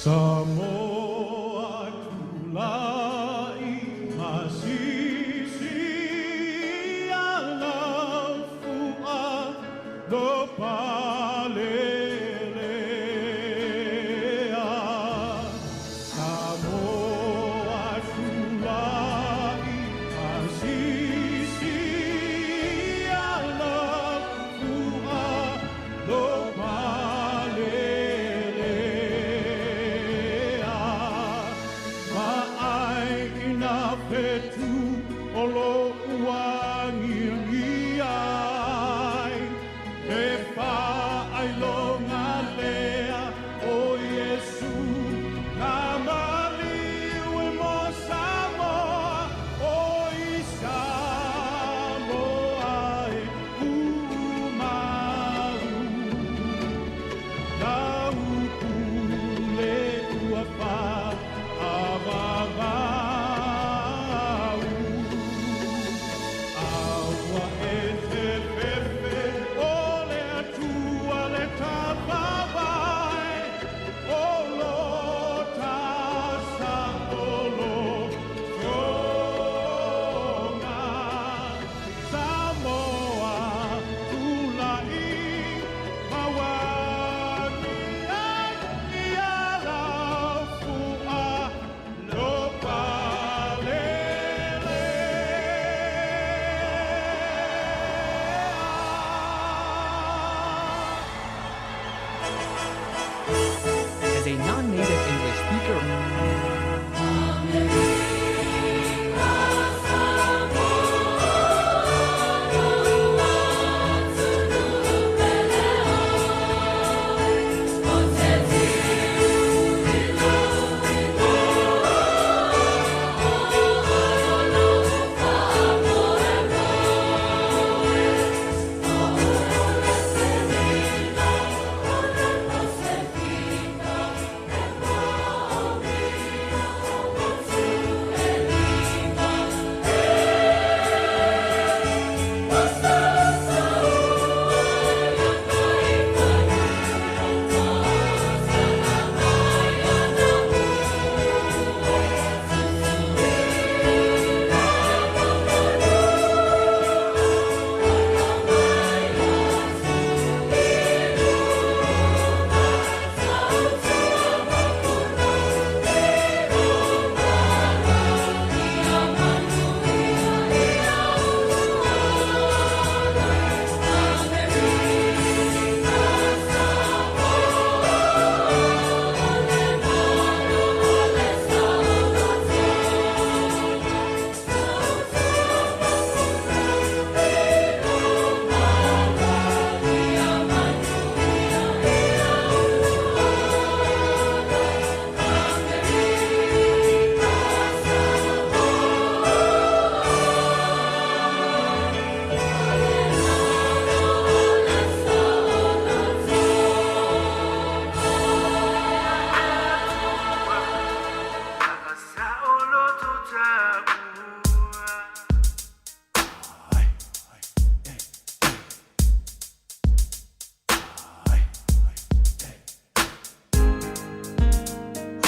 Samoa tulai masisi alafua lo palelea. Samoa tulai masisi alafua lo palelea. Ma'aina fetu o lo uagiagi ai, le fa'ailoga lea o Iesu na maliu e mo Samoa, o i Samoa e tumau. Lau pule ua fa'avavau. A ua e te fefe o le Atua le tafavae, o lo ta sa'olotoga. Samoa tula'i ma uagiagi alafua lo palelea. As a non-native English speaker,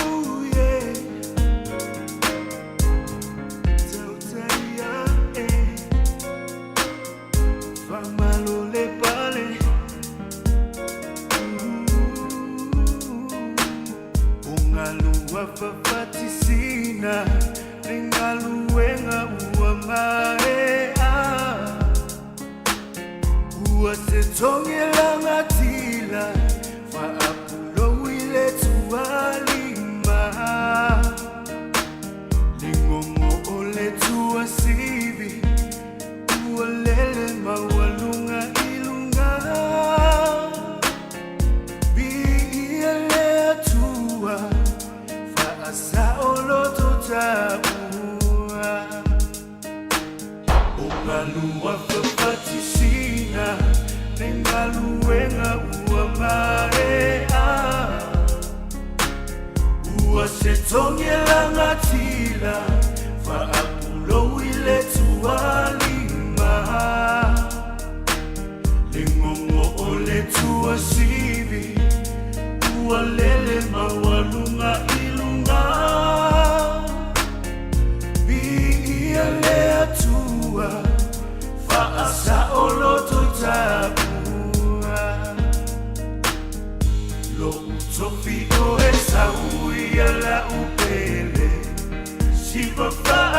Ooh, yeah. Tautai, eh. Famalole pale. Ooh. Ungalua fafatisina Lingaluenga ua maea Ua se tongela tila Faapulo ile tualima Lingongo ole tuasivi Ua lele maualunga ilunga Biia le Atua Faasaoloto taua O galua fafatisina Le galuega ua maea Ua se togelagatila Faapulou i le tualima Legogo o le tuasivi Ua lele maualuga.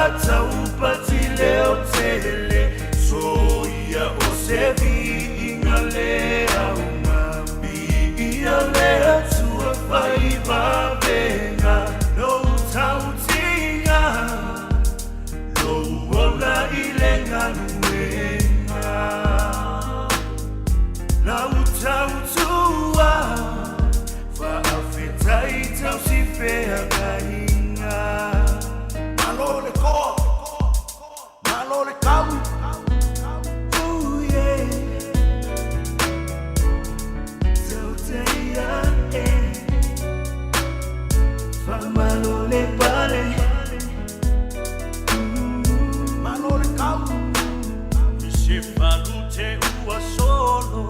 Fa'ataupati leo tele soia o se viiga le auga viia le Atua faivavega lou tautiga lou ola i le galuega lau tautua faafetai tausifeagaiga. Malo le koa, malo le kau. Ooh, yeah. Tauteia, eh. Faamalo le pale. Malo le kau. Se falute ua solo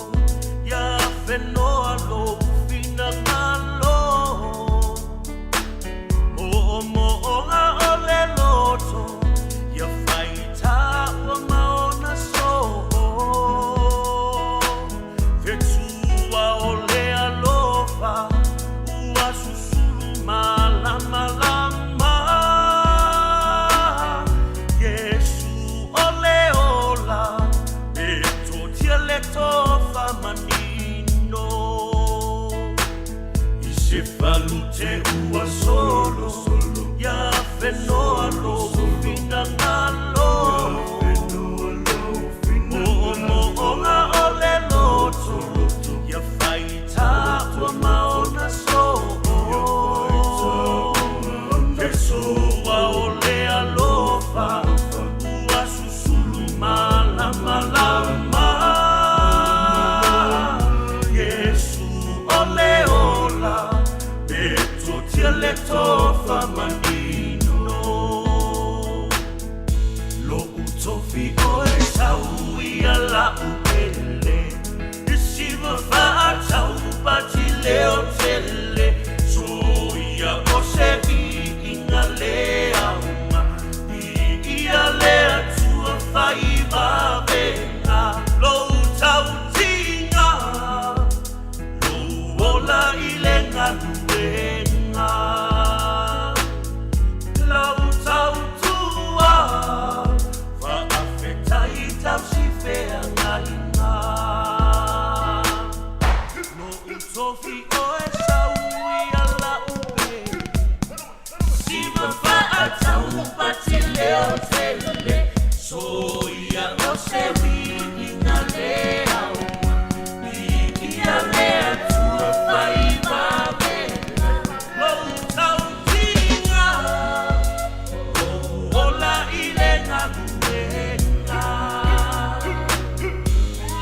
ia fenoa lou finagalo mo'omo'oga o le loto ia faitā ua maona so'o fetua o le alofa ua susulu malamalama Iesu o le ola e totia le tofa manino i se falute ua solo ia fenoa lou finagalo mo'omo'oga o le loto ia faitā ua maona so'o fesoa o le alofa ua susulu malamalama Iesu o le ola e totia le tofa manino lo'u tofi oe sau ia la'u pele isiva fa'ataupati leo tele soia o se viiga le auga viia le Atua faivavega lou tautiga lou ola i le galuega lau tautua faafetai tausifeagaiga lo'u tofi oe sau ia la'u pele siva fa'ataupati leo tele soia o se viiga le auga viia le Atua faivavega lou tautiga lou ola i le galuega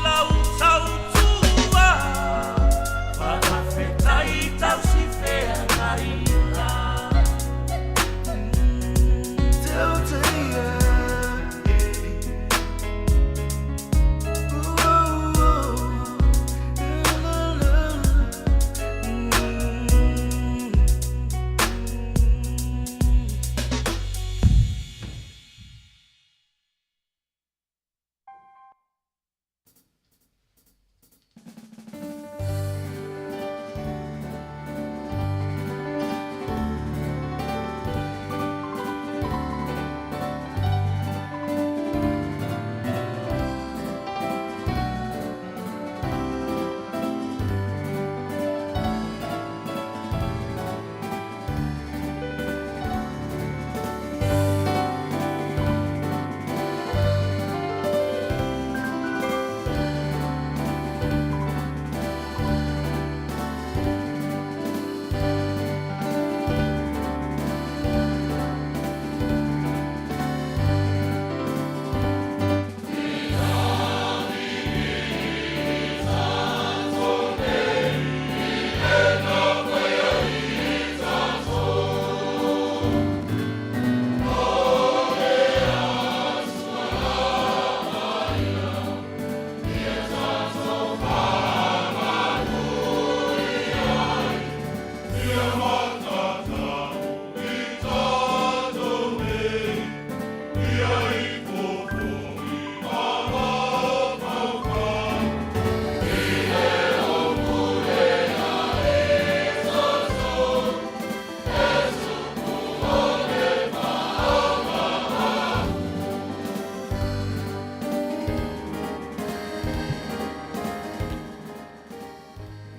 lau tautua faafetai tausifeagaiga.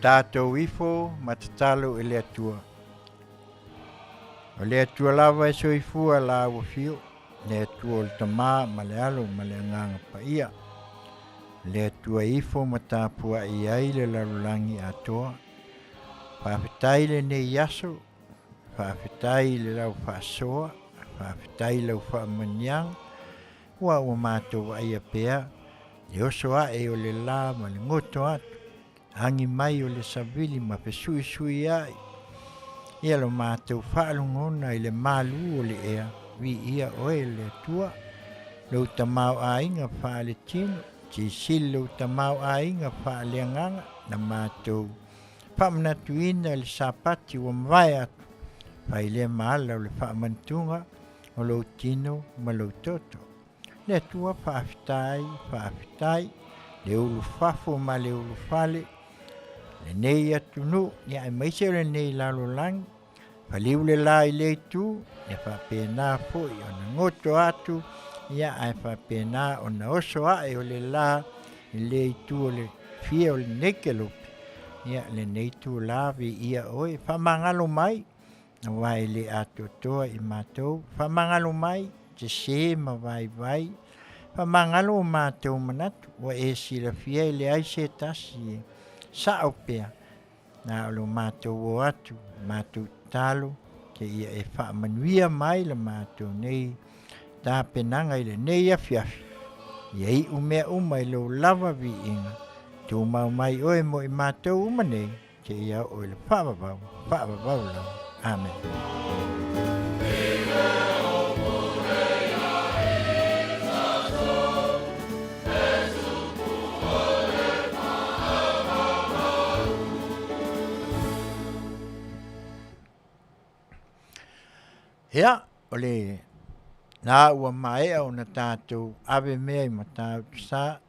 Tatou ifo ma tatalo i le Atua. O le Atua lava e soifua la ua fio, le Atua o le Tama ma le Alo ma le Agaga Paia. Le Atua ifo ma tapuai ai le lalolagi atoa. Faafetai lenei aso, faafetai i le lau faasoa, faafetai i lau faamanuiaga, ua ua matou vaaia pea le oso ae o le la ma le goto atu, agi mai o le savili ma fesuisuiai ia lo matou faalogona i le malu o le ea, viia oe le Atua, lou tamaoaiga faaletino, silisili lou tamaoaiga faaleagaga na matou faamanatuina i le Sapati ua mavae atu, fai lea ma ala o le faamanatuga o lou tino ma lou toto. Le Atua faafetai, faafetai, le ulufafo ma le ulufale, lenei atunuu, ia aemaise o lenei lalolagi, paliu le la i le itu, ia faapena foi ona goto atu, ia ae faapena ona oso ae o le la i le itu o le fia o lenei kelope, ia lenei itula viia oe, faamagalo mai, aua e le atoatoa i matou, faamagalo mai, sese ma vaivai, faamagalo o matou manatu, ua e silafia e leai se tasi e sao pea, na o lo matou o atu, matou tatalo, seia e faamanuia mai la matou nei tapenaga i lenei afiafi, ia iu mea uma i lou lava viiga, tumau mai oe mo i matou uma nei, seia oo i le faavavau, faavavau lava. Amene. Ia, o le na ua maea ona tatou ave mea i Matautu-sa,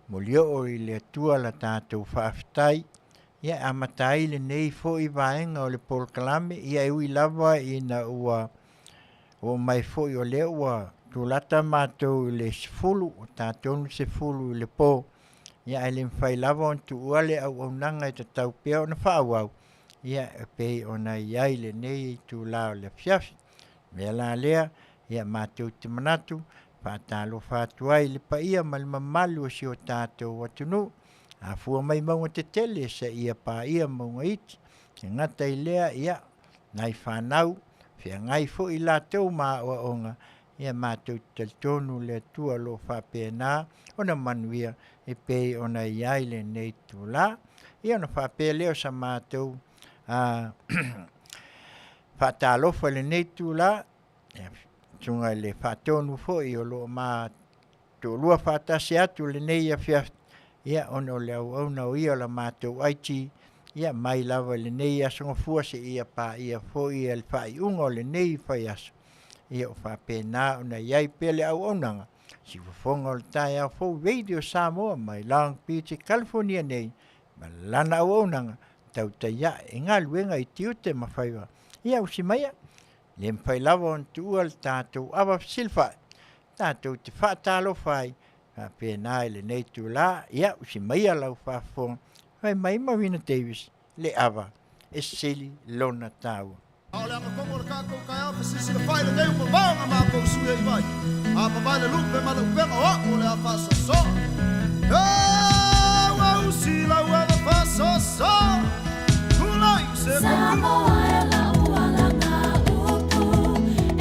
Molioo i le Atua la tatou faafetai, ia e amata ai lenei foi vaega o le polokalame, ia e ui lava ina ua oo mai foi o lea ua tulata matou i le 10, ua ta tonu le 10 i le po, ia ae le mafai lava ona tuua le auaunaga e tatau pea ona faaauau, ia e pei ona i ai lenei itula o le afiafi. O le mea la lea, ia matou te manatu, faatalofa atu ai i le paia ma le mamalu o si o tatou atunuu, afua mai mauga tetele seia paia mauga iti. E gata i lea, ia, nai fanau, feagai foi latou ma aoaoga, ia matou te talitonu le Atua o lo o faapena ona manuia e pei ona i ai lenei itula. Ia ona faapea lea o sa matou faatalofa i lenei itula, susuga i le Faatonu foi o lo o ma toalua faatasi atu i lenei afiafi, ia ona o le auauna o ia o la matou IT, ia mai lava i lenei Aso Gafua seia paia foi le faaiuga o lenei vaiaso, ia o faapena ona i ai pea le auaunaga, siufofoga o le taeao fou Radio Samoa mai Long Beach i California nei, ma lana auaunaga tautai ae i galuega i tiute ma faiva. Ia usi maia, le mafai lava ona tuua le tatou ava fesilafai, tatou te faatalofa ai, faapena i lenei itula, ia usi maia lau faafofoga, fai mai Marina Davis, le ava e sili lona taua. A o le agatonu o le tatou taeao fesisilafai lenei ua mamao na matou sui ai vai. A mavae le lupe ma le upega o a'u o le a faasoasoa. E ua usi lau ava faasoasoa. Tulai se Samoa e lau alaga upu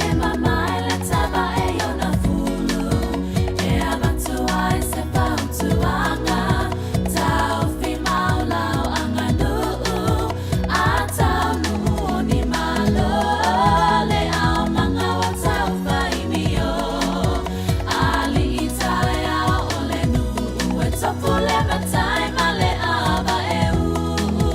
e mamae le tava e iona fulu e avatu ai se fautuaga taofi mau lau aganuu a taunuu o ni malo le aumaga ua taufaimio alii taeao o le nuu e tofu le matai ma le ava e uu.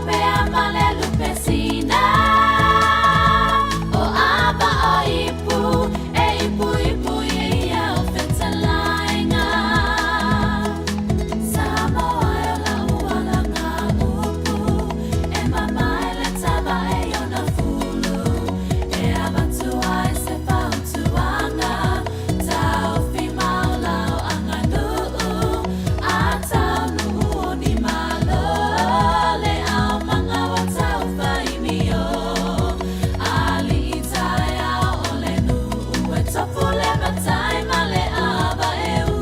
pea ma le lupe sina. O ava o ipu, e ipu ipu ia o fetalaiga. Samoa e o lau alaga upu, e mamae le tava e i ona fulu. E avatu ai se fautuaga, taofi mau lau aganuu, a taunuu o ni malo. Le aumaga ua taufaimio, alii taeao o le nuu, e tofu le matai ma le ava e uu.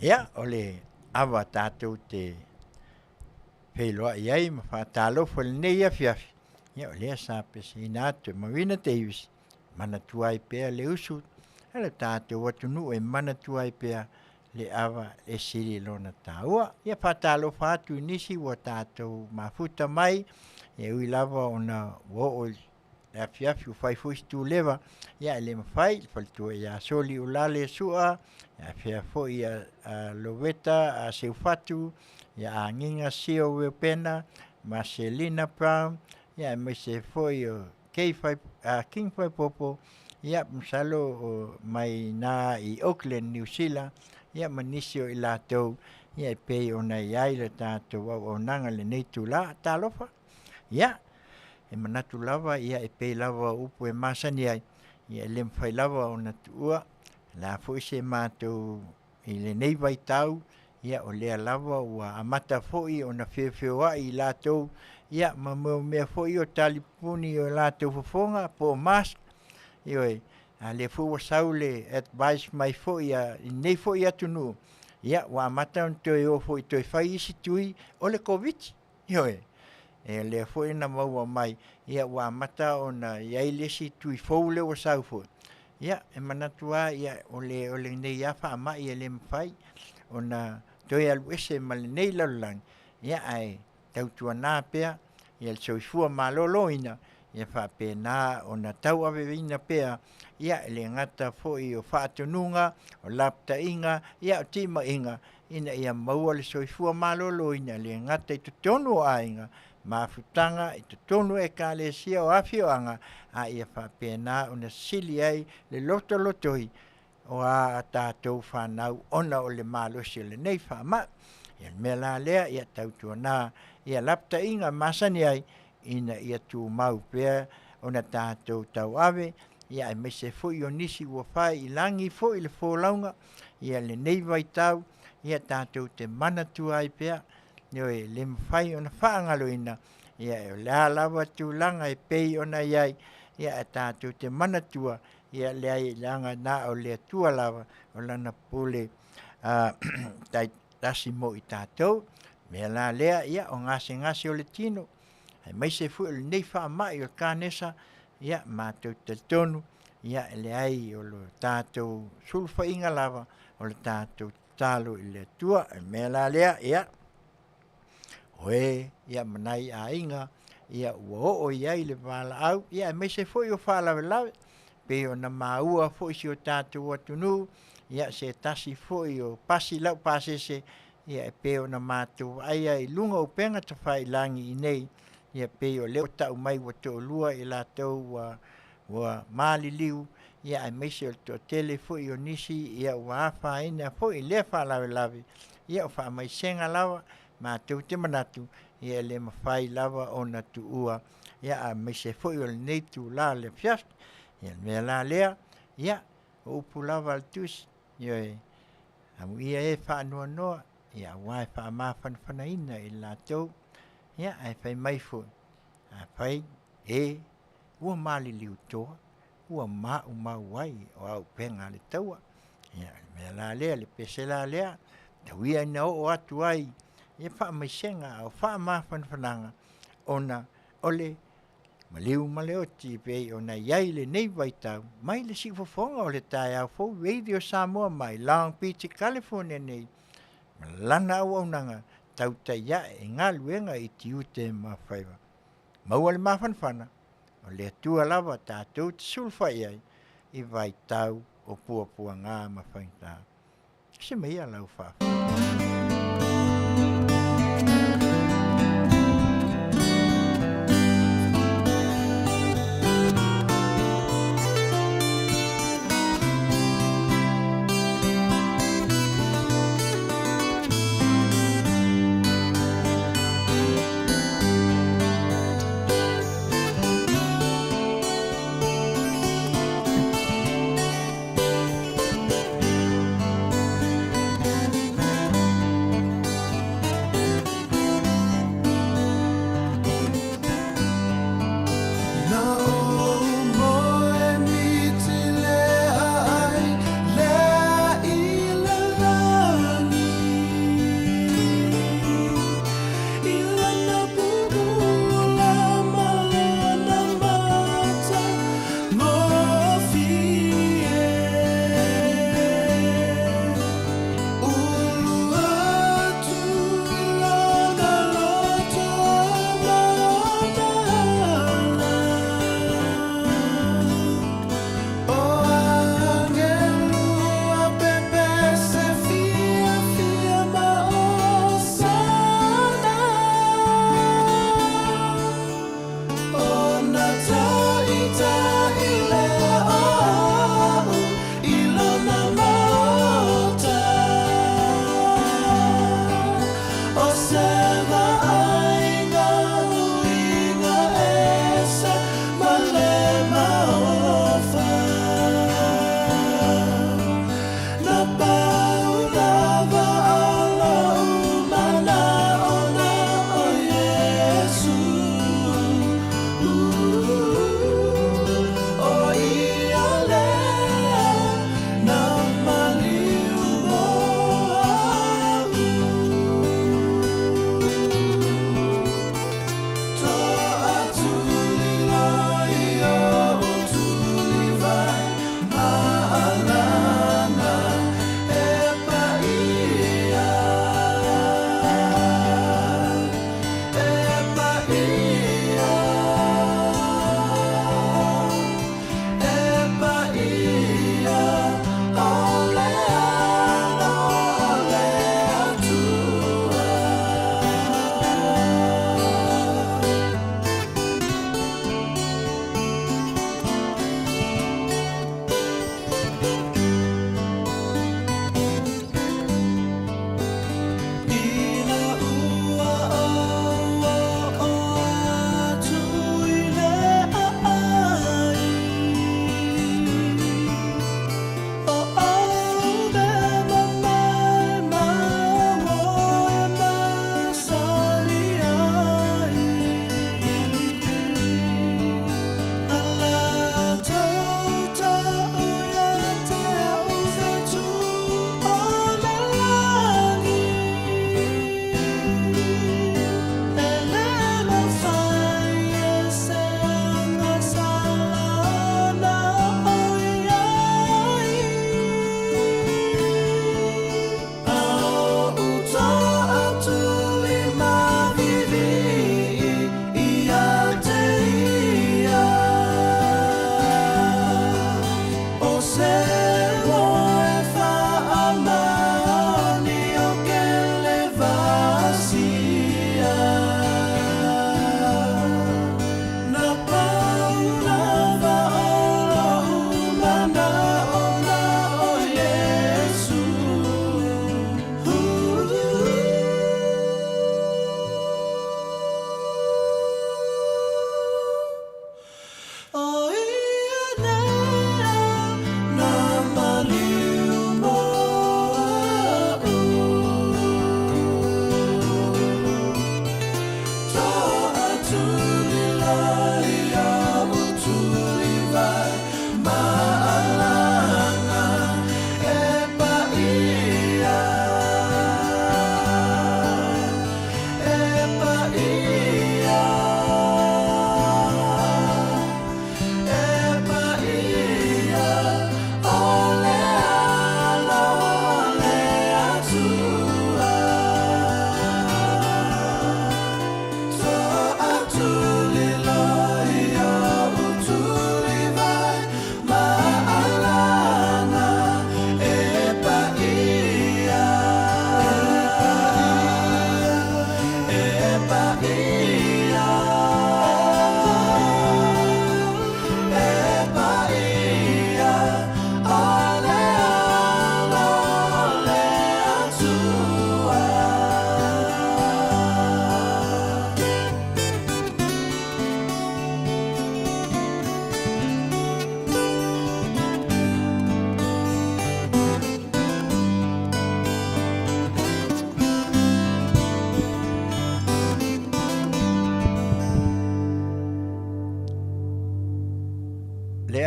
Ia, o le ava tatou te feiloai ai ma faatalofa i lenei afiafi, ia o lea sa peseina atu e Mavina Davis, manatua ai pea le usu a le tatou atunuu e manatua ai pea le ava e sili lona taua. Ia faatalofa atu i nisi ua tatou mafuta mai, e ui lava ona ua oo i le afiafi ua fai foi si tuleva, ia e le mafai le faletua ia Soli Ulale Sua, ia afea foi ia Loveta a Seufatu, ia Agiga Sio Weopena, ma Selina Brown, ia aemaise foi o Kay Fai, King Faipopo, ia masalo o mai na i Auckland, New Zealand, ia ma nisi o i latou, ia e pei ona i ai le tatou auaunaga i lenei itula. Talofa, ia, e manatu lava ia e pei lava o upu e masani ai, ia e le mafai lava ona tuua, o le a foi se matou i lenei vaitau, ia o lea lava ua amata foi ona feofeoai i latou, ia ma mea foi o talipuni o latou fofoga po o mask, ioe, a o lea foi ua sau le advice mai foi a lenei foi atunuu, ia ua amata ona toe o foi e toe fai isi tui o le Koviti. Ioe, e lea foi na maua mai, ia ua amata ona i ai le isi tui fou lea ua sau foi. Ia, e manatu lava ia, o le o lenei lava faamai e le mafai ona toe alu ese ma lenei lalolagi, ia ae tautuana pea ia le soifua maloloina, ia faapena ona tauaveina pea, ia e le gata foi o faatonuga, o lapataiga, ia o timaiga, ina ia maua le soifua maloloina, e le gata i totonu o aiga, mafutaga i totonu o ekalesia o afioaga, a ia faapena ona sili ai le lotolotoi o a tatou fanau ona o le malosi o lenei faamai. Ia o le mea la lea, ia tautuana ia lapataiga masani ai ina ia tumau pea ona tatou tauave, ia aemaise foi o nisi ua fai i lagi foi le folauga ia lenei vaitau, ia tatou te manatua ai pea, ioe, e le mafai ona faagaloina, ia o le a lava tulaga e pei ona i ai, ia ae tatou te manatua, ia leai leaga na o le Atua lava o lana pule taitasi mo i tatou. O le mea la lea, ia o gasegase o le tino, aemaise foi o lenei faamai o le kanesa, ia matou te talitonu, ia e leai o lo tatou sulufaiga lava o le tatou tatalo i le Atua. O le mea la lea, ia, o e ia ma nai aiga ia ua oo i ai le valaau, ia aemaise foi o faalavelave, pei ona maua foi i si o tatou atunuu, ia se tasi foi o pasi laupasese, ia e pei ona matou vaaia i luga o upega tafailagi i inei, ia pei o lea ua tau mai ua toalua i latou ua ua maliliu, ia aemaise o le toatele foi o nisi ia ua afaina foi i lea faalavelave, ia o faamaisega lava matou te manatu, ia e le mafai lava ona tuua, ia aemaise foi o lenei itula o le afiafi. Ia o le mea la lea, ia o upu lava a le Tusi, ioe, amuia e faanoanoa, ia aua e faamafanafanaina i latou, ia ae fai mai foi, afai e ua maliliu toa, ua maumau ai o auupega a le taua. Ia o le mea la lea, le pese la lea, tau ia ina oo atu ai ia faamaisega a o faamafanafanaga ona o le maliu ma le oti e pei ona i ai lenei vaitau mai le siufofoga o le taeao fou Radio Samoa mai Long Beach, California nei ma lana auaunaga. faatautai ae i galuega i tiute ma faiva. Maua le mafanafana, o le Atua lava tatou te sulufai ai i vaitau o puapuaga ma faigata. Se maia lau faafofoga.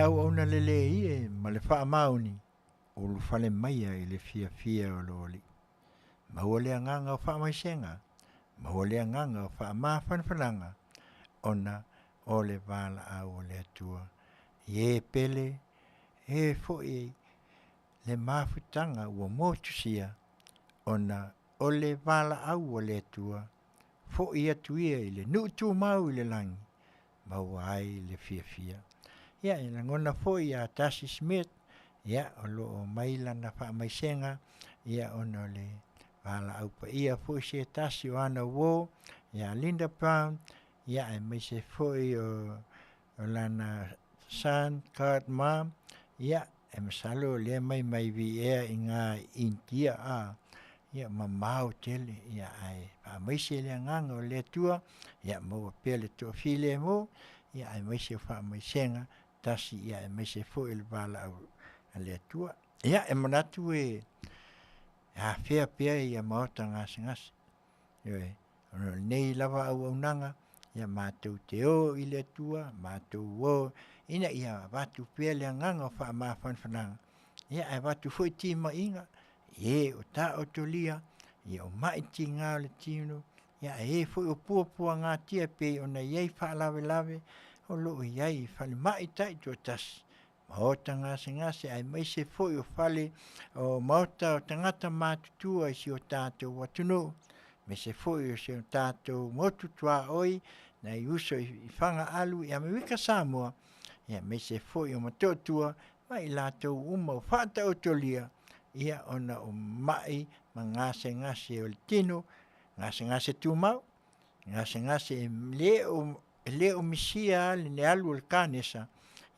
auauna lelei e ma le faamaoni, ulufale maia i le fiafia o lo Alii. Maua le agaga o faamaisega, maua le agaga o faamafanafanaga, ona o le valaau a le Atua. I e pele, e foi le mafutaga ua motusia, ona o le valaau a le Atua, foi atu ia i le nuu tumau i le lagi, maua ai le fiafia. Ia e lagona foi ia Darcy Smith, ia o lo o aumai lana faamaisega, ia ona o le valaau paia foi se tasi o ana uo, ia Linda Brown, ia aemaise foi o lana son, God mom, ia e masalo o lea mai mai Viea i na i Initia a ia mamao tele ia ae faamaise le agaga o le Atua ia maua pea le toafilemu ia aemaise o faamaisega tasi ia aemaise foi le valaau a le Atua. Ia e manatu e afea pea ia maota gasegase, ioe, ona o lenei lava auaunaga, ia matou te o i le Atua, matou o ina ia avatu pea le agaga o faamafanafanaga, ia ae avatu foi timaiga i e o taotolia, ia o mai tiga o le tino, ia a e foi o puapuagatia e pei ona i ai faalavelave o lo o i ai i falemai taitoatasi, maota gasegase aemaise foi o fale o maota o tagata matutua i si o tatou atunuu, aemaise foi o si o tatou motu tuaoi, nai uso i Fagaalu i Amerika Samoa, aemaise foi o Motootua ma i latou uma o faataotolia ia ona o mai ma gasegase o le tino, gasegase tumau, gasegase e le o misia lava le alu o le kanesa,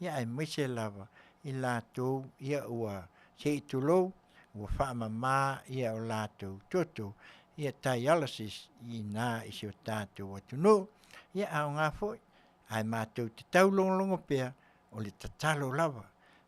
ia aemaise lava i latou ia ua se i tulou, ua faamama o latou toto, ia dialysis i ina i si o tatou atunuu. Ia e aoga foi, ae matou te taulogologo pea, o le tatalo lava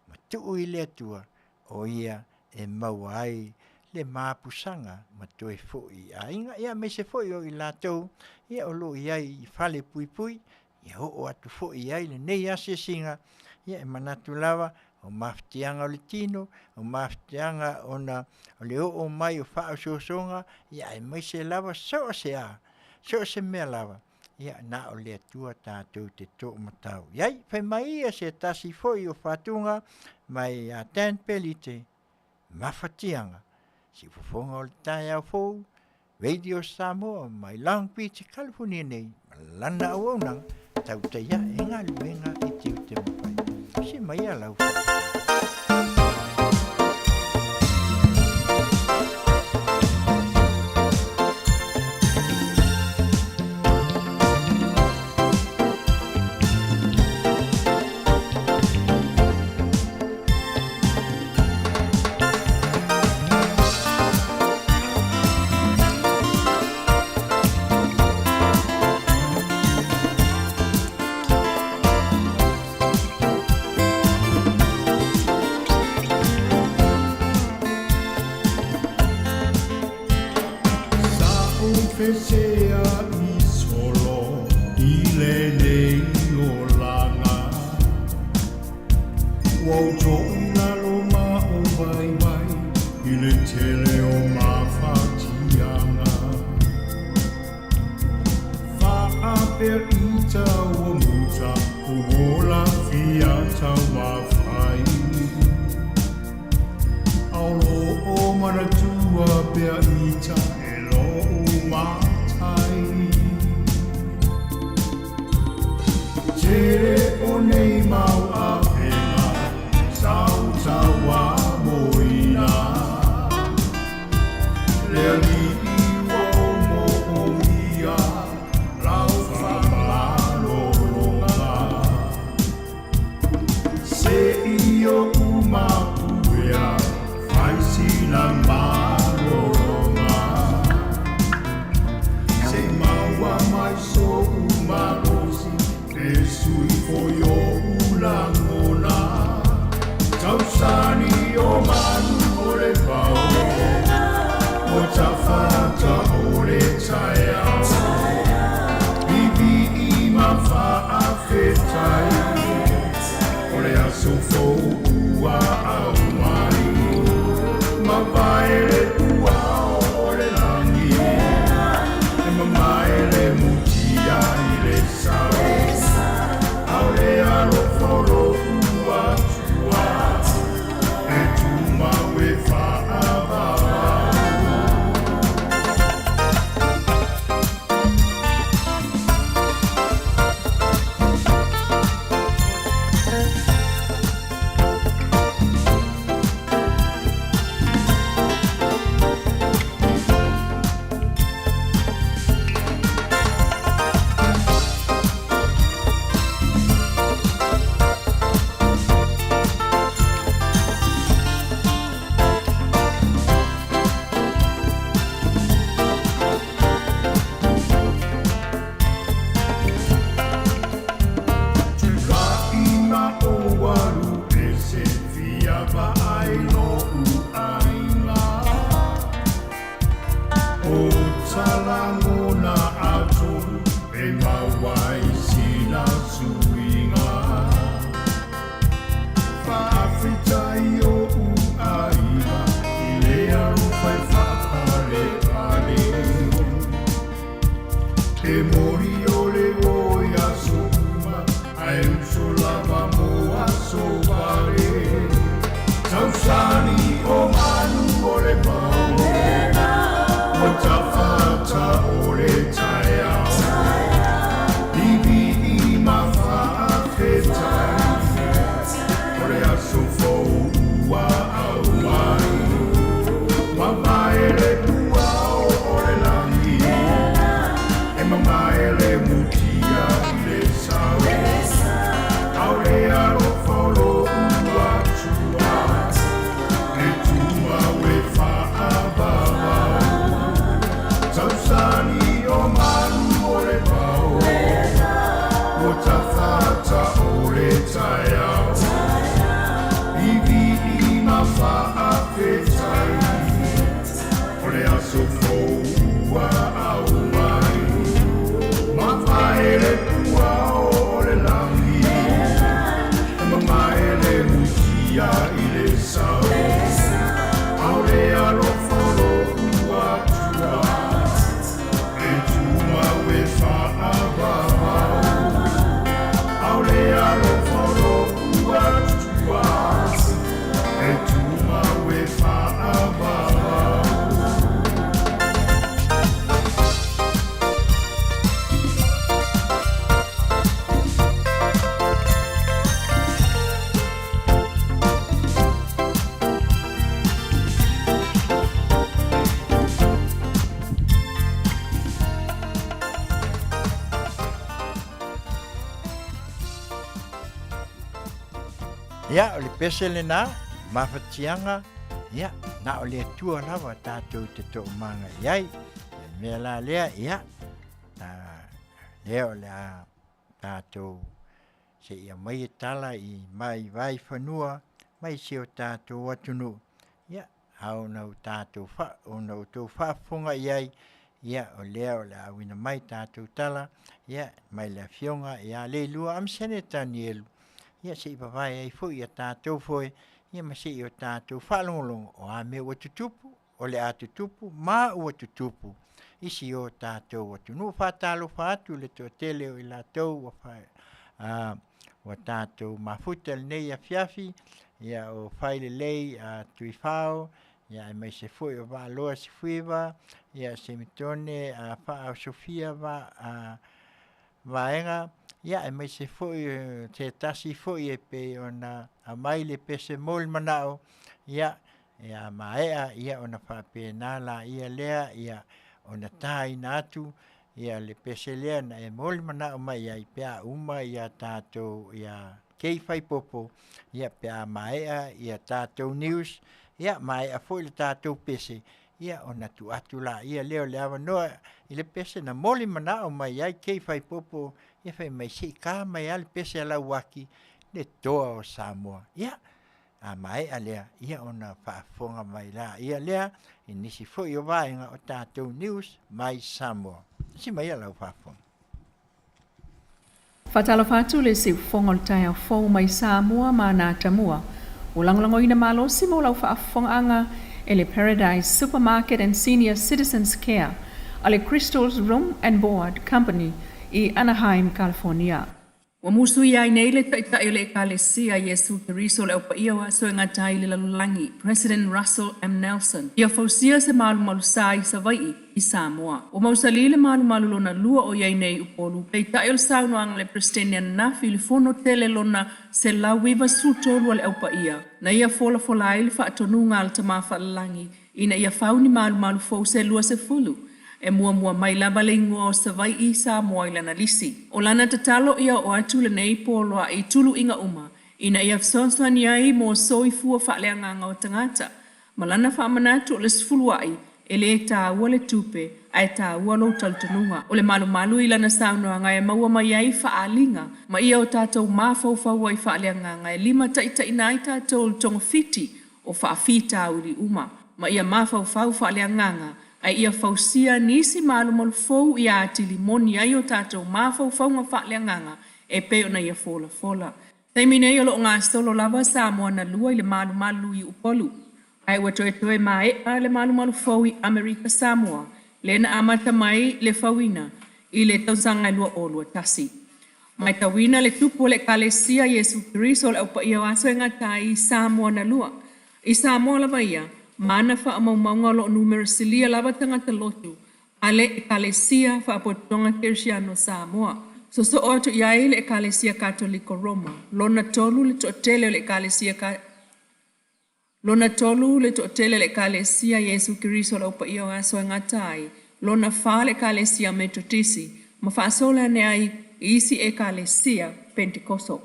ma tuu i le Atua o Ia e maua ai le mapusaga ma toe foi i aiga, ia aemaise foi o i latou o lo o i ai i falepuipui, ia oo atu foi i ai lenei asiasiga, ia e manatu lava o mafatiaga o le tino, o mafatiaga ona o le oo mai o faaosoosoga, aemaise lava so o se a, so o se mea lava, ia na o le Atua tatou te toomatau i ai. Fai mai ia se tasi foi o fatuga mai ia Dan Pelite, mafatiaga, siufofoga o le taeao fou, Radio Samoa mai Long Beach, California nei, ma lana auaunaga, tautai ae galuega e tiute ma fai. Tusi mai a lau Sa ou feseai solo i lenei olaga Ua ou toilalo ma ou vaivai i le tele o mafatiaga Faapea ita ua muta ou ola fia taumafai Ao loo manatua pea ita e lou matai Tele o nei mau afega sa ou tauamoina Le Alii ua ou moomia lau faamalologa Se i oʻu mapuea fai sina malologa Se i maua mai soʻu malosi e sui foi oʻu lā. mamae le mutia i le sao Aole alofa o lo'u Atua E tumau e faavavau. Tukaʻina o walu ese fia vaai lo'u aiga O talagona atolu e maua ai sina suiga Faafetai o'u aiga i le alofa e faapalepale E moli o le o i aso uma ae uso lava mo aso vale Tausani o manu o le vao Ua tafata o le taeao Livi'i ma faafetai O le aso fou ua auai Mamae le puao o le lagi E mamae le mutia i le sao Aole alofa o lo'u Atua E tumau e faavavau Tausani o manu o le vao Ua tafata o le taeao Livi'i ma faafetai O le aso fou ua auai Mamae le puao o le lagi Mamae le mutia i le sao Aole alofa o lo'u Atua E tumau e faavavau Aole alofa o lo'u Atua E tumau e faavavau. Ia, o le pese lenā, mafatiaga, ia, na o le Atua lava tatou te toomaga i ai. Ia, le mea la lea, ia, ta, lea o le a tatou seia mai e tala i mai vai fanua, mai si o tatou atunuu, ia, a ona o tatou fa, ona outou faafofoga i ai, ia, o lea o le a auina mai tatou tala, ia, mai le Afioga ia Leilua Amisene Tanielu, ia se i vavae ai foi ia tatou foe, ia ma se i o tatou faalogologo o a mea ua tutupu, o le a tutupu ma ua tutupu i si o tatou atunuu. Faatalofa atu i le toatele o i latou ua fa, a, ua tatou mafuta i lenei afiafi, ia o Failelei a Tuifao, ia aemaise foi o Vaaloa Sifuiva, ia Semitone a Faaosofia va, a, Vaega, ia aemaise foi o se tasi foi e pei ona aumai le pese mo le manao, ia, ia maea ia ona faapena laia lea ia ona taina atu ia le pese lea na e mo le manao mai ai pe a uma ia tatou ia kei faipopo ia pe a maea ia tatou news ia maea foi le tatou pese ia ona tuu atu laia lea o le avanoa i le pese na moli manao mai ai kei faipopo ia fai mai se i ka mai lava le pese a Lauaki le toa o Samoa. Ia, a maea lea, ia ona faafofoga mai laia lea i nisi foi o vaega o tatou news mai Samoa. Si mai ia lau faafofoga. Faatalofa atu le siufofoga o le taeao fou mai Samoa ma ana atamua. Ua lagolagoina malosi mo lau faafofogaaga e le Paradise Supermarket and Senior Citizens Care. a le Crystals Room and Board Company i Anaheim, California. Ua musuia ai nei le Taitai o le Ekalesia Iesu Keriso o le Au Paia o Aso e Gata ai i le Lalolagi, President Russell M. Nelson, ia fausia se malumalu sa i Savai'i, i Samoa. Ua mausali le malumalu lona lua o i ai nei i Upolu, peitai o le saunoaga a le Peresetene ananafi i le Fono tele lona 193 a le Au Paia, na ia folafola ai le faatonuga a le Tama Faalelagi ina ia fau ni malumalu fou se 20, e muamua mai lava le igoa o Savai'i i Samoa i lana lisi. O lana tatalo ia oo atu lenei poloa'i i tulu'iga uma ina ia fesoasoani ai mo soifua faaleagaga o tagata, ma lana faamanatu o le sefulua'i e lē tāua le tupe ae tāua lou talitonuga. O le malumalu i lana saunoaga e maua mai ai faaaliga ma ia o tatou mafaufau ai faaleagaga e limataitaiina ai tatou i le togafiti o faafitauli uma, ma ia mafaufau faaleagaga ae ia fausia nisi malumalu fou ia atili moni ai o tatou mafaufauga faaleagaga e pei ona ia folafola. Taimi nei o lo o gasolo lava Samoa na lua i le malumalu i Upolu, ae ua toetoe mae'a le malumalu fou i Amerika Samoa lea na amata mai le fauina i le tausaga e 2021. Matauina le tupu o le Ekalesia Iesu Keriso o le Au Paia o Aso e Gata ai i Samoa na lua. I Samoa lava ia, ma ana faamaumauga o lo o numera silia lava tagata lotu a le Ekalesia Faapotopotoga Kerisiano o Samoa. Sosoo atu i ai le Ekalesia Katoliko Roma, lona tolu le toatele o le Ekalesia Lona tolu le toatele o le Ekalesia Iesu Keriso o le Au Paia o Aso e Gata ai, lona fa le Ekalesia Metotisi, ma faasola ane ai i isi Ekalesia Pentekoso.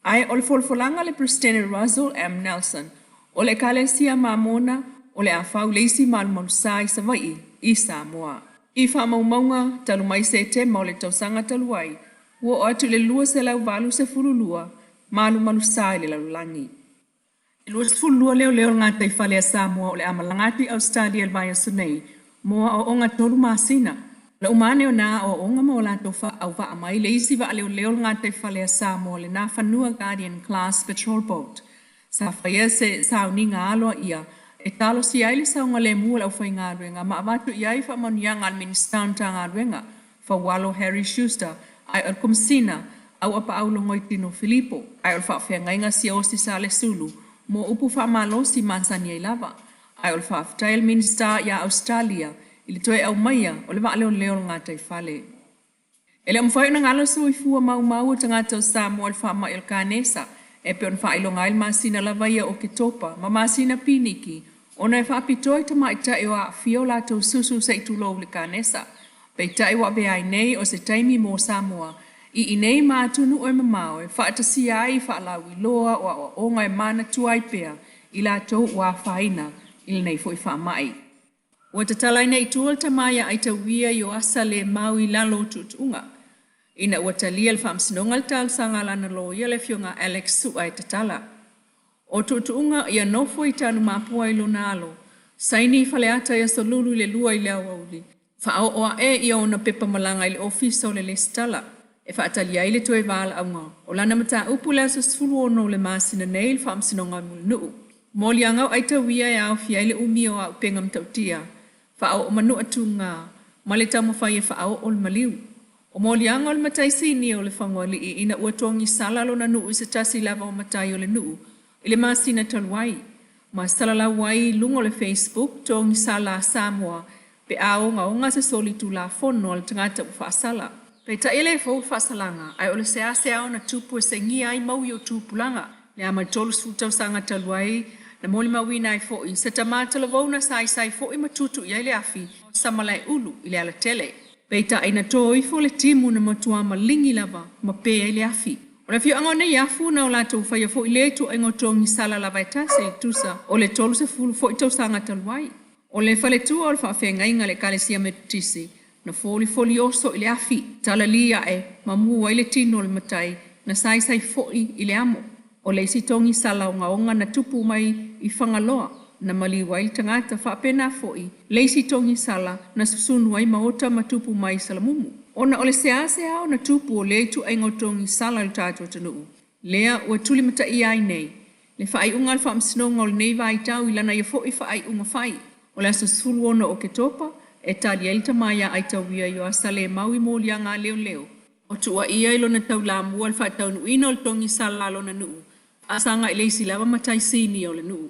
Ae o le folafolaga a le Peresetene Russell M. Nelson o le Ekalesia Mamona o le a fau le isi malumalu sa i Savai'i i Samoa. I faamaumauga talu mai Setema o le tausaga talu ai, ua oo atu i le 282 malumalu sa i le lalolagi. E 22 leoleo o le gataifale a Samoa o le a malaga atu i Ausetalia i le vaiaso nei mo aoaoga tolu masina. O le uma ane o na aoaoga ma o latou faauvaa mai le isi vaa leoleo o le gataifale a Samoa le Nafanua Guardian Class Patrol Boat. Sa faia se sauniga aloaia e talosia ai le saogalemu o le aufaigaluega ma avatu i ai faamanuiaga a le Minisita o Matagaluega Faualo Harry Schuster, ae o le Komesina Auapaau Logoitino Filipo, ae o le faafeagaiga Siaosi Salesulu mo upu faamalosi masani ai lava, ae o le faafetai a le Minisita iā Ausetalia i le toe aumaia o le vaaleoleo o le gataifale. E le o mafai ona galo soifua maumau o tagata o Samoa i le faamai o le kanesa, e pei ona faailoga ai le masina lava ia o Oketopa ma masina Piniki ona e faapitoa i tamaitai o aafia o latou susu se i tulou i le kanesa. Peitai ua avea ai nei o se taimi mo Samoa i inei ma atunuu e mamao e faatasia ai faalauiloa o aoaoga e manatua ai pea i latou ua afaina i lenei foi faamai. Ua tatalaina i tua le tama ia Aitauia Ioasa Lemau i lalo o tuutuuga ina ua talia e le Faamasinoga le talosaga a lana loia le Afioga Alex Su'a e tatala. O tuutuuga ia nofo i Tanumapua i lona alo, saini i Faleata i Aso Lulu i le 2 i le aoauli, faaoo ae ia ona pepa malaga i le ofisa o le Lesitala e faatali ai le toe valaauga o lana mataupu i le aso 16 o le masina nei i le Faamasinoga o Mulinuu. Moliaga o Aitauia e aofia ai le umi o auupega matautia, faaoo manua tuga, ma le taumafai e faaoo le maliu. O moliaga o le matai sinia o Lefagaoalii ina ua togisala lona nuu i se tasi lava o matai o le nuu i le masina talu ai, ma salalau ai i luga o le Facebook Togisala a Samoa pe a ogaoga se solitulafono a le tagata ua faasala. Peitai e le fou le faasalaga, ae o le seasea ona tupu e segia ai maui o tupulaga. Le ama i le 30 tausaga talu ai, na molimauina ai foi se tama talavou na saisai foi ma tutu i ai le afi o Samalaeulu i le alatele. Peitai na to ifo le timu na matua maligi lava ma pe ai le afi. O le afioaga o Neiafu na o latou faia foi lea ituaiga o togisala lava e tasi e tusa o le 30 foi tausaga talu ai. O le faletua o le faafeagaiga a le Ekalesia Metotisi na folifoli oso i le afi, talali ae ma mu ai le tino o le matai na saisai foi i le amo. O le isi togisala ogaoga na tupu mai i Fagaloa na maliu ai le tagata faapena foi le isi togisala na susunu ai maota ma tupu mai i Salamumu. Ona o le seasea ona tupu o lea ituaiga o togisala i le tatou atunuu lea ua tulimataia ai nei le faaiuga a le Faamasinoga o lenei vaitau i lana ia foi faaiuga fai o le aso 16 o Oketopa E tali ai le tama ia Aitauia i o Asalemau i moliaga a leoleo, o tuuaia i lona taulamua i le faataunuuina o le togi sala a lona nuu, a saga i le isi lava matai sinia o le nuu.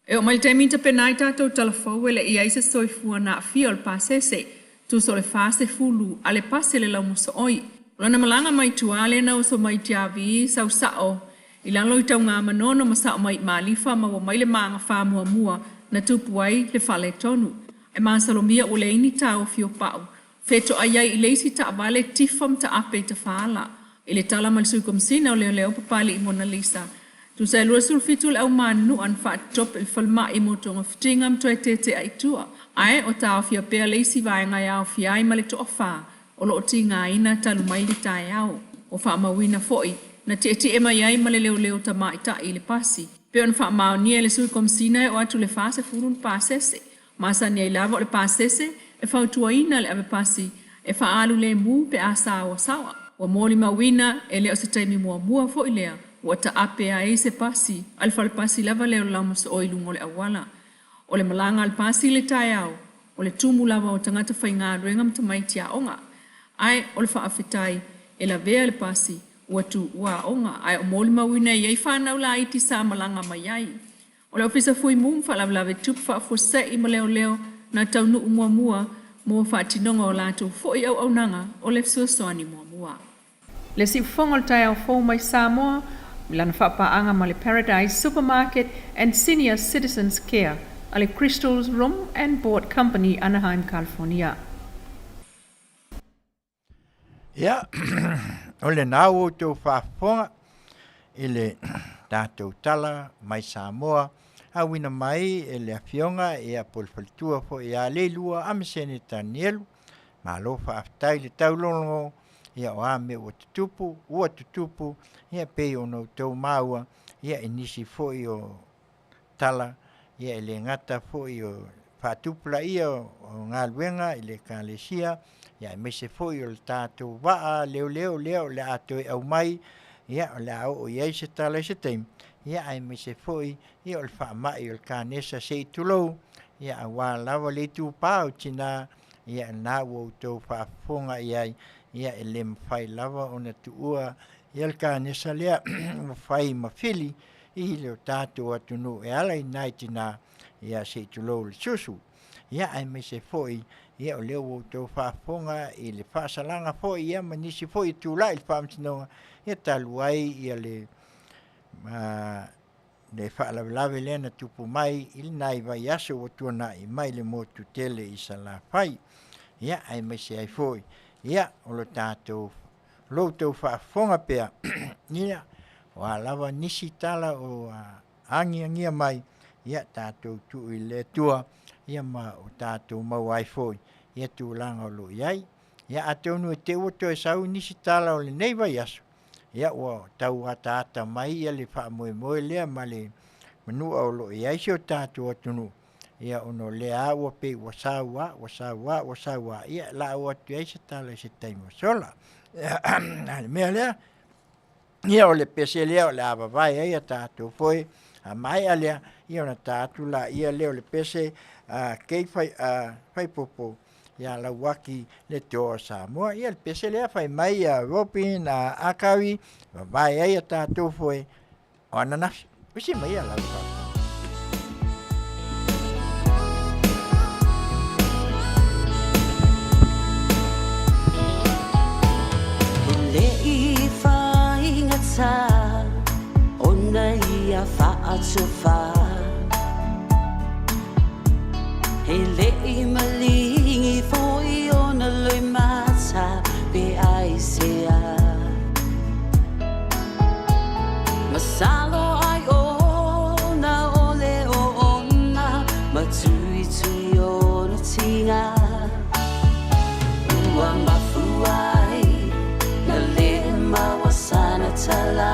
E oo mai le taimi tapena ai tatou tala fou e le i ai se soifua na aafia o le pasese, tusa o le 40 a le pasi a le laumosoo'i. O lana malaga mai tua lea na oso mai Tiavi sau sa'o i lalo i Taugāmanono ma sa'o mai i Malifa maua mai le magafa muamua na tupu ai le faaletonu. E masalomia ua leai ni taofi o pau fetoai ai i le isi taavale tifa ma taape i tafaala. I le tala mai le Sui Komesina o Leoleo Papali'i Monalisa, tusa e 27 le au manu'a na faatotope i le falemai mo togafitiga ma toe tete'a i tua, ae o taofia pea le isi vaega e aofia ai ma le toafā o lo o tigaina talu mai le taeao. Ua faamauina foi na tietie mai ai ma le leoleo tamaita'i i le pasi. Pei ona faamaonia e le Sui Komesina e oo atu i le 40 le pasese. Masani ai lava o le pasese e fautuaina le avepasi e faaalu lemu pe a saoasaoa. Ua molimauina e le o se taimi muamua foi lea ua taape ai se pasi a le falepasi lava lea o le laumosoo'i i luga o le auala. O le malaga a le pasi i le taeao, o le tumu lava o tagata faigaluega ma tamaiti aoga. Ae o le faafetai e lavea le pasi ua tuua aoga, ae o molimauina e i ai fanau laiti sa malaga mai ai. O le Ofisa Fui Mu ma Faalavelave Tutupu Faafuasei ma Leoleo na taunuu muamua mo faatinoga o latou foi auaunaga o le fesoasoani muamua. Le siufofoga o le taeao fou mai Samoa i lana faapaaga ma le Paradise Supermarket and Senior Citizens Care a le Crystals Room and Board Company, Anaheim, California. Ia, o lena ua outou faafofoga i le tatou tala mai Samoa, auina mai e le Afioga ia po o le faletua foi ia Leilua Amesene Tanielu. Malo faafetai le taulogologo, ia o a mea ua tutupu, ua tutupu, ia pei ona outou maua, ia i nisi foi o tala, ia e le gata foi o faatupulaia o galuega i le Ekalesia, ia aemaise foi o le tatou vaa leoleo lea o le a toe aumai, ia o le a oo i ai se tala i se taimi, ia aemaise foi ia o le faamai o le kanesa se i tulou, ia aua lava le itupa o tina, ia lena ua outou faafofoga i ai, ia e le mafai lava ona tuua ia le kanesa lea ua fai ma fili i lo tatou atunuu e ala i nai tina, ia se i tulou le susu. Ia aemaise foi ia o lea ua outou faafofoga i le faasalaga foi ia ma nisi foi e tulai i le faamasinoga, ia talu ai ia le le faalavelave lea na tupu mai i lenai vaiaso ua tuanai mai le motu tele i Salafai. Ia aemaise ai foi ia o lo tatou lo outou faafofoga pea ia o a lava nisi tala o agiagia mai ia tatou tuu i le Atua ia ma o tatou maua ai foi ia tulaga o lo o i ai. Ia atonu e te ua toe sau nisi tala o lenei vaiaso, ia ua tau ataata mai ia le faamoemoe lea ma le manua o lo o i ai si o tatou atunuu, ia ona o lea lava ua pei ua sau lava, ua sau lava, ua sau lava, ia o le a oo atu i ai se tala i se taimi ua sola. A o le mea lea, ia o le pese lea o le a vavae ai a tatou foe, a maea lea, ia ona ta atu laia lea o le pese a Kei Faipopo ia Lauaki le Toa o Samoa. Ia le pese lea fai mai ia Robin a Akari, vavae ai a tatou foe o ananafi. Usi mai ia lau Le i faigata ona ia faatufa E le i maligi foi ona loimata pe aisea Masalo ai ona o le o ona Matuitui ona tiga Ua mafua ai na le maua sana tala.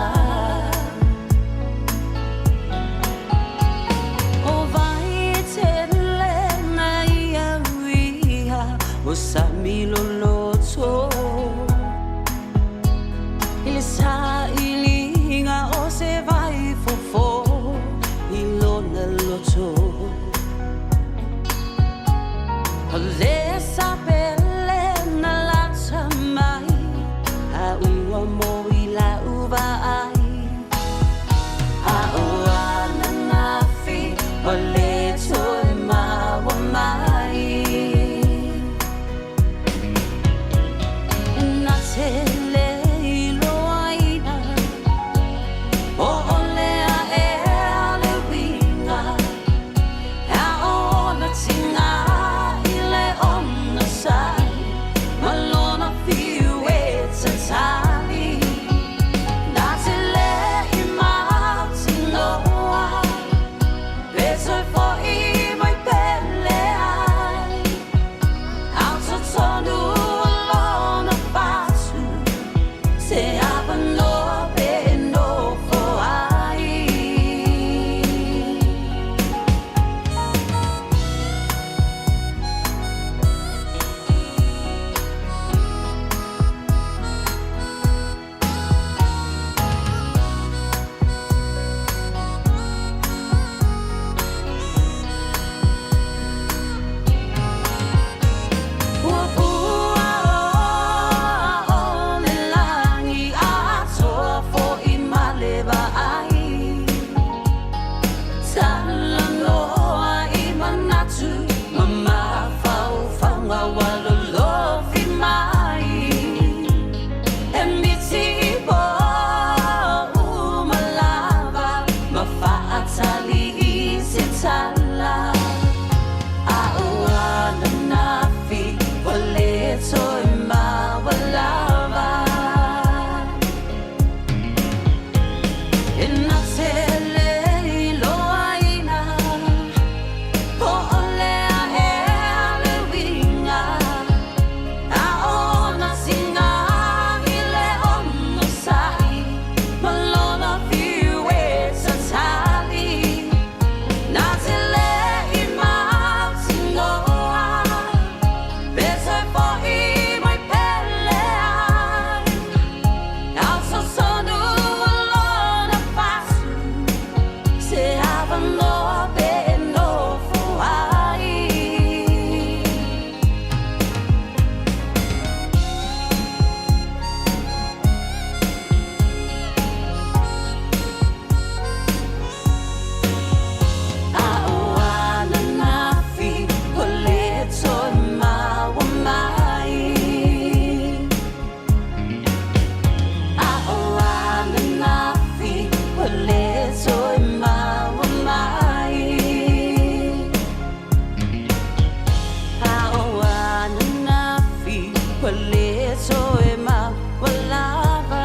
toe maualava.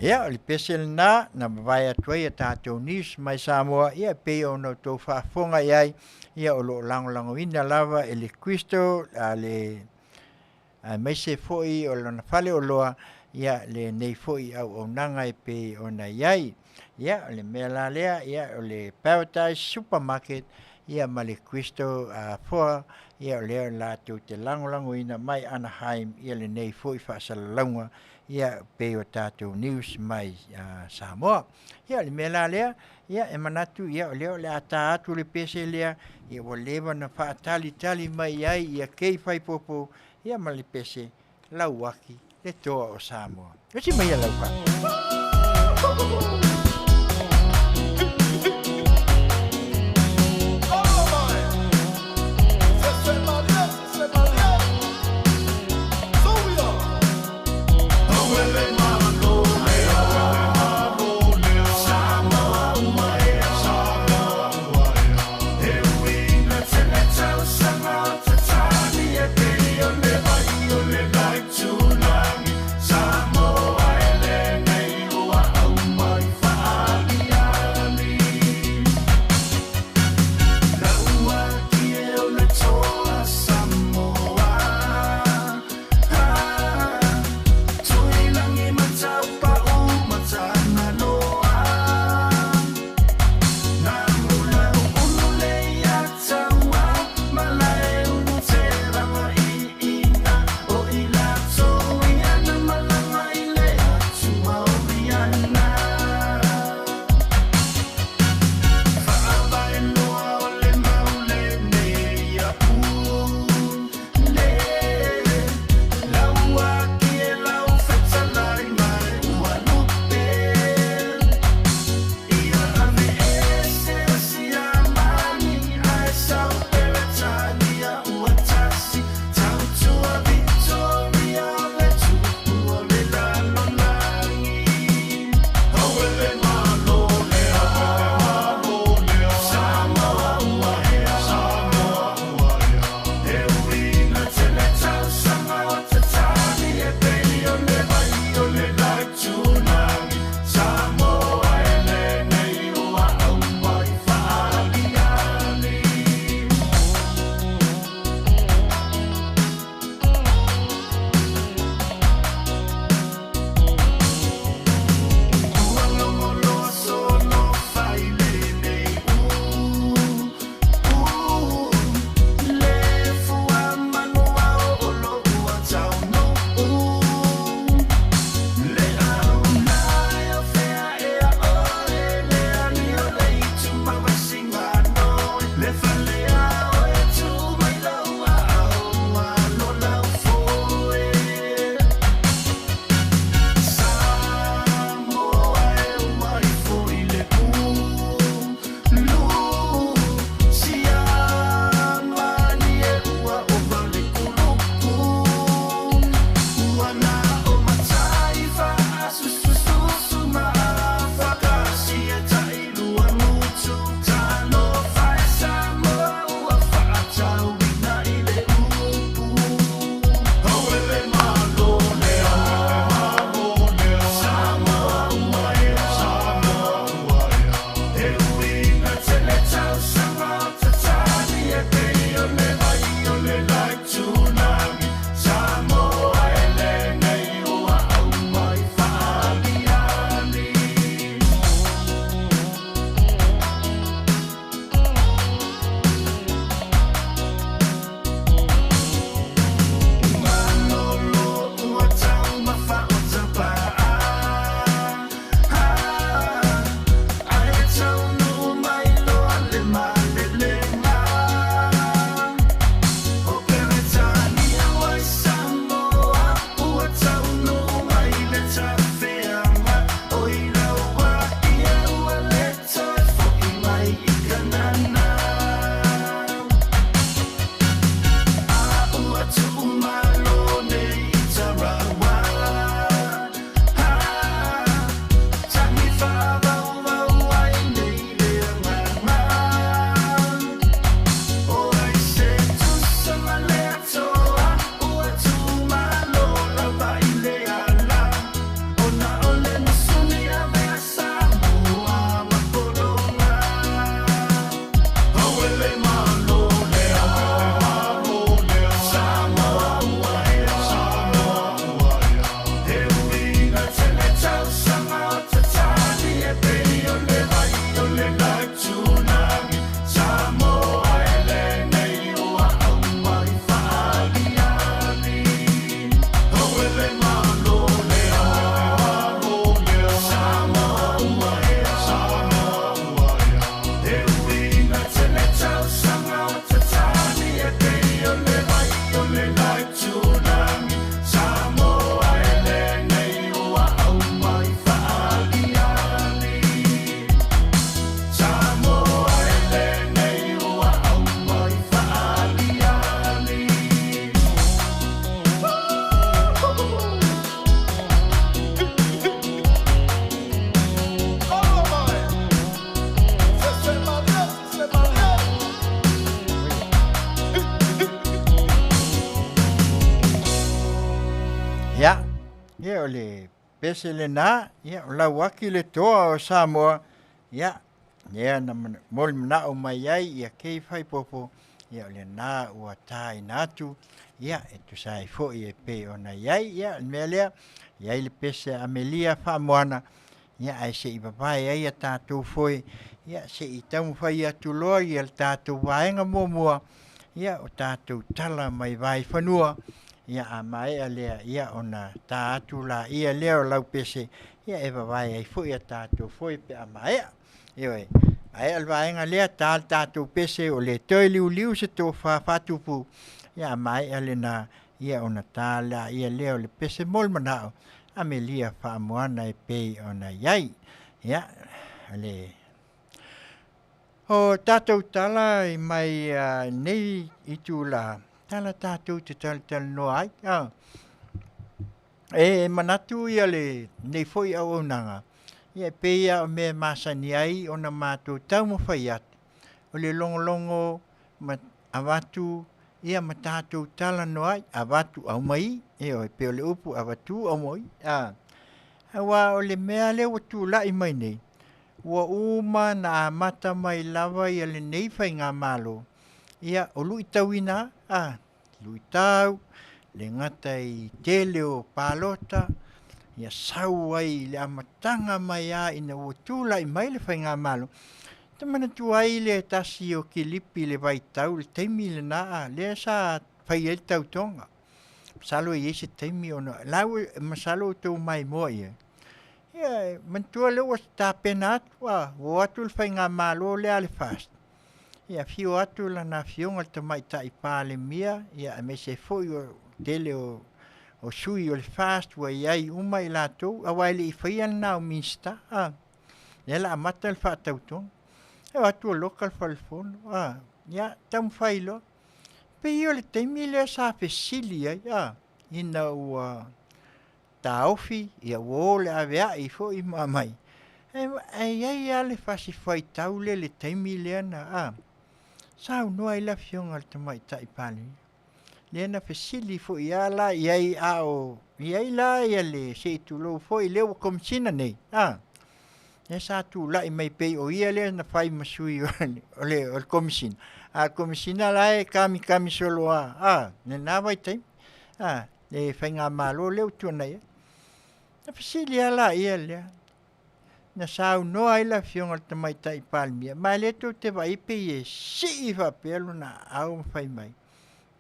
Ia, o le pese lenā na mavae atu ai a tatou news mai Samoa, ia e pei ona outou faafofoga i ai, ia o lo o lagolagoina lava e le Kristo a le aemaise foi o lona faleoloa, ia lenei foi auaunaga e pei ona i ai. Ia, o le mea la lea, ia o le Paradise Supermarket, ia ma le Crystal Foa, ia o lea latou te lagolagoina mai Anaheim ia lenei foi faasalalauga, ia pei o tatou news mai Samoa. Ia o le mea la lea, ia e manatu ia o lea o le a tā atu le pese lea, ia ua leva ona faatalitali mai ai ia Kei Faipopo, ia ma le pese Lauaki le toa o Samoa. Osi mai ia lau Ia o le pese lenā, ia o Lauaki le toa o Samoa, ia lea na molimanaʻo mai ai ia Kei Faipopo, ia o lenā ua tāina atu, ia e tusa ai foi e pei ona i ai. Ia o le mea lea, i ai le pese a Amelia Faamoana, ia ae se i vavae ai a tatou foe, ia se i taumafai atu loa ia le tatou vaega muamua, ia o tatou tala mai Vaifanua, ia a maea lea, ia ona ta atu laia lea o lau pese, ia e vavae ai foi a tatou foe pe a maea. Ioe, maea le vaega lea, ta le tatou pese o le toe liuliu se tofa faatupu, ia a maea lena, ia ona ta laia lea o le pese mo le manao, Amelia Faamoana e pei ona i ai. Ia, o le O tatou tala i mai nei itula, tala tatou te talatalanoa ai. E manatu ia lenei foi auaunaga, ia e pei lava o mea e masani ai ona matou taumafai atu, o le logologo ma avatu ia ma tatou talanoa ai, avatu aumai, ioe, pei o le upu avatu aumai, aua o le mea lea ua tulai mai nei, ua uma ona amata mai lava ia lenei faigamalo, ia o luitauina lava, luitau, le gata i tele o palota, ia sau ai i le amataga mai lava ina ua tulai mai le faigamalo. Ou te manatua ai le tasi o kilipi i le vaitau i le taimi lena lea sa fai ai le tautoga. Masalo e i ai se taimi ona, o la e masalo ua outou maimoa i ai. Ia manatua lea ua tapena atu, ua o atu le faigamalo lea a le FAST, ia afio atu lana afioga i le Tamaitai Palemia, ia aemaise ai foi o le tele o sui o le FAST ua i ai uma i latou, aua e le i faia lena o Minisita, lea o le a amata le faatautoga. E o atu ua loka le fale fono, ia taumafai loa. E pei o le taimi lea sa fesili ai, ina ua taofi ia ua o le aveai foi ma aumai, ae i ai lava le fasi faitau lea i le taimi lea na saunoa ai le afioga i le Tamaitai Palemia, lea na fesili foi lava la i ai a o i ai la le, se i tulou foi, lea ua Komesina nei, lea sa tulai mai pei o ia lea na fai ma sui o le Komesina, a o le Komesina la e kamikami solo lava i lena vaitaimi, le faigamalo lea ua tuanai atu. Ona fesili lava laia lea, na saunoa ai le afioga i le Tamaitai Palemia, ma o lea tou te vaai pei e sii faapea lona aao ma fai mai,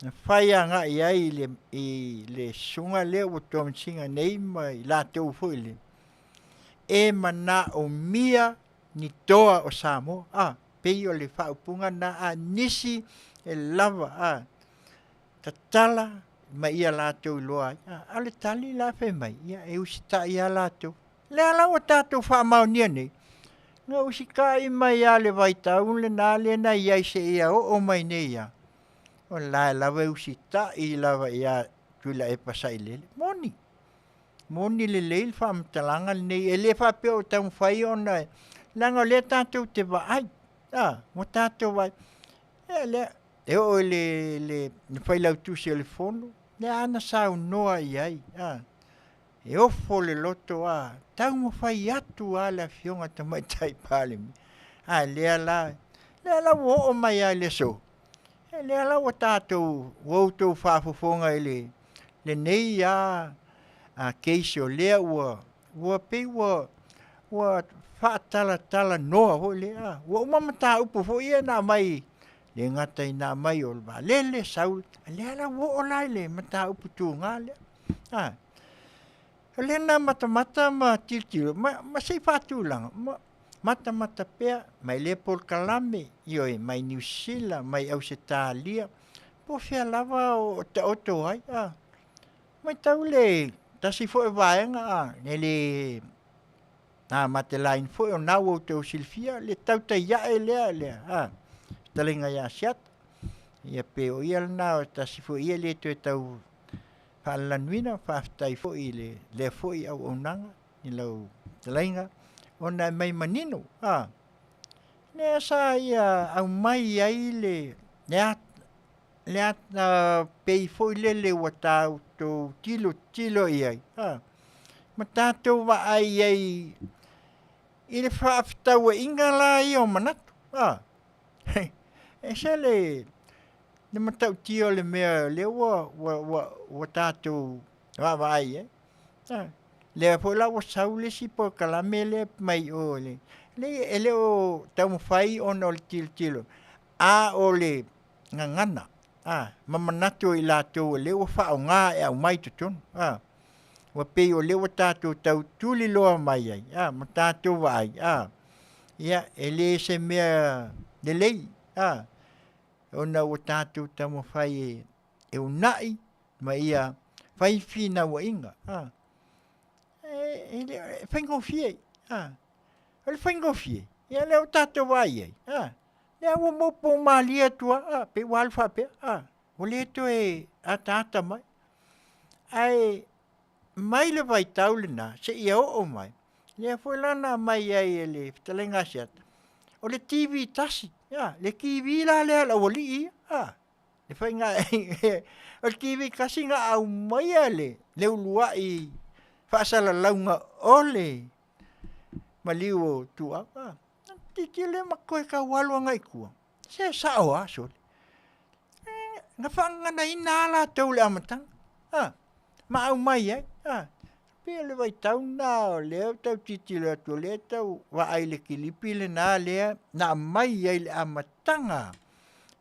na fai agai i ai i le susuga lea ua tonsina nei ma i latou foi lea, e manaomia ni toa o Samoa. A, pei o le faaupuga lena a nisi e lava, a, tatala ma ia latou iloa ai. A o le tali la fai mai, ia e usitai lava latou. O lea la ua tatou faamaonia nei, na usitai mai lava i le vaitau lena lea na i ai seia oo mai nei lava, o la e lava e usitai lava ia Tuilaepa Sailele. E moni, moni lelei le faamatalaga lenei, e le faapea o taumafai ona, leaga o lea tatou te vaai, a, ua tatou vaai. Ia lea, e oo i le Failautusi o le Fono, lea lava na saunoa i ai, a, e ofo le loto, a taumafai atu lava le Afioga i le Tamaitai Palemia, a lea la, lea la ua oo mai lava i le aso, lea la ua tatou, ua outou faafofoga i lenei lava case o lea ua, ua pei ua, ua faatalatalanoa foi lea, ua uma mataupu foi ia na aumai, le gata ina aumai o le vaalele sau, a lea la ua oo la i le mataupu tuga lea. A, o lea na matamata ma tilotilo ma, ma se i faatulaga, ma matamata pea mai lea polokalame, ioe, mai Niu Sila, mai Ausetalia, po o fea lava o taoto ai, a. Matau le tasi foi vaega, a, e le na matelaina foi o na ua outou silafia le tautai ae lea, lea, a, fetalaiga ia Asiata. Ia pe o ia lena o tasi foi ia le toe tau faalalanuina, faafetai foi i le lea foi auaunaga i lau fetalaiga ona e aumai manino, a, lea sa ia aumai ai le le pei foi lele ua tatou tilotilo i ai, a. Ma tatou vaai ai i le faafetauaiga la ia o manatu. A, ese le le matautia o le mea lea ua ua ua ua tatou vaavaai i ai. A, lea foi la ua sau le isi polokalame lea mai o le leai e le o taumafai ona o le tilotilo, a o le gagana a, ma manatu o i latou o lea ua faaaoga e aumai i totonu a. Ua pei o lea ua tatou tau tuliloa mai ai a, ma tatou vaai a, ia e le se mea lelei a, ona ua tatou taumafai e e uunai ma ia fai finauaiga a, e le e faigofie a, o le faigofie, ia lea ua tatou vaai i ai a, lea ua moupo malie atu lava a, pei ua alu faapea a, ua le toe ataata mai. Ae mai le vaitau lena seia oo mai, lea foi la na aumai ai e le fetalaiga a Asiata, o le TV tasi, a, le TV la lea a le aualii ia, a, le faiga o le TV tasi na aumaia le le uluai faasalalauga o le maliu o Tuau, a, tilotilo lea ma toe tau alu agai i tua, se sao lava sole. Na faagaganaina lava latou i le amataga, a, ma aumai ai, a. Pei o le vaitau lena o lea ou te tau tilotilo atu o lea e tau vaai i le kilipi lena lea na aumai ai i le amataga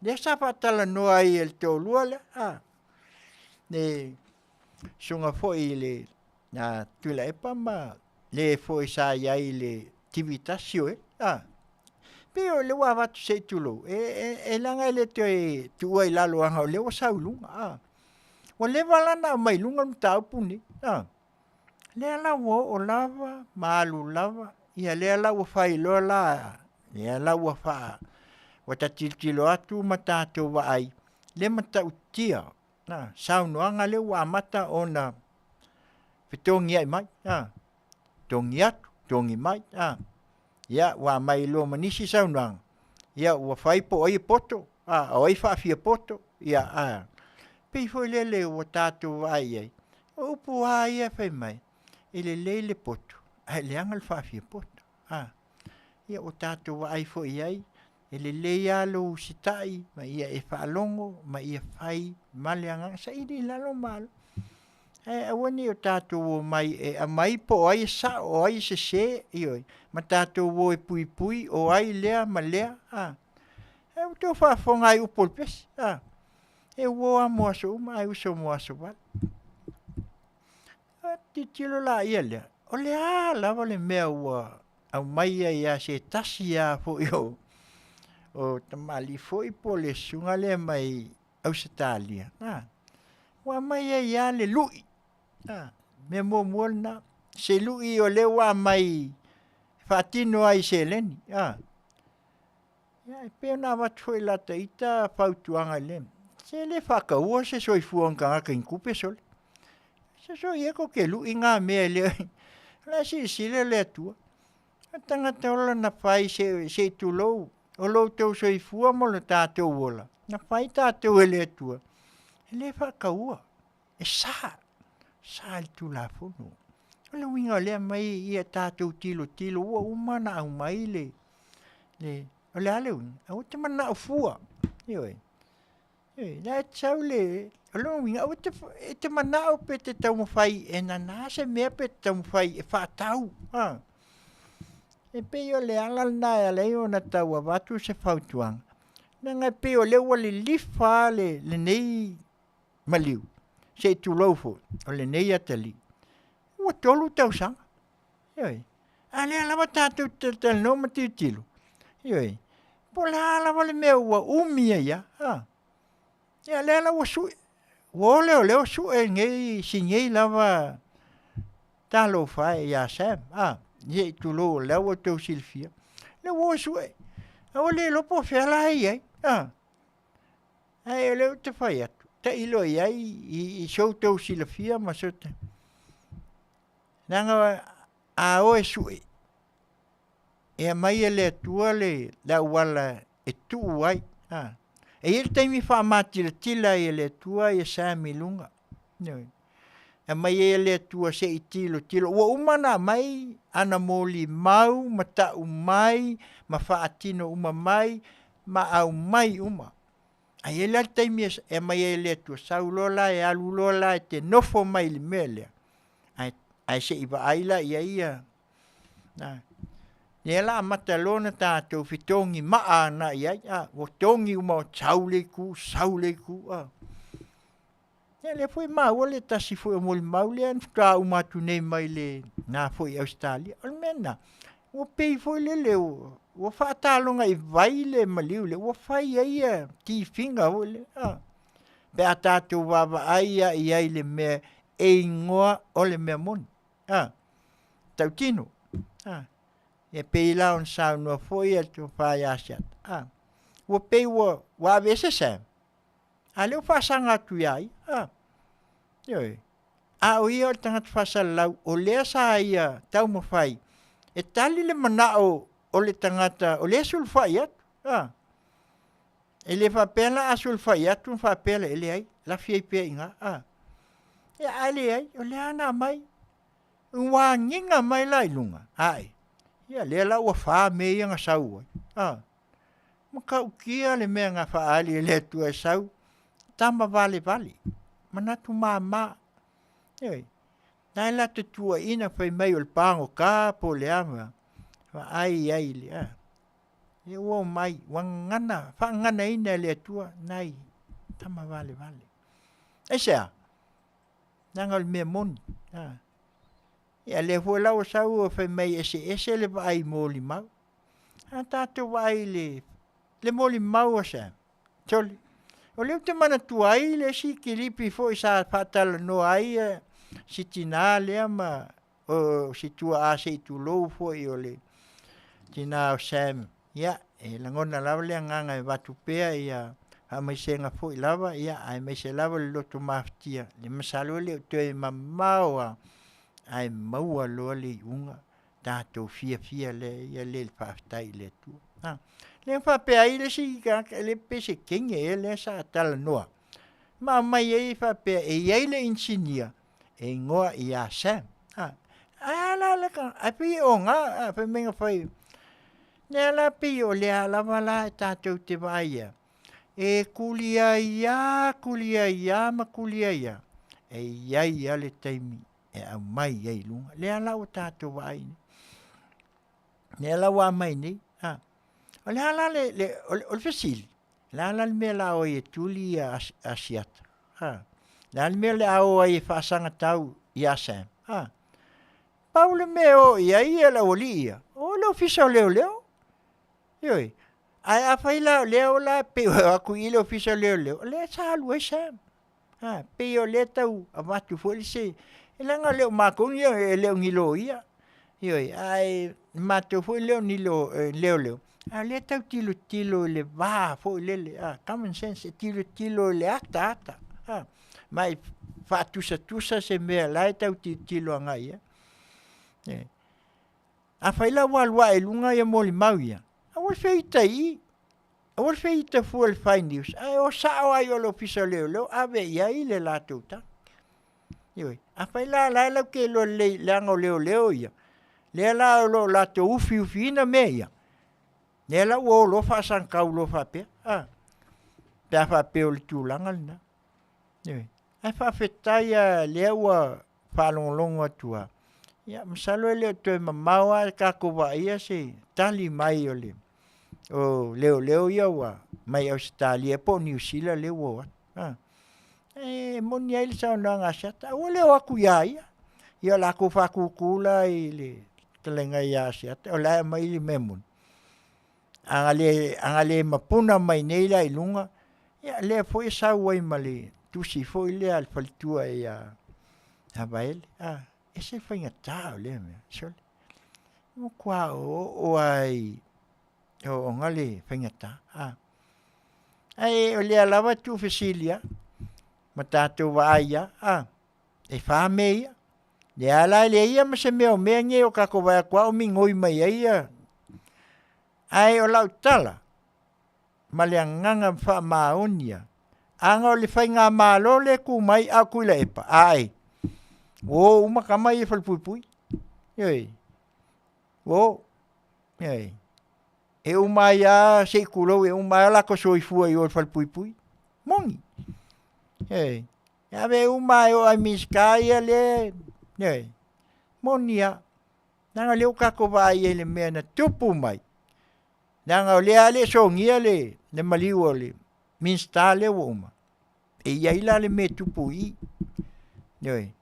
lea sa faatalanoa ai e le toalua lea, a, le susuga foi i le a Tuilaepa ma le foi sa i ai i le TV tasi o e, a. Pei o lea ua avatu se i tulou, e, e, e leaga e le toe tuua i lalo leaga o lea ua sau i luga, a. Ua leva la ona aumai i luga le mataupu lenei, a. Lea la ua oo lava ma alu lava, ia lea la ua fai loa la, lea la ua faa, ua ta tilotilo atu ma tatou vaai le matautia saunoaga lea ua amata ona fetogiai mai, a, togi atu, togi mai, a. Ia, ua aumai loa ma nisi saunoaga, ia ua fai po o ai e poto, a, o ai e faafia poto, ia, a. Pei foi lele ua tatou vaai i ai, o upu lava ia e fai mai, e lelei le poto ae leaga le faafia poto, a. Ia ua tatou vaai foi i ai, e lelei lava lou usitai ma ia e faalogo ma ia fai ma le agaga, saili i lalo ma alu. Ae aua ne i o tatou omai e aumai po o ai e sao o ai e sese, ioe, ma tatou o e puipui o ai lea ma lea, a. Ae ua outou faafofoga lava i upu o le pesi, a. E uo lava mo aso uma ae uso mo aso vale. Ona tilotilo laia lea, o le a lava le mea ua aumai ai ia se tasi lava foi o o tamalii foi po o le susuga lea mai Ausetalia, a, ua aumai ai lava le lui, a, mea muamua lena, se lui o lea ua aumai e faatino ai i seleni, a. Ia, e pei ona avatu foi e lata ita fautuaga i le, se le faataua se soifua o ni tagata i ni tupe sole. Se soia tou te lui na mea e le, o la e silasila le Atua. O le tagata ola na fai se, se i tulou, o lo outou soifua ma lo tatou ola, na fai tatou e le Atua, e le faataua, e sa, sa i le Tulafono. O le uiga o lea aumai ia tatou tilotilo ua uma ona aumai le, le, o le a le uiga? Aua te manao fua, ioe. Ioe, la e sau le, o lona uiga aua te, e te manao pe te taumafai e nana se mea pe te taumafai e faatau, a. E pei o le ala lena e ala ai ona tau avatu se fautuaga, leaga e pei o lea ua lilifa lava le, lenei maliu, se i tulou foi, o lenei atalii, ua 3 tausaga. Ioe. A lea lava tatou te talatalanoa ma tilotilo, ioe, po o le a lava le mea ua umi ai lava, a. Ia lea la ua sue, ua o leoleo sue nei si nei lava talofa e ia Sam, a, se i tulou o lea ua outou silafia, lea ua o e sue, a ua le iloa po o fea la e i ai, a. Ae o lea ou te fai atu, tailo i ai i so outou silafia ma so Leaga a o e sue, e aumai e le Atua le auala e tuu ai. A. E i ai le taimi faamatilatila ai e le Atua ia Sam i luga. Ioe. Aumai ai e le Atua se i tilotilo. Ua uma ona aumai ana molimau ma tau mai ma faatino uma mai ma aumai uma. Ae i ai la le taimi e aumai ai e le Atua, sau loa la e alu loa la e te nofo mai i le mea lea, ae, ae se i vaai la i ai ia, a. Lea la amata loa ona tatou fetogi maa agai i ai, a, ua togi uma, sau le itu, sau le itu, a. Ia lea foi e maua le tasi foi o molimau lea na faatoa uma atu nei mai le na foi i Ausetalia. O le mea lena, ua pei foi lele ua, ua faataloga i vai le maliu lea, ua fai ai ia tifiga foi lea, a. Pe a tatou vaavaai lava i ai i le mea e igoa o le mea moni, a, tautino, a. E pei la ona saunoa foi le tofa ia Asiata, a, ua pei ua, ua aveese Sam, a lea ua faasaga atu ia ia, a. Ioe. A o ia o le tagata faasalalau, o lea sa ia taumafai e tali le manao o le tagata o lea e sulufai atu, a. E le faapea la a sulufai atu ona faapea lea, e leai, lafi ai pea i ina, a. Ia, ae leai, o lea na aumai, ua agiga mai la i luga, ae, ia lea la ua fa mea ia na sau ai, a. Matautia le mea na faaali e le Atua e sau, tama valevale, manatu mama. Ioe. Na e latou tuuaiina fai mai o le pagota po o le a ma vaai i ai i le a. Ia ua omai, ua gagana, faagaganaina e le Atua nai tama valevale. Aisea? Leaga o le mea moni. A. Ia lea foi la ua sau fai mai e eseese le vaai molimau. A tatou vaai i le, le molimau a Sam, sole, o lea ou te manatua ai le isi kilipi foi sa faatalanoa ai si tinā lea ma o si tuaa se i tulou foi o le tinā o Sam. Ia, e lagona lava le agaga e avatu pea ia faamaisega foi lava, ia aemaise lava le loto mafatia, le masalo e le o toe mamao lava, ae maua loa le iuga tatou fiafia lea ia le faafetai i le Atua. A, lea na faapea ai le isi tagata, e le pe se teine ea lea sa talanoa, ma aumai ai e faapea e i ai le inisinia e igoa ia Sam. A, ae a la le ae pei e oga, a, fai mai na fai, lea la pei o lea lava la e tatou te vaai ai, e tuli ai lava, tuli ai lava ma tuli ai lava, e i ai lava le taimi e aumai ai i luga. Lea la ua tatou vaai nei. Lea la ua aumai nei. A. O le a la le, le, o le, o le fesili, o le a la le mea la o ai e tuli ia Asiata? A. Le a le mea le a o ai e faasagatau ia Sam? A. Pau le mea e o i ai ia le aualii ia, o le ofisa o leoleo. Ioe. Ae afai la o lea o la pei o atu i le ofisa o leoleo, o lea sa alu ai Sam. A, pei o lea tau avatu foi le se, e leaga le o matou ni e le o ni loia. Ioe, ae matou foi le o ni leoleo, a o lea tau tilotilo i le va foi lele, a, common sense, e tilotilo i le ataata, a, ma e faatusatusa se mea la e tau tilotilo agai i ai. E. Afai la ua alu ae i luga ia molimau ia, aua le feita i i, aua le feita fua i le Fai News, ae o sao lava i o le Ofisa o Leoleo ave i ai le latou tali. Ioe, afai la la e latou te iloa lelei leaga o leoleo ia, lea la o lo o latou ufiufiina mea ia, lea la ua o loa faasagatau loa faapea, a, pe a faapea o le tulaga lena. Ioe, ae faafetai lava lea ua faalogologo atu lava, ia masalo e le o toe mamao lava le tatou vaaia se tali mai o le o leoleo ia ua mai Ausetalia po o Niu Sila lea ua o atu. A. E moni ai le saunoaga a Asiata, aua le o atu ia ia. Ia o latou faatutu la i le fetalaiga ia Asiata, o la e aumai le mea moni. A na le, a na le mapuna mai nei la i luga, ia lea foi e sau ai ma le tusi foi lea a le faletua ia Vaele. A, ese le faigata o lea mea, sole. E matua oooo lava i ooooga le faigata. A, ae o lea lava e tuufesili lava ma tatou vaai lava, a, e fa mea ia. Lea la e leai lava ma se mea o mea nei o tatou vaai atu lava o migoi mai ai ia. Ae o lau tala ma le agaga faamaoni lava, ana o le faigamalo lea e tu mai a o Tuilaepa, ae. Ua o uma tama ia i falepuipui. Ioe. Ua o. Ioe. E uma ai lava se i tulou e uma ai lava o latou soifua i o i le falepuipui. Moni. Ioe. E ave uma lava e oo lava i Minisita ia lea, ioe, moni lava. Leaga o lea ua tatou vaai ai i le mea na tupu mai, leaga o lea lava e le i sogia le maliu o le Minisita lea ua uma, e i ai la le mea e tupu i i, ioe, e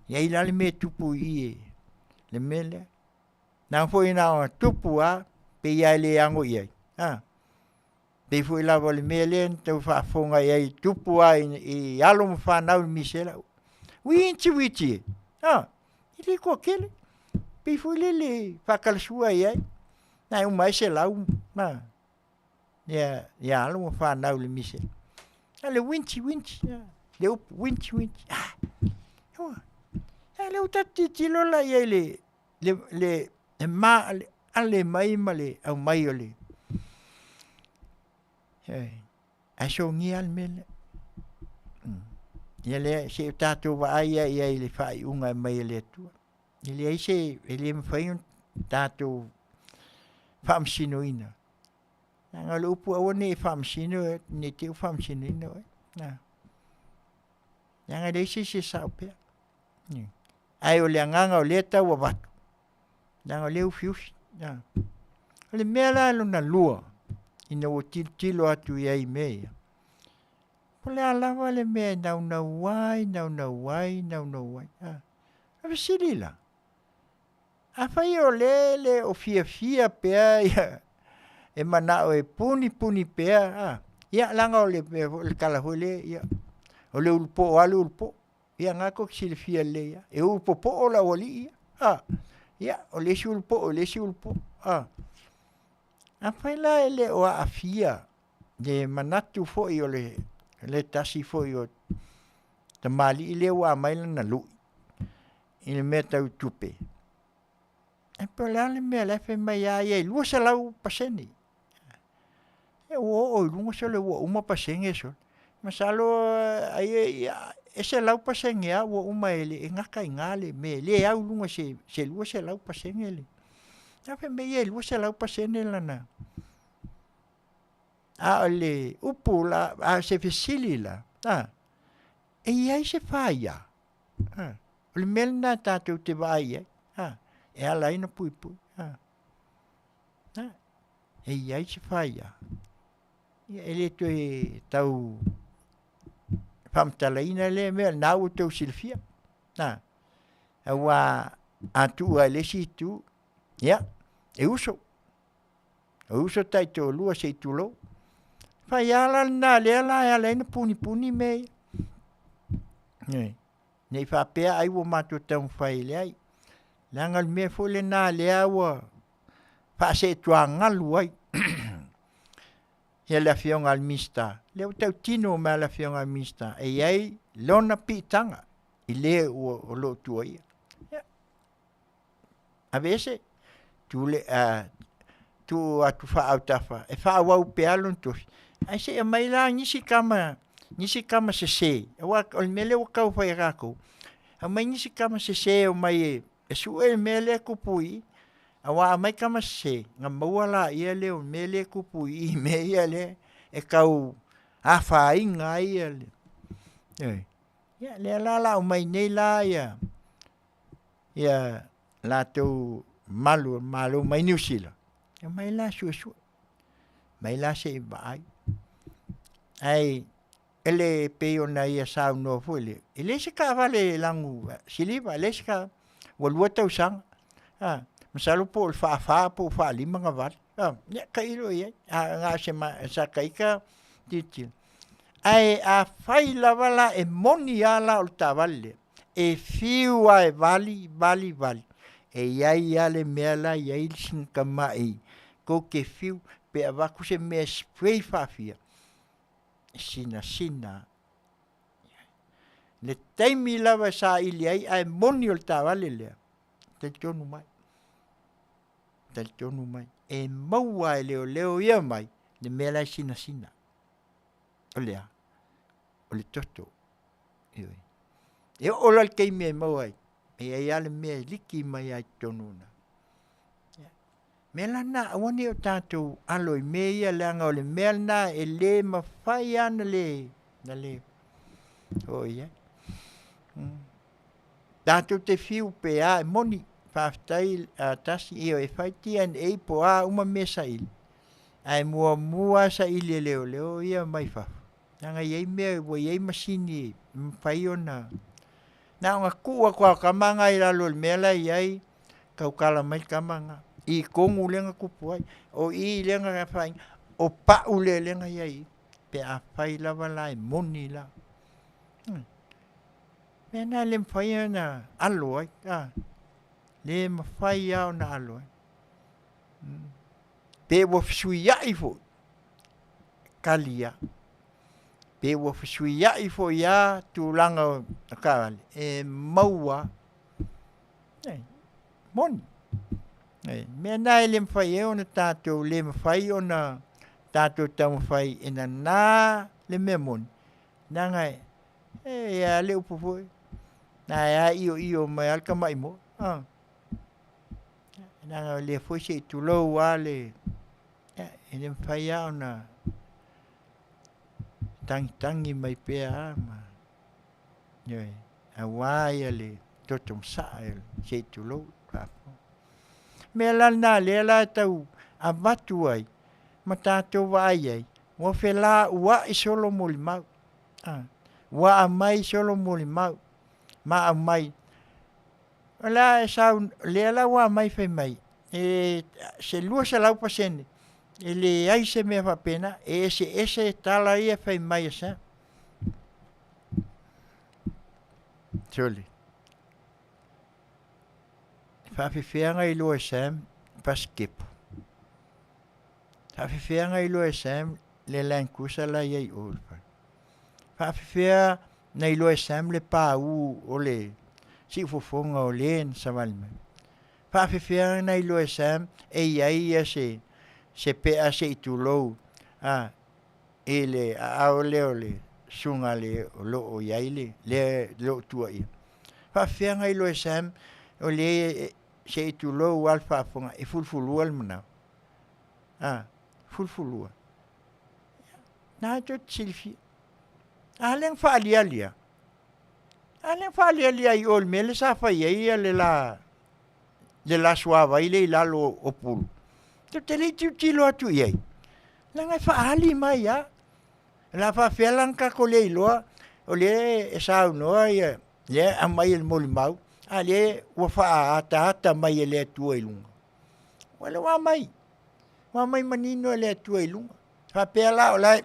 i ai la le mea e tupu i i le mea lea. Leaga foi na ona tupu lava, pei lava e le ano i ai, a. Pei foi lava o le mea lea na tau faafofoga i ai e tupu lava i alo ma fanau i le misela, uiti uiti e, a, e le toatele. Pei foi lele e faatalasua i ai, na e uma ai 100 a, ia alo ma fanau i le misela. A o le uiti uiti, le upu uiti uiti, a, ua, a o lea ua tatou tilotilo la i ai i le maaleale mai ma le aumai o le, ioe, ae sogia lava le mea lea. Ia lea, se i o tatou vaai lava i ai i le faaiuga e aumai e le Atua. E leai se, e le mafai ona tatou faamasinoina, leaga o le upu aua ne i e faamasino ne i te i ua faamasinoina oe. Leaga e leai se isi e sao pea. Ae o le agaga o lea e tau avatu, leaga o lea e ufiufi. O le mea la lona lua, ina ua tilotilo atu i ai i mea ia, po o le a lava le mea e naunau ai, naunau ai, naunau ai, a. O le fesili la, afai o lea e le o fiafia pea ia, e manao e punipuni pea, a, ia leaga o le mea foi le tala foi lea, ia, o le ulupoo lava le ulupoo. Ia lena tou te silafia lelei lava, e ulu popoo le aualii ia, a, ia o le isi ulupoo i le isi ulupoo, a. Afai la e le o aafia le manatu foi o le tasi foi o tamalii lea ua aumai lana lui i le mea tau tupe, ae po o le a le mea la e fai mai ai e 200%. Ua oo i luga sole ua uma pasene sole, masalo ai e 100% lava ua uma e le gata i ina le mea e le au i luga i se 200% le. Ae fai mai ia e 200% lana. A o le upu la, a o se fesili la, a, e i ai se faia? A, o le mea lena tatou te vaai i ai, a, e ala ai ona puipui. A, a, e i ai se faia? Ia e le toe tau faamatalaina lea mea, lena ua outou silafia. A, aua a tuu lava i le isi itu, ia, e uso. E uso taitoalua se i tulou. Fai lava la lena lea la e ala ai ona punipuni mea ia. Ioe. Ne i faapea ai ua matou taumafai e leai. Leaga o le mea foi lena lea ua faaseetuagalu ai ia le afioga i le Minisita, lea ua tautino mai lava le afioga i le Minisita, e i ai lona piitaga i le ua o lo o tuuaia. Ia, aveese, tule, tuu atu faaautafa e faaauau pea lona tofi, ae se i aumai la nisi tama, nisi tama sese, aua o le mea lea ua tau fai e tatou, aumai nisi tama sese e omai e, e sue le mea lea e tupu i i, aua a aumai tama sese, ona maua laia lea o le mea lea e tupu i i i mea ia lea e tau afaina ai le, ioe. Ia lea la o le a aumai nei la ia, ia latou malu o le Malo mai Niu Sila, e omai la suesue, mai la se i vaai. Ae e le pei ona ia saunoa foi le, e leai se taavale e lanu siliva, e leai se taavale, ua 2 tausaga, a, masalo po o le faa-fa po o le faa-lima ona vali, a, ia tailo i ai, a na o se sa ita tilotilo. Ae afai lava la e moni lava la o le taavale lea, e fiu lava e vali, vali, vali, e i ai lava le mea la e i ai sina tamai tou te fiu pe avatu se mea e spray faafia, e sinasina lava. Le taimi lava e saili ai ae moni o le taavale lea, talitonu mai, talitonu mai, e maua lava e leoleo ia mai le mea la e sinasina. O le a? O le toto. Ioe. E oo loa i le taimi e maua ai, e i ai lava le mea e liki mai lava i totonu i ina. Ia, o le mea la lena, aua ne i o tatou alo i mea ia leaga o le mea lena e le mafai lava ona le, na le oo i ai. Tatou te fiu pe a, e moni, faafetai tasi, ioe, e fai DNA po o a uma mea e saili, ae muamua lava saili e leoleo ia mai fafo, leaga e i ai mea ua i ai masini e mafai ona, na ona tuu atu lava o le tama lena i lalo i le mea la e i ai, tautala mai le tama lena, i tonu lea na tupu ai, o i lea na afaina, o pau lea lea na i ai i i, pe afai lava la e moni la. O le mea lena e le mafai ona alo ai, a, le mafai lava ona alo ai. Pe ua fesuiai foi, tali lava. Pe ua fesuiai foi lava tulaga o taavale, e maua lava. E moni. O le mea lena e le mafai ai ona tatou le mafai ona tatou taumafai e nana le mea moni, leaga e i ai lava le upu foi, o la e lava e ioio mai lava le tamai moa. Leaga o lea foi se i tulou lava le, ia e le mafai lava ona tagitagi mai pea lava ma, ioe, aua le toto masaa se i tulou. O le mea la lena o lea la e tau avatu ai ma tatou vaai ai, ua felauai solo molimau, ua aumai solo molimau ma aumai. O la e sau, lea la ua aumai fai mai e se 200% e leai se mea faapena, e eseese tala ia e fai mai e Sam. Sole, e faapefea ona iloa e Sam le pasikepu? E faapefea ona iloa e Sam le land cruiser la e i ai i o i le fale? E faapefea ona iloa e Sam le paú o le siufofoga o le na savali mai? E faapefea ona iloa e Sam e i ai se se pea se i tulou a i le aao lea o le susuga le o lo o i ai le lea o lo o tuuaia? E faapefea ona iloa e Sam o le se i tulou lava le faafofoga e fulufulua le manao? A, fulufulua. Na tou te silafia. A lea na faaliali lava. A lea na faaliali lava i o i le mea lea sa fai ai le la le la suavai lea i lalo o Pulu. Tou te le i tilotilo atu i ai, leaga e faaali mai lava. O le a faapefea la ona tatou le iloa o lea e saunoa ia, lea e aumai e le molimau, a o lea ua faaataata mai e le Atua i luga. O lea ua aumai, ua aumai manino e le Atua i luga. Faapea la o la e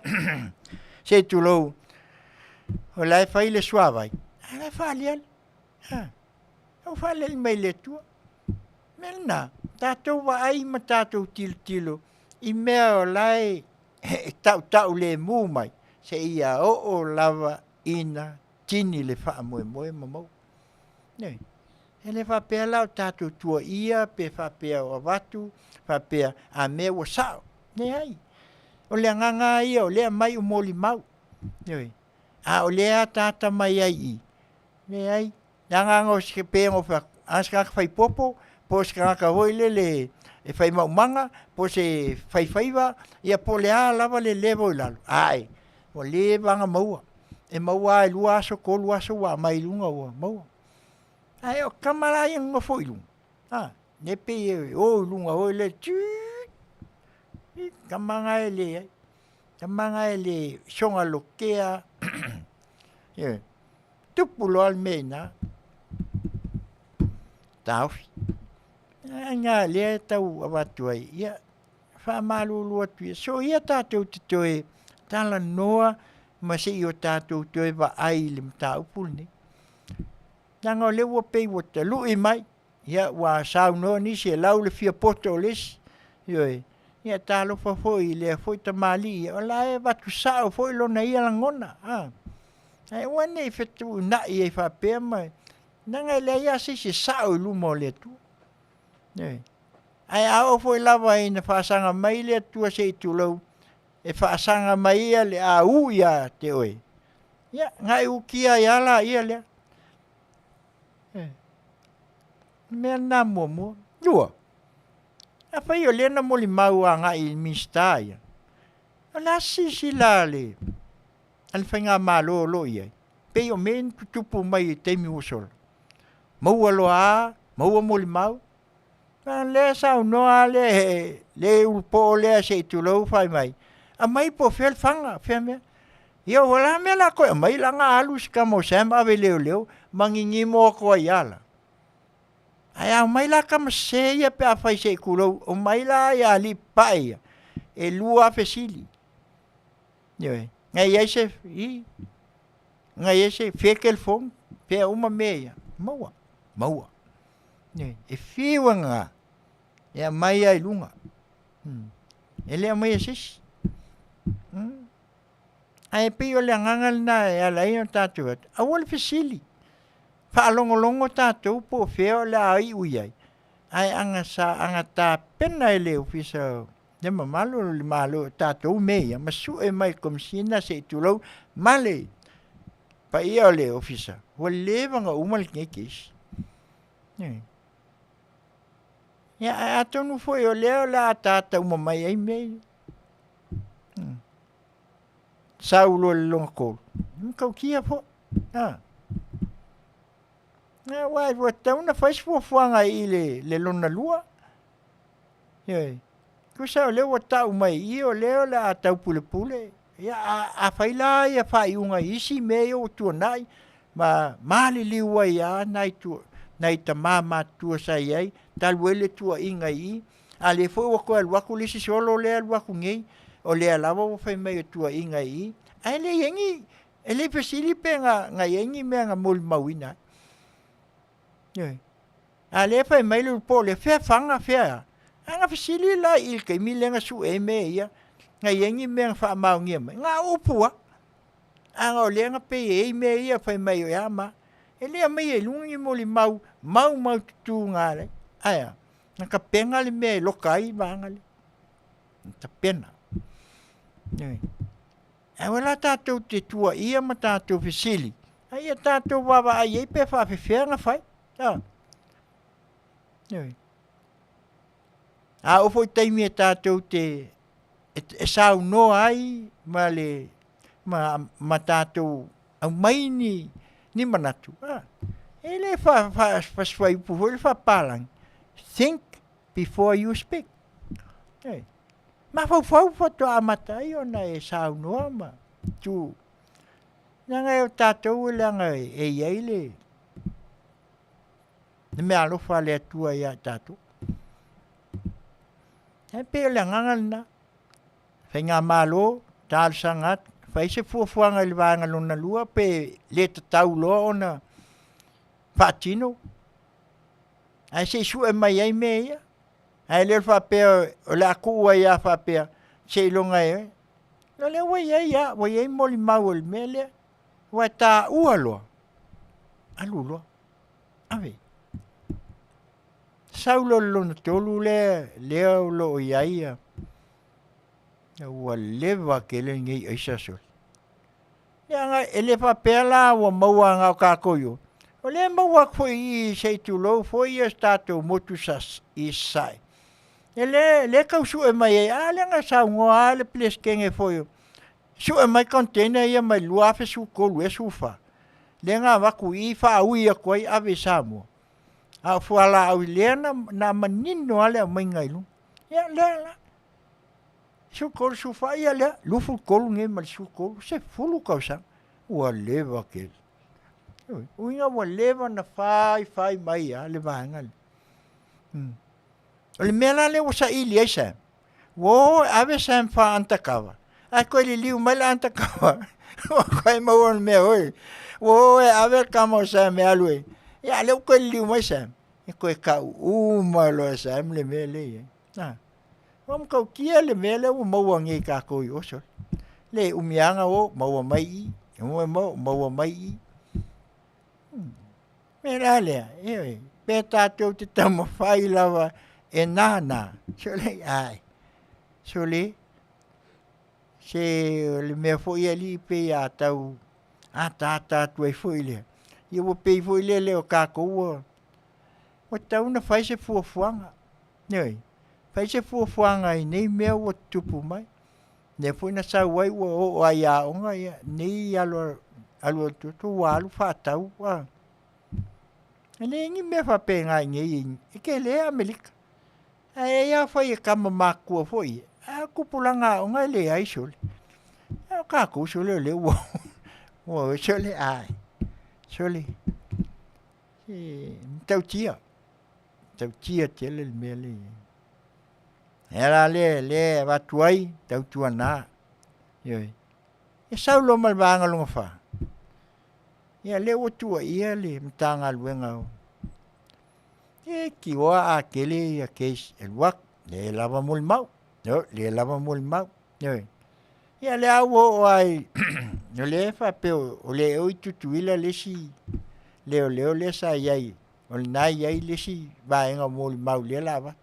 se i tulou, o la e fai le suavai, a o la e faaaliali. Ua faaaliali mai e le Atua. O le mea lena, tatou vaai ma tatou tilotilo i mea o la e tautaulemu mai seia oo lava ina tini le faamoemoe ma maua. Ioe. E le faapea la o tatou tuuaia pe faapea o avatu faapea a mea ua sao. Leai. O le agaga lava ia o lea e aumai o molimau. Ioe. A o lea e ataata mai ai i i, leai, leaga na o se, pei ona ou fai atu, a o se tagata faipopo po o se tagata foi lele e fai maumaga po o se faifaiva, ia po o le a lava le level i lalo, ae ua leva lava ona maua. E maua lava e 2 aso, 3 aso ua aumai i luga ua maua. Ae o tama la ia e nonofo i luga, a, lea e pei e o i luga foi lea tama na e leai, tama na e le soona lotea lava. Ioe. Tupu loa le mea i ina, taofi. A ina lea e tau avatu ai, ia, faamalulu atu ia, soia tatou te toe talanoa ma se i o tatou toe vaai i le mataupu lenei. Leaga o lea ua pei ua talui mai, ia ua saunoa nisi e lau le fia poto o le isi, ioe, ia talofa foi i lea foi tamalii, o la e avatu sao foi lona ia lagona, a. Ae aua ne i fetuunai ai faapea ma, leaga e leai lava se isi e sao i luma o le Atua. Ioe. Ae a oo foi lava ina faasaga mai le Atua se i tulou, e faasaga mai ia le a u ia te oe, ia, ona e ukia ai lava laia lea. E. Mea lena muamua. Lua, afai o lea na molimau agai i le Minisita ia, o le a se silasila a le a le faigamalo o lo o i ai, pei o mea ia na tutupu mai i le taimi ua sola, maua loa a, maua molimau, a o lea e saunoa lava le le ulupoo lea se i tulou fai mai, aumai po o fea le faga, fea mea. Ia o le a mea o le a toe aumai la na alu si tama o Sam ave i leoleo ma ninimo atu ai lava la. Ae a omai la tama sese ia pe afai se i tulou, omai la ia alii papae ia, e 2 lava fesili. Ioe, na i ai se, i, na i ai se, fea telefoni, fea uma mea ia, maua, maua. Ioe, e fiu e gagā, e aumai lava i luga. E le aumaia e se isi. Ae pei o le agaga lena e ala ai ona tatou o atu, aua le fesili, faalogologo tatou po o fea o le a iu i ai, ae ana sa ana tapena e le Ofisa le mamalu o le Malo o tatou mea ia ma sue mai i le Komesina se i tulou ma le paia o le Ofisa, ua leva ona uma lenei kesi. Ioe. Ia ae atonu foi o lea o le a ataata uma mai ai mea ia. Sau loa i le lona tolu, e matautia foi. A. Aua ua tatau ona fai se fuafuaga i le, le lona lua. Ioe. Tusa o lea ua tau mai i i o lea o le a taupulepule. Ia, a, a fai la ia faaiuga i isi mea ia ua tuanai, ma maliliu ai lava nai, tu, nai tama matutua sa i ai, talu ai le tuuaiga i i, a lea foi ua toe alu atu le isi solo lea alu atu nei, o lea lava ua fai mai o tuuaiga i i, ae le i ai ni, e le i fesili pe na, na i ai ni mea na molimauina ai. Ioe. A lea e fai mai le ulupo lea, fea faga, fea a? A na fesili la i le taimi lea na sue ai mea ia, na i ai ni mea na faamaonia mai, na o upu lava. A na o lea na pei e i ai mea ia fai mai o a ma, e le aumaia i luga ni molimau maumaututu na ala ai. Ae a? Na tapena le mea e loka ai vaega lea. Na tapena. Ioe. Ae aua la tatou te tuuaia ma tatou fesili, a ia tatou vaavaai i ai pe faapefea ona fai. A. Ioe. A oo foi taimi e tatou te e, e saunoa ai ma le ma, ma tatou aumai ni, ni manatu, a, e le fa, fa, fasifuaiupu foi le faapapalagi. Think before you speak. Ioe. Mafaufau faatoa amata ai ona e saunoa ma tu. Leaga e o tatou e leaga e i ai le le mea alofa a le Atua ia i tatou. E pei o le agaga lena. Faigamalo, talosaga atu, fai se fuafuaga i le vaega lona lua pe le tatau loa ona faatino. Ae se i sue mai ai mea ia. Ae le o le faapea o le a tuu ai lava faapea seiloga e o lea ua i ai lava, ua i ai molimau o le mea lea. Ua e taua loa, alu loa, ave. Sau loa le lona tolu lea, lea o lo o i ai ia, ua leva tele lenei aisa sole. Leaga e le faapea la ua maua na o tatou i o, o lea e maua atu foi i i se i tulou foi ia se tatou motu i Sasae. E le, le tau sue mai ai, a lea na saunoa lava le Peresetene foi, sue mai container ia mai 2013 ea 14, lea na avatu i i faaui atu ai ave i Samoa. A o fualaau lea na, na manino lava le aumaiga i luga. Ia lea la. 13, 14, ia lea, 23 nei ma le 13, 10 tausaga, ua leva tele. Ioe, uiga ua leva ona fai fai mai lava le vaega lea. O le mea la lea ua saili ai Sam, ua o e ave Sam faa-undercover, ae toe liliu mai le undercover, ua toe maua le mea foi. Ua o e ave le tama o Sam e alu e, ia a o lea ua toe liliu mai Sam, e toe tau uma loa e Sam le mea lea e i ai. A. Ua matautia le mea lea ua maua nei e tatou i o sole. Le umiaga o, maua mai i, o maua mai i. Mea la lea, ioe, pe tatou te taumafai lava e nānā, sole, ai, sole, se o le mea foi alii pei a tau ataata atu ai foi lea. Ia ua pei foi lea le o tatou ua ua tatau ona fai se fuafuaga. Ioe, fai se fuafuaga i nei mea ua tutupu mai. Lea foi na sau ai ua oo lava i aoga ia nei alu alu atu ua alu faatau. E leai ni mea faapena i inei, e tele Amerika. Ae ai afai e tama matutua foi ia, a o tupulaga aoga e leai sole. A o tatou sole o lea ua ua sole ai, sole, se matautia, matautia tele le mea lea e i ai. O le ala lea o lea e avatu ai, tautuana, ioe, ia sau loa ma le vaega lona fa, ia lea ua tuuaia le Matagaluega o E tioa a tele ia case e alu atu, le lava molimau, le lava molimau, ioe. Ia lea ua oo lava i o lea e faapea o lea ea o i Tutuila le isi leoleo lea sa i ai, o lena e i ai le isi vaega o molimau lea o le a avatu.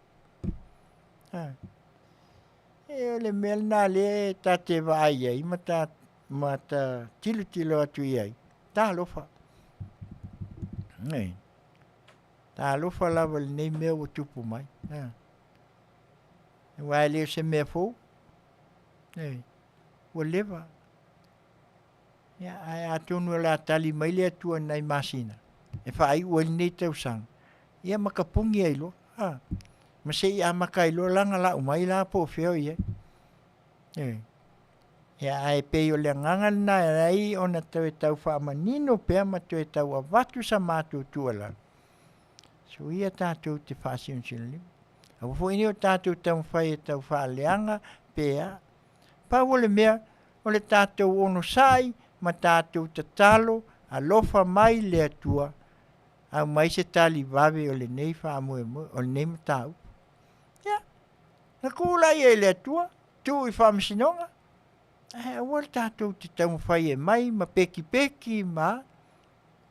E o le mea lena lea ta te vaai ai ma ta ma ta tilotilo atu i ai, talofa. Talofa lava i lenei mea ua tupu mai. Aua e le o se mea fou. Ua leva. Ia, ae atonu o le a tali mai le Atua i nai masina e faaiu ai lenei tausaga, ia ma tapuni ai loa. A, ma se i amata ai loa la ona lau mai la po o fea o i ai. Ia, ae pei o le agaga lena e ala ai ona toe tau faamanino pea ma toe tau avatu sa matou tuualalo, soia tatou te faasinosino lima. Aua foi ne i o tatou taumafai e tau faaleaga pe a. Pau o le mea, o le tatou onosai ma tatou tatalo, alofa mai le Atua, aumai se tali vave o lenei faamoemoe, o lenei mataupu. Ia, na tuu laia i le Atua, tuu i faamasinoga, ae aua le tatou te taumafai e mai ma pekipeki ma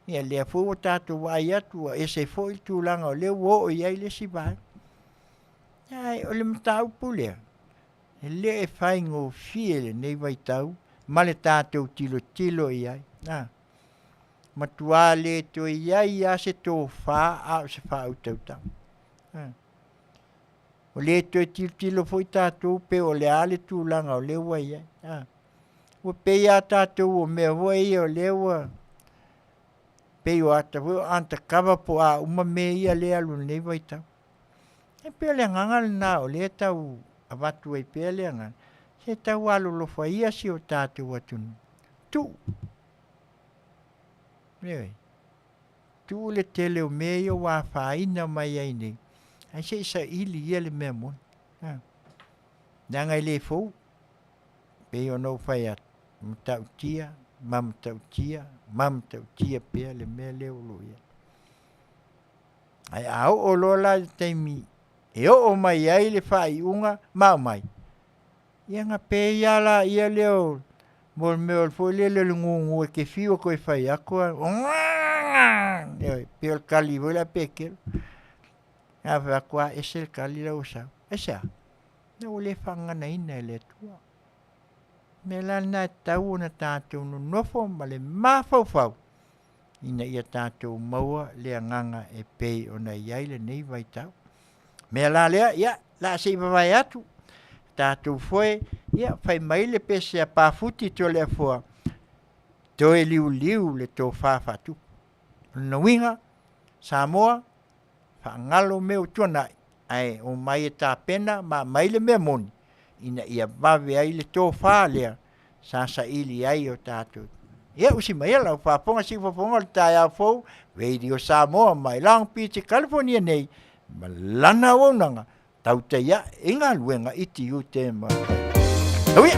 ia lea foi ua tatou vaai atu ua ese foi le tulaga o lea ua oo i ai le isi vaega. Ae o le mataupu lea, e le e faigofie lenei vaitau ma le tatou tilotilo i ai. A, matua le toe i ai lava se tofa a o se faautautaga. A. Ua le toe tilotilo foi tatou pe o le a le tulaga o lea ua i ai. A. Ua pei lava tatou o mea foi ia o lea ua pei o ata foi o undercover po o a uma mea ia lea e alu i lenei vaitau. E pei o le agaga lena o lea e tau avatu ai pea le agaga, se tau alolofa ia si o tatou atunuu, tuu. Ioe. Tuu le tele o mea ia ua afaina mai ai nei, ae se i saili ia le mea moni. Leaga e le fou, pei ona ou fai atu, matautia ma matautia ma matautia pea le mea lea o lo o i ai. Ae a oo loa la i le taimi e oo mai ai le faaiuga ma aumai, ia ona pei lava laia lea o mo le mea foi lele o le gugu e te fiu e toe fai atu, ioe, pei o le tali foi lea a Petelo. A fai atu, a ese le tali la ua sau. Aisea? Ina ua le faagaganaina e le Atua. O le mea la lena e tatau ona tatou nonofo ma le mafaufau ina ia tatou maua le agaga e pei ona i ai lenei vaitau. O le mea la lea, ia, o le a se i vavae atu tatou foe, ia, fai mai le pese a Pafuti Toleafoa, toe liuliu le tofa faatupu. O lona uiga, Samoa, faagalo mea ua tuanai, ae omai e tapena ma aumai le mea moni ina ia vave ai le tofa lea sa saili ai o tatou. Ia usi mai ia lau faafofoga siufofoga o le taeao fou Radio Samoa mai Long Beach, California nei ma lana auaunaga tautai ae i galuega i tiute ma Hauia!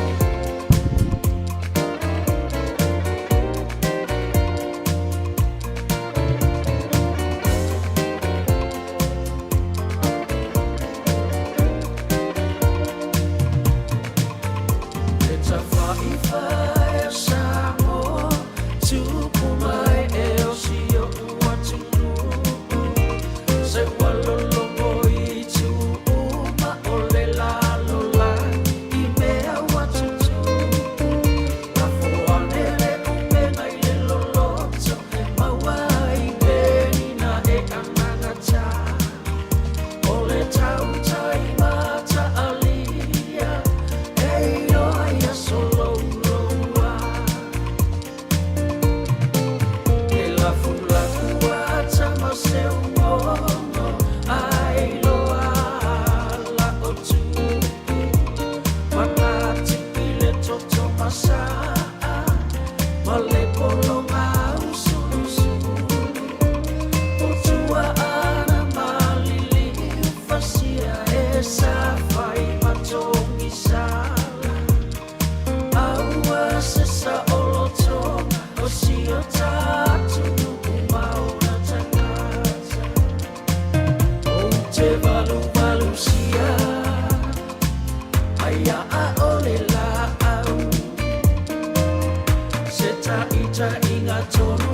taʻitaʻiga tonu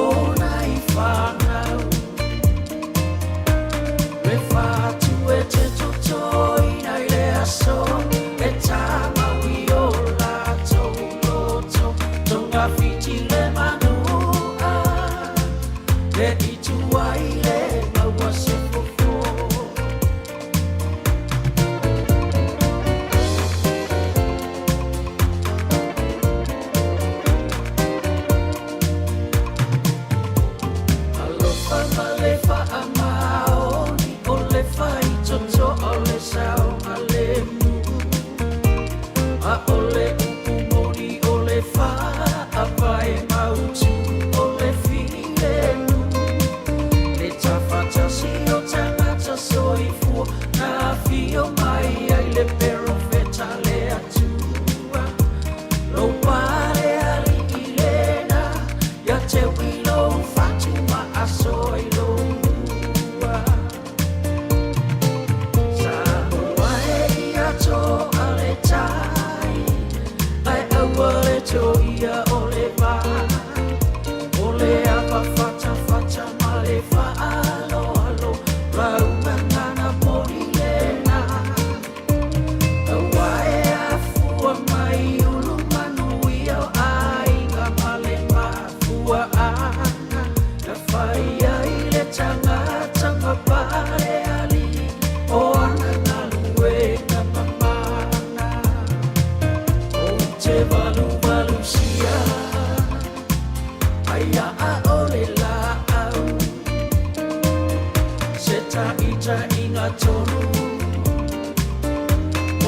ona i whānau Le whātu e te totoina i le aso E tāmaui o lātou loto Tonga whiti le manua Le itu ai le maua se fofo. Alofa ma le faamaoni o le faitotoa o le saogalemu A o le upu moni o le faavae mautu o le filemu Le tafatasi o tagata soifua na afio mai ai le perofeta le Atua Lou pale alii lena ia te i lou fatu ma aso ai lua Samoa e ia toa le tai Ae aua le toia o le vai O le ava fatafata ma le faaaloalo Lauga ngana moni lena Aua e afua mai ulu manuia o aiga ma le mafuaaga Na fai ai le tagata ma pale alii O ana galuega mamana Ou te valuvalusia ai a o le laau Se taʻitaʻiga tonu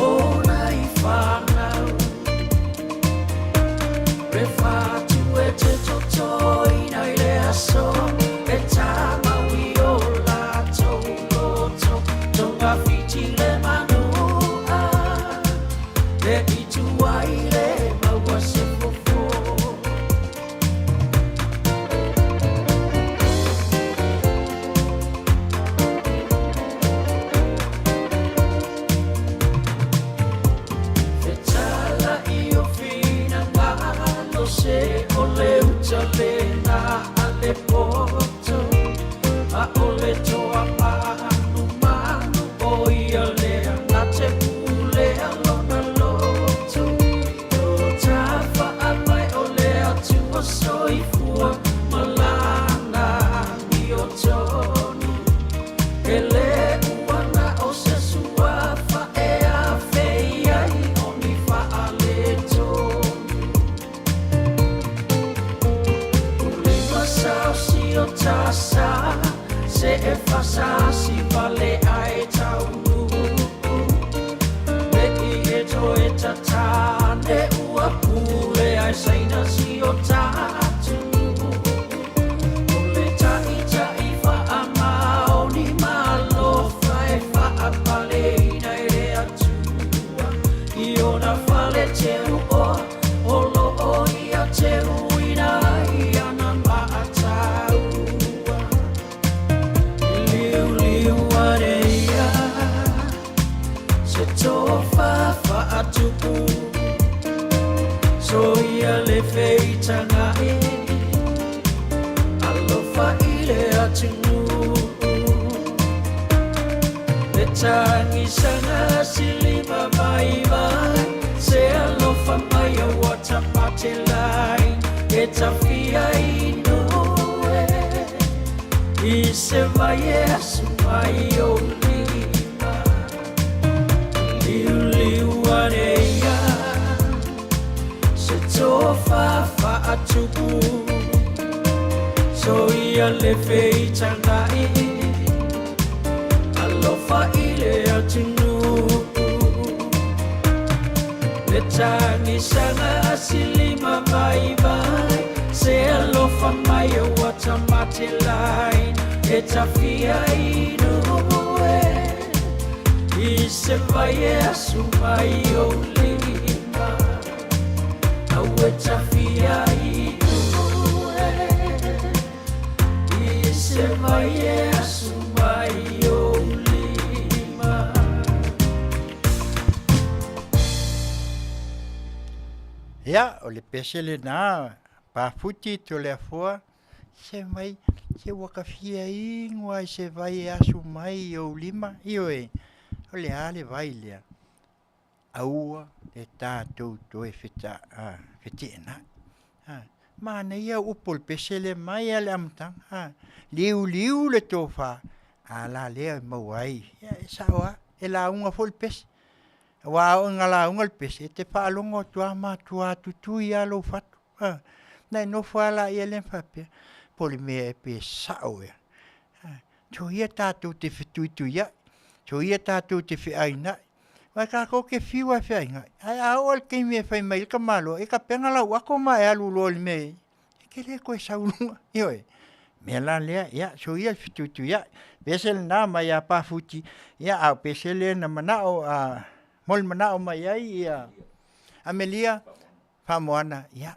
ona i whānau Le whātu e te totoina i le aso E tāmaui o lātou loto Tonga whiti le manua Le itu ai le maua se fofo. Fetalai o finagalo se o le uta lena a le poto A o le toa manumanu o ia lea na te pulea lona loto O tafa'a mai o le Atua soifua ma lana amiotonu E le ua na o se suafa e afei ai o ni faaletonu Ulima saosi o tasa Se e fasasi vale ai taunu Le i e to e tatane ua pule ai saina si o tatu O le taʻitaʻi faamaoni ma alofa e faapaleina e le Atua I ona fale teuoa o loo ia teuina ai ana maataua Liuliu ane ia se tofa faatupu So ia le feitagaʻi alofa i le atunuu Le tagisaga silima vaivai Se alofa mai ua tapatelai E tafia inu e I se vai e asu mai o lima Liuliu ane ia Se tofa faatupu So ia le feitagaʻi Alofa i le atunuu Le tagisaga silima vaivai Se alofa mai ua tamatelai E tafia inu e I se vai e asu mai o lima Au e tafia inu e I se vai e asu mai o lima. Ia, o le pese lenā, Pafuti Toleafoa, se mai, se ua ka fia inu lava i se vai e asu mai i ou lima. Ioe, o le a le vai lea? Aua le tatou toe feteenai. Manaia upu o le pese lea mai lava i le amataga. Liuliu le tofa, a la lea e maua ai, ia e sao lava, e lauga foi le pese. Aua a oo ina lauga le pese, e te faalogo atu lava matua tutui lava lou fatu. Ona e nofo lava lea ma faapea, po o le mea ea pe sao ea. Soia tatou te fetuituiai, soia tatou te feainai, aua tatou te fiu lava e feainai, ae a oo lava i le taimi e fai mai ai le tamaloa, ia tapena lau ato ma e alu loa i le mea e… E te le toe sau i luga, ioe. O le mea la lea, ia soia le fetuituiai. Pese lena mai ia Pafuti, ia a o pese lea na manao molimano mai ai ia Amelia Faamoana, ia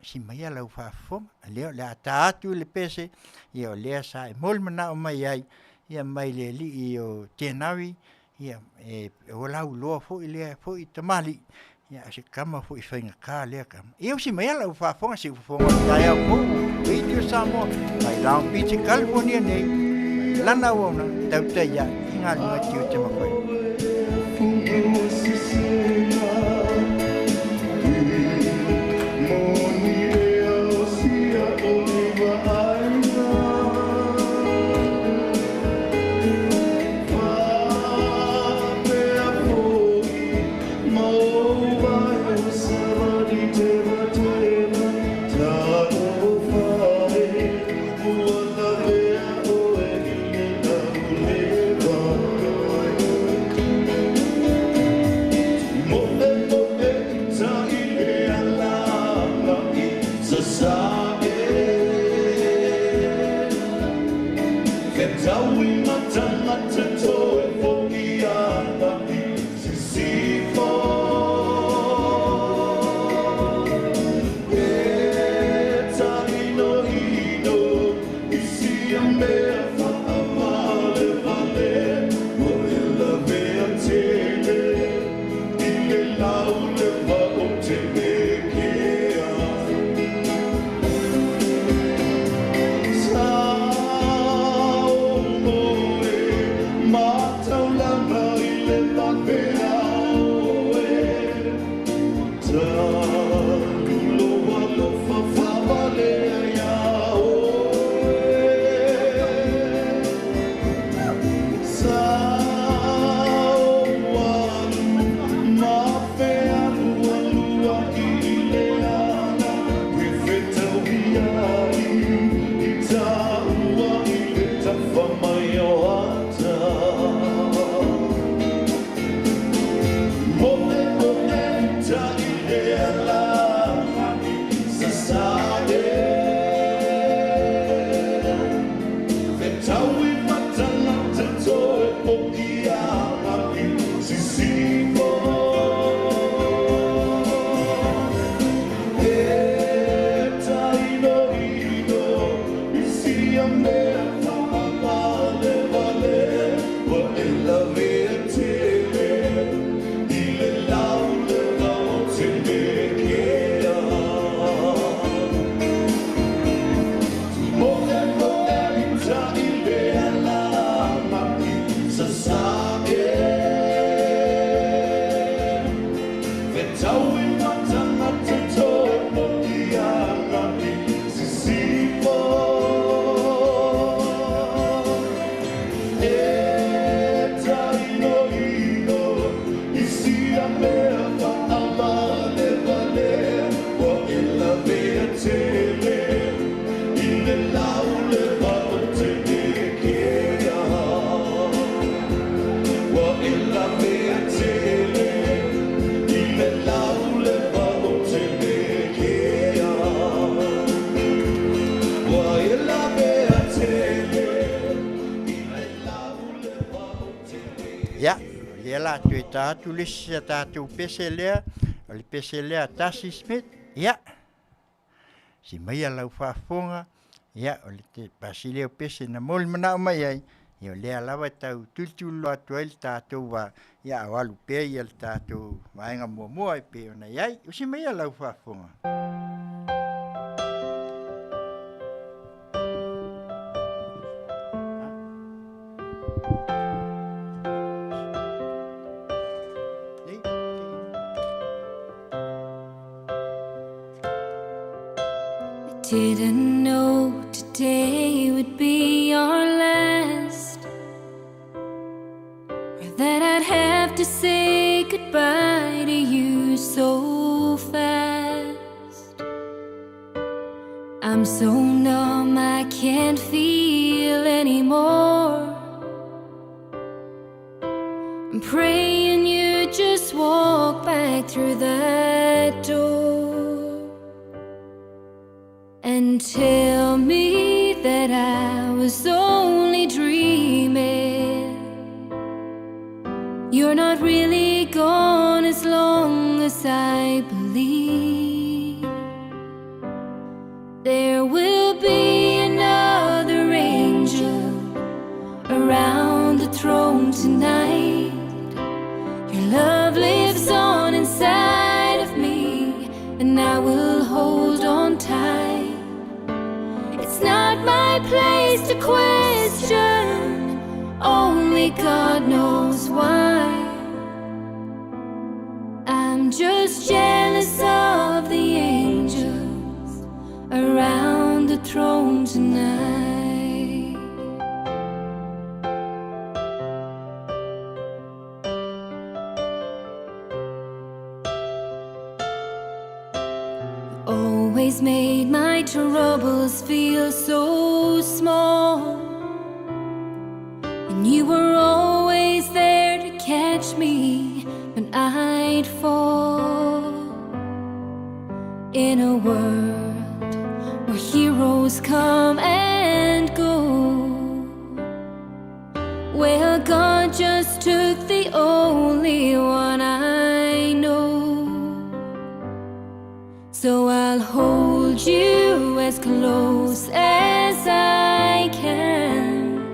si maia lau faafofoga, o lea o le a ta atu le pese, ia o lea sa e molimano mai ai, ia mai le alii o Tenavi, ia e lauiloa foi lea foi tamalii, ia o se tama foi faigata lea tama. Ia usi maia lau faafofoga se i ou fofoga o le taeao fou Radio Samoa mai Long Beach, California nei, mai lana auaunaga tautai ae i galuega tiute ma faiva. Ia, o lea o le a toe ta atu le isi a tatou pese lea, o le pese lea a Tasi Smith. Ia, si maia lau faafofoga, ia o le pasi lea o pese na molimanao mai ai, Ia o lea lava e tau tulituliloa atu ai le tatou va, ia a o alu pea ia le tatou vaega muamua e pei ona i ai. Usi mai ia lau faafofoga. I didn't know today would be our last, or that I'd have to say goodbye to you so fast. I'm so numb I can't feel anymore. I'm praying you just walk back through that door and tell me that I was only dreaming. You're not really gone as long as I believe. There will be another angel around the throne tonight. Your love lives on inside of me, and I will hold on tight. It's not my place to question, only God knows why. I'm just jealous of the angels around the throne tonight. You always made my troubles feel so small, and you were always there to catch me when I'd fall. In a world where heroes come and go, well, God just took the only one I know. So I'll hold you as close as I can,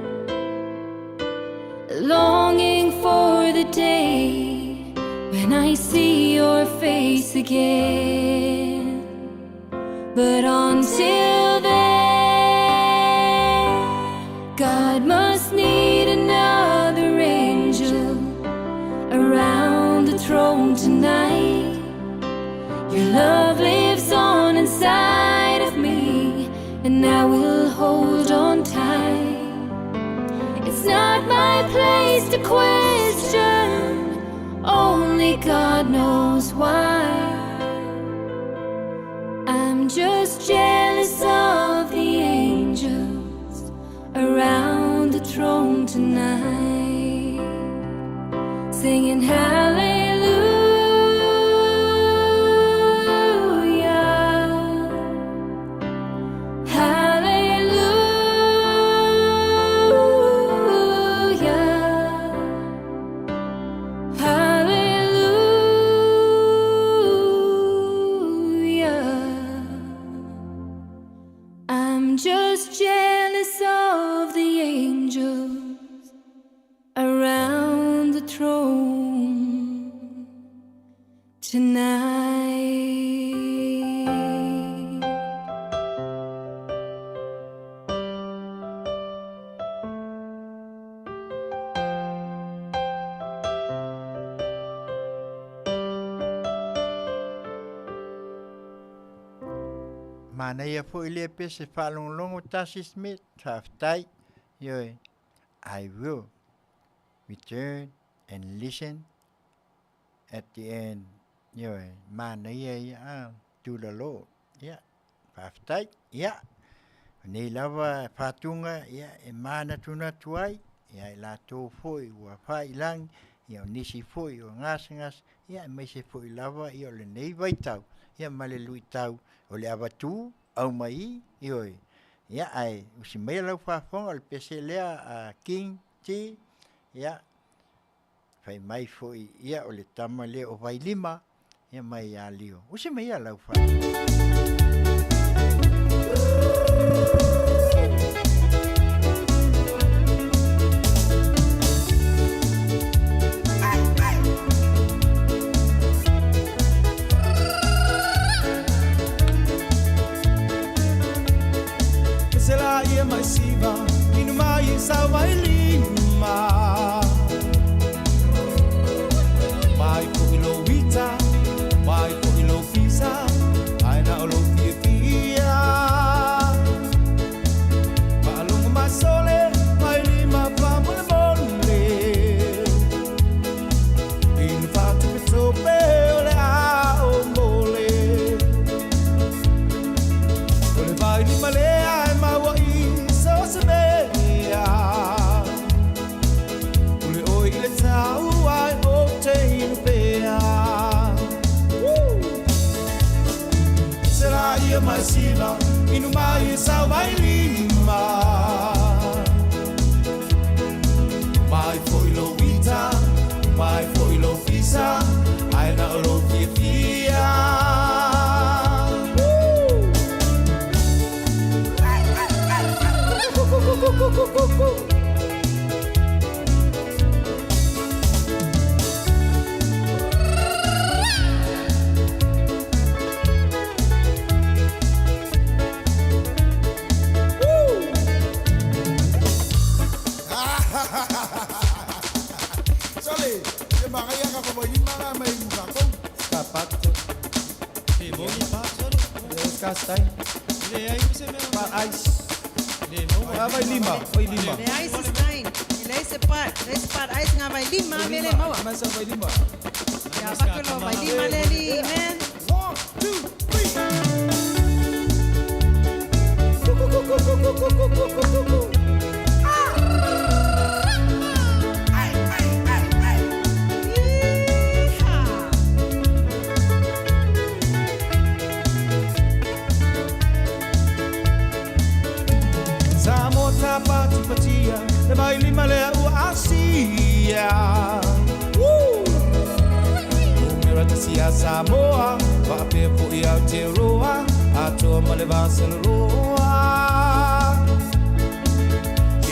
longing for the day when I see your face again. But until then, God must need another angel around the throne tonight. Your love lives on inside of me, and I will hold on tight. It's not my place to question, only God knows why. I'm just jealous of the angels around the throne tonight, singing hallelujah, hallelujah, hallelujah. I'm just jealous of the angels around the throne tonight. Manaia foi lea pese faalogologo Tasi Smith, faafetai, ioe, I will return and listen at the end, ioe, manaia ia a, to the Lord, ia, faafetai, ia, o nei lava faatuga, ia, e manatunatu ai, ia i latou foi ua faailagi, ia o nisi foi o gasegase, ia aemaise foi lava ia o lenei vaitau, ia ma le luitau o le avatu aumai, ioe, ia ae usi maia lau faafofoga o le pese lea a King T, ia, fai mai foi ia o le tama lea o Vailima, ia mai ia Lio. Usi maia lau faafofoga. sa vailima. Mai fo'i lou ita, mai fo'i lou fisa, ae na o lou fiafia. Faalogo mai sole, vailima faamolemole. Inu faatopetope o le a o mole. O le vailima lea e maua i so o se mea. Pule ʻoe i le tau ae ou te inu pea. Woo! Se la ia mai sila, inu mai e sau vailima. Mai fo'i lou ita, mai fo'i lou fisa, ae na o lou fiafia. Woo! Sole, e magaia ka ko lima nga mai muka ko. Le ice is nine. Le se pat, le se pat ice nga vai lima mele maua. Ya bakelo vai lima le li man. 1, 2, 3. Yeehaw. Sa mo tapatipatia, le vailima lea ua asia. Woo! Numera tasi a Samoa, faapea fo'i Aotearoa, atoa ma le Vaseloroa.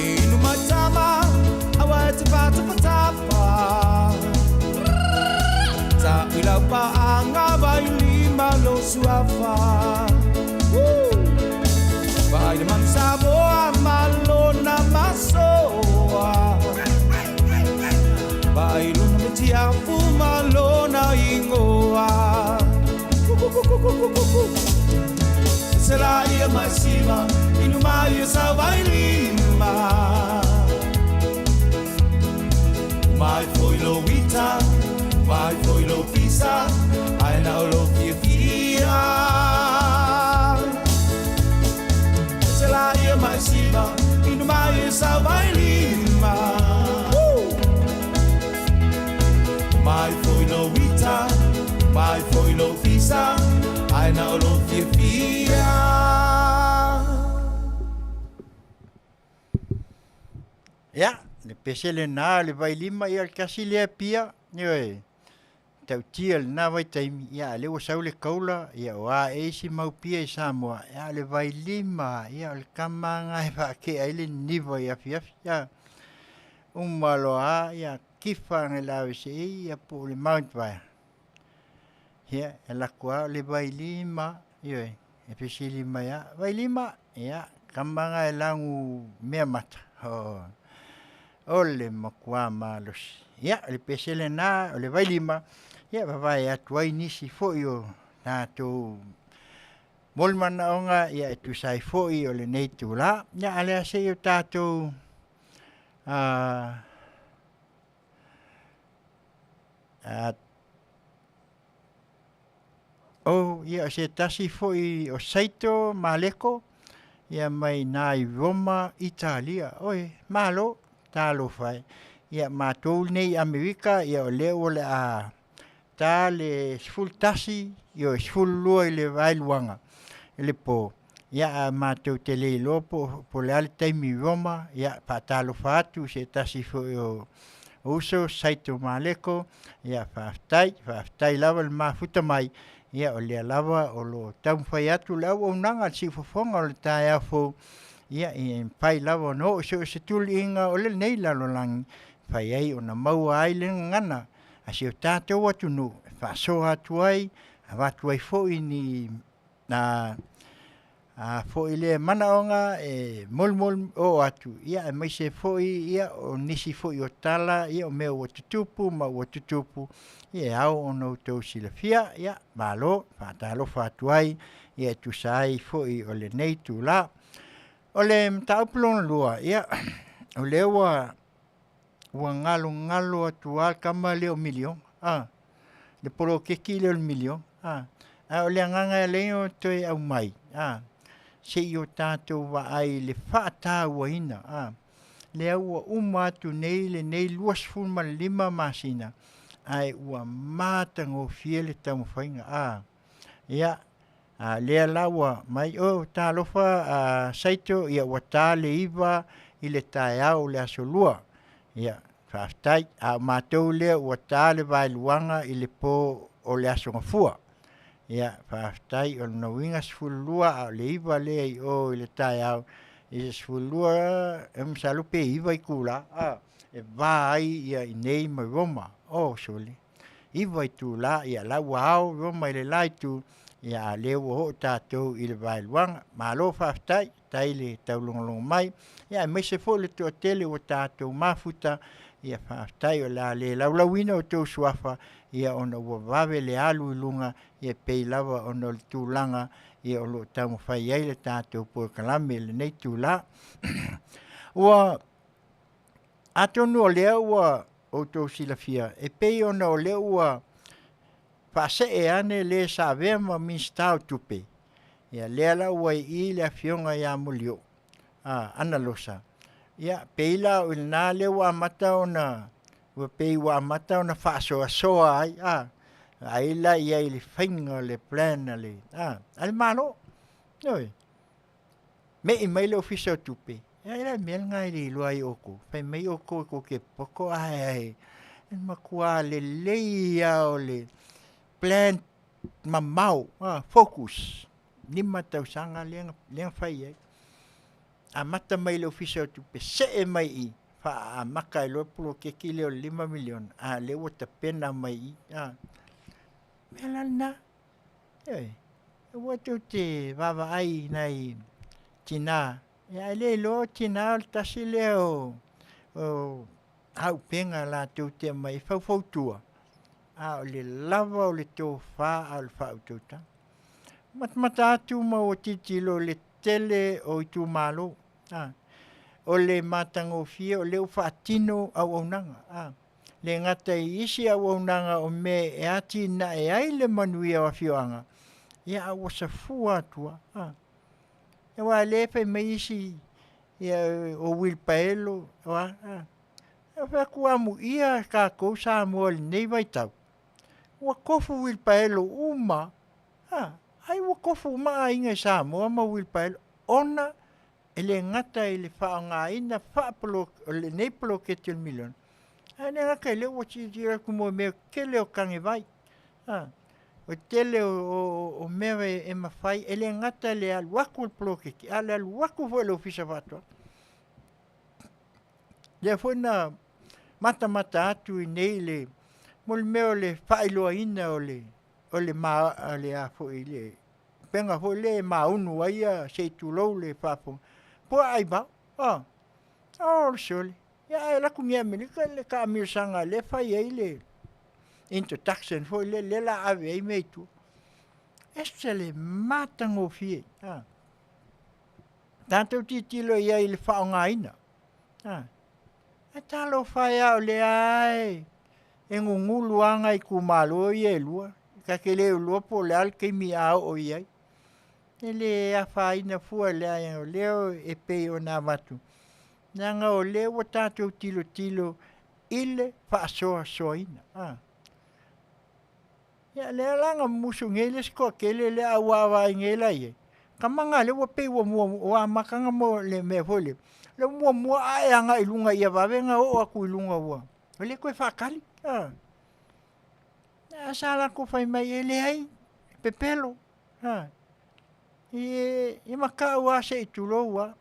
Inu mai tama, aua e te whātapatapa. Taʻu lau paʻaga vailima lo suafa. Woo! Vaai le manu Samoa ma lona masoa. Vaai lona metiafu ma lona igoa. Se la ia mai siva, inu mai e sau vailima. Mai fo'i lou ita, mai fo'i lou fisa, ae na o lou fiafia. Se la ia mai siva, inu mai e sau vailima. Woo! Mai fo'i lou ita, mai fo'i lou fisa, ae na o lou fiafia. Ia, le pese lenā le vailima ia le tasi lea pia, ioe, tautia lenā vaitaimi, ia a lea ua sau le kaula, ia o a e isi mau pia i Samoa, ia o le vailima, ia o le kamaga e faakea ai le niniva i afiafi, ia. Uma loa ia kifa agai le AVCA ia po o le Mount Vaea. Ia, e alu atu lava o le vailima, ioe, e fesili mai lava, vailima, ia, kamaga e lagu meamata. Oh. O le matua malosi. Ia, o le pese lenā, o le vailima, ia vavae atu ai nisi fo'i o tatou mo le manaoga ia e tusa ai fo'i o lenei itulā. Ia a le a se'i o tatou a a o ia o se tasi fo'i o Saito Maleko ia mai iná i Roma, Italia. Oe, malo, talofa e. Ia matou lenei i Amerika, ia o lea ua le a ta le 11, ioe, 12 i le vaeluaga i le po. Ia a matou te le iloa po po le a le taimi i Roma, ia faatalofa atu i se tasi foi o uso Saito Maleko, ia faafetai, faafetai lava le mafuta mai, ia o lea lava o lo o taumafai atu le auaunaga le siufofoga o le taeao fou, ia e mafai lava ona oo i so o se tuliga o lenei lalolagi, fai ai ona maua ai le gagana a si o tatou atunuu e faasoa atu ai, avatu ai foi ni na A foi lea manaoga e molimoli oo atu, ia aemaise foi ia o nisi foi o tala, ia o mea ua tutupu ma ua tutupu, ia e ao ona outou silafia, ia malo faatalofa atu ai, ia e tusa ai foi o lenei itula. O le mataupu lona lua, ia o lea ua ua galogalo atu lava le tama lea o miliona, a, le poloketi lea o le miliona, a. Ae o le agaga e ala ai ona toe aumai, a, se i o tatou vaai i le faatauaina, a, lea ua uma atu nei lenei 25 masina, ae ua matagofie le taumafaiga, a. Ia, a lea la ua mai, o talofa a Saito, ia ua ta le 9 i le taeao o le aso Lua. Ia, faafetai. A o matou lea ua ta le vaeluaga i le po o le aso Gafua. Ia, faafetai. O lona uiga 12 a o le 9 lea i o i le taeao, i le 12, e masalo pe 9 itula, a, e va ai ia i inei ma Roma. O, sole, 9 itula, ia la ua ao Roma i le la itu, ia a o lea ua oo tatou i le vaeluaga. Malo faafetai, faafetai le taulogologo mai, ia aemaise foi le toatele ua tatou mafuta, ia faafetai o le a le laulauina outou suafa, ia ona ua vave le alu i luga, ia e pei lava ona o le tulaga ia o lo o taumafai ai le tatou polokalame i lenei itula. Ua atonu o lea ua outou silafia, e pei ona o lea ua faasee ane le sa avea ma Minisita o Tupe, ia lea la ua i i le afioga ia Molioo Analosa, ia pei la o i lena lea ua amata ona ua pei ua amata ona faasoasoa ai, a, vaai la i ai i le faiga o le plan a le, a, a le Malo. Ioe. Me'i mai le Ofisa o Tupe, ia e le mea lena e le iloa ai e outou. Fai mai outou tou te poto ae e matua lelei lava o le plan mamao, focus, 5 tausaga lea na fai ai. Amata mai le Ofisa o Tupe, see mai i, faaamata ai loa le poloketi lea o le $5 miliona, a o lea ua tapena mai i i. O le mea la lena, ioe, aua tou te vaavaai i nai tina, ae le iloa o tina o le tasi lea o auupega latou te aumai e faufautua, a o le lava o le tofa a o le faautautaga. Matamata atu ma ua tilotilo i le tele o itumalo, a, o le matagofie o lea ua faatino auaunaga, a, le gata i isi auaunaga o mea e atinae ai le manuia o afioaga, ia a ua safua atu lava, a. Aua o lea e fai mai isi, ia o uilipaelo, o a, a. Ou fai atu, amuia tatou Samoa i lenei vaitau, ua tofu uilipaelo uma lava, a, ai ua tofu uma aiga i Samoa ma uilipaelo, ona e le gata i le faaaogaina o lenei poloketi o le miliona, ae le gata i lea ua tilotilo atu mo mea tele o tanevai, a, o le tele o mea e mafai, e le gata i le alu atu o le poloketi, a o le alu atu foi o le Ofisa o Faatoaga. Lea foi na matamata atu i inei le mo le mea o le faailoaina o le o le ma le a foi le upega foi lea e maunu ai ia se i tulou le faafofoga puaa aivao. A, o le sole. Ia ae alu atu nei i Amerika le taamilosaga lea e fai ai le introduction foi lea lea o le a ave ai mea i tua. Ese le matagofie. A. Tatou tilotilo i ai i le faaaogaina. A. Ae talofa e a o lea lava e gugulu lava nai itumalo ia e lua. Ta te le iloa po o le a le taimi a oo i ai. E le afaina fua leaga o lea e pei ona avatu, leaga o lea ua tatou tilotilo i le faasoasoaina. A. Ia lea la na mumusu nei le isi toatele lea a ua vaavaai nei la i ai, tamaga lea ua pei ua ua amata ona le mea foi lea, lea ua muamua ae agai i luga ia vave ona oo atu i luga ua le toe faatali. A. Ae sa latou fai mai e leai, pepelo. A. E matau lava se i tulou lava.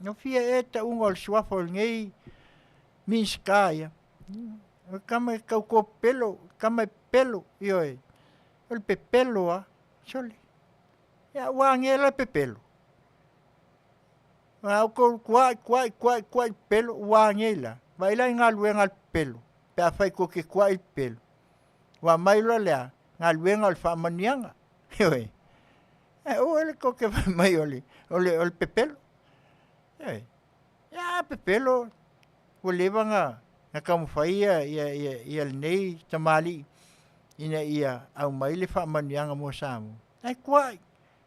Ua fia ea le tauga o le suafa o lenei Minisita ia. O le tama e tauto pepelo, o le tama e pepelo, ioe, o le pepelo lava. Sole, ia ua age la le pepelo? A o kou kuaʻi, kuaʻi, kuaʻi, kuaʻi le pepelo, ua agei la. Vaai la i galuega a le pepelo, pe afai kou te kuaʻi le pepelo. Ua aumai loa le a? Galuega o le faamanuiaga. Ioe. Ae aua le kou te fai mai o le, o le, o le pepelo. Ioe. Ia pepelo, ua leva na, na taumafai ia, ia, ia, ia lenei tamalii ina ia aumai le faamanuiaga mo Samoa. Ae kuaʻi,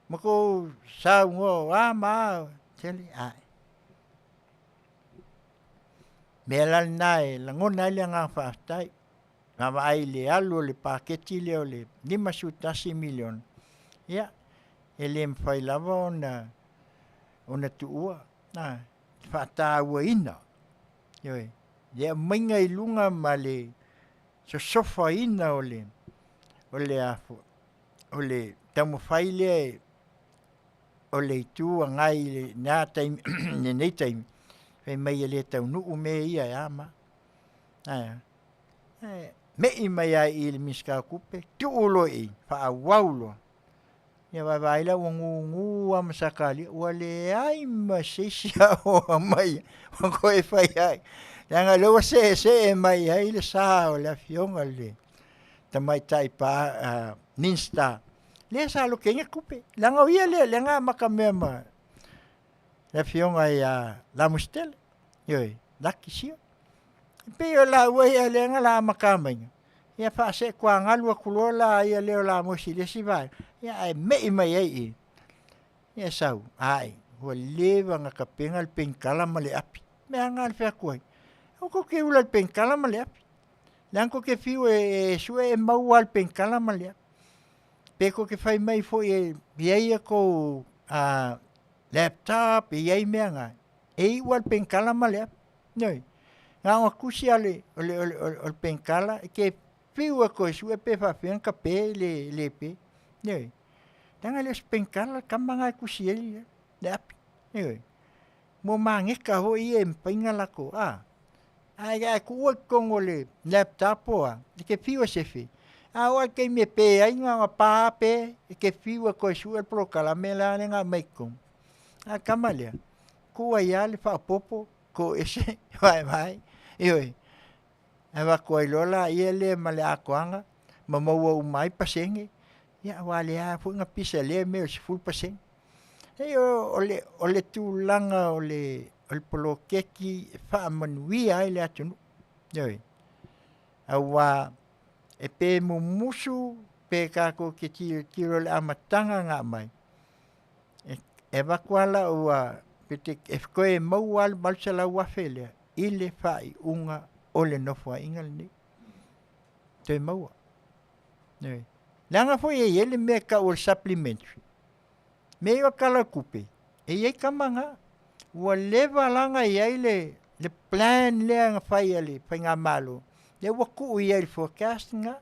ma kou saunoa o a ma a, tele, ae. Mea la lena e lagona ai le agaga faafetai. Vaavaai i le alu o le paketi lea o le $51 miliona, ia, e le mafai lava ona ona tuua, a, le faatauaina, ioe, le aumaiga i luga ma le sosofaina o le o le a foi o le taumafai lea e o le Itu Agai i lena taimi lenei taimi, fai mai e le taunuu mea ia e a ma a. Ae a? Ae me'i mai lava i i le Minisita o Tupe, tuu loa i i, faaauau loa. Ia vaavaai la ua gugu lava ma Sakalia, ua leai ma se isi aoga mai o toe fai ai. Leaga o lea ua seesee mai ai le sa o le afioga i le tamaitai pa, uh, Minista, lea sa lokeina tupe. Leaga o ia lea, lea na amata mea ma le afioga ia Lamositele, ioe, Laki Sio. E pei o laua ia lea na la amata maiga, ia faaseetuagalu atu loa la ia lea o Lamosi i le isi vaega, ia ae me'i mai ai i i. Ia sau, ai, ua leva na tapena le penikala ma le api. Mea na le fai atu ai. Aua tou te ula i le penikala ma le api. Leaga tou te fiu e, e sue e maua le penikala ma le api. Pe tou te fai mai foi e i ai a tou uh, laptop, e i ai mea na. E iu lava le penikala ma le api. Ioe. Na ona tusi lava o le, o le, o le, o le penikala, e te fiu e toe sue pe faapefea ona tape le, le pe. Ioe. Leaga e le o se penikala le tama na e tusi ai le api. Ioe. Mo mageka foi ia e mafai ona latou, a. Ae, ae tuua i totonu o le laptop po o a, e te fiu e sefe. A oo lava i le taimi e pe ai na ona pa pe, e te fiu e toe sue le polokalame la lea na aumai i totonu. A o le tama lea, tuu ai lava le faaopoopo, toese, vaevae, ioe. Avatu ai loa laia lea ma le atoaga ma maua uma ai pasene, ia aua o lea lava foi na pisa i lea mea o le 10%. Leai o le, o le tulaga o le, o le poloketi e faamanuia ai le atunuu. Ioe. Aua e pe mumusu pe tatou te tilotilo i le amataga na aumai, e, e avatu lava lau pe te, e toe maua lava le $800,000 lea i le faaiuga o le Nofoaiga lenei. Toe maua. Ioe. Leaga foi e i ai le mea e tau o le supplementary. Mea ia o le Tala o le Tupe, e i ai tama na. Ua leva la ona i ai le, le plan lea na fai a le Faigamalo, lea ua tuu i ai i le forecast lena.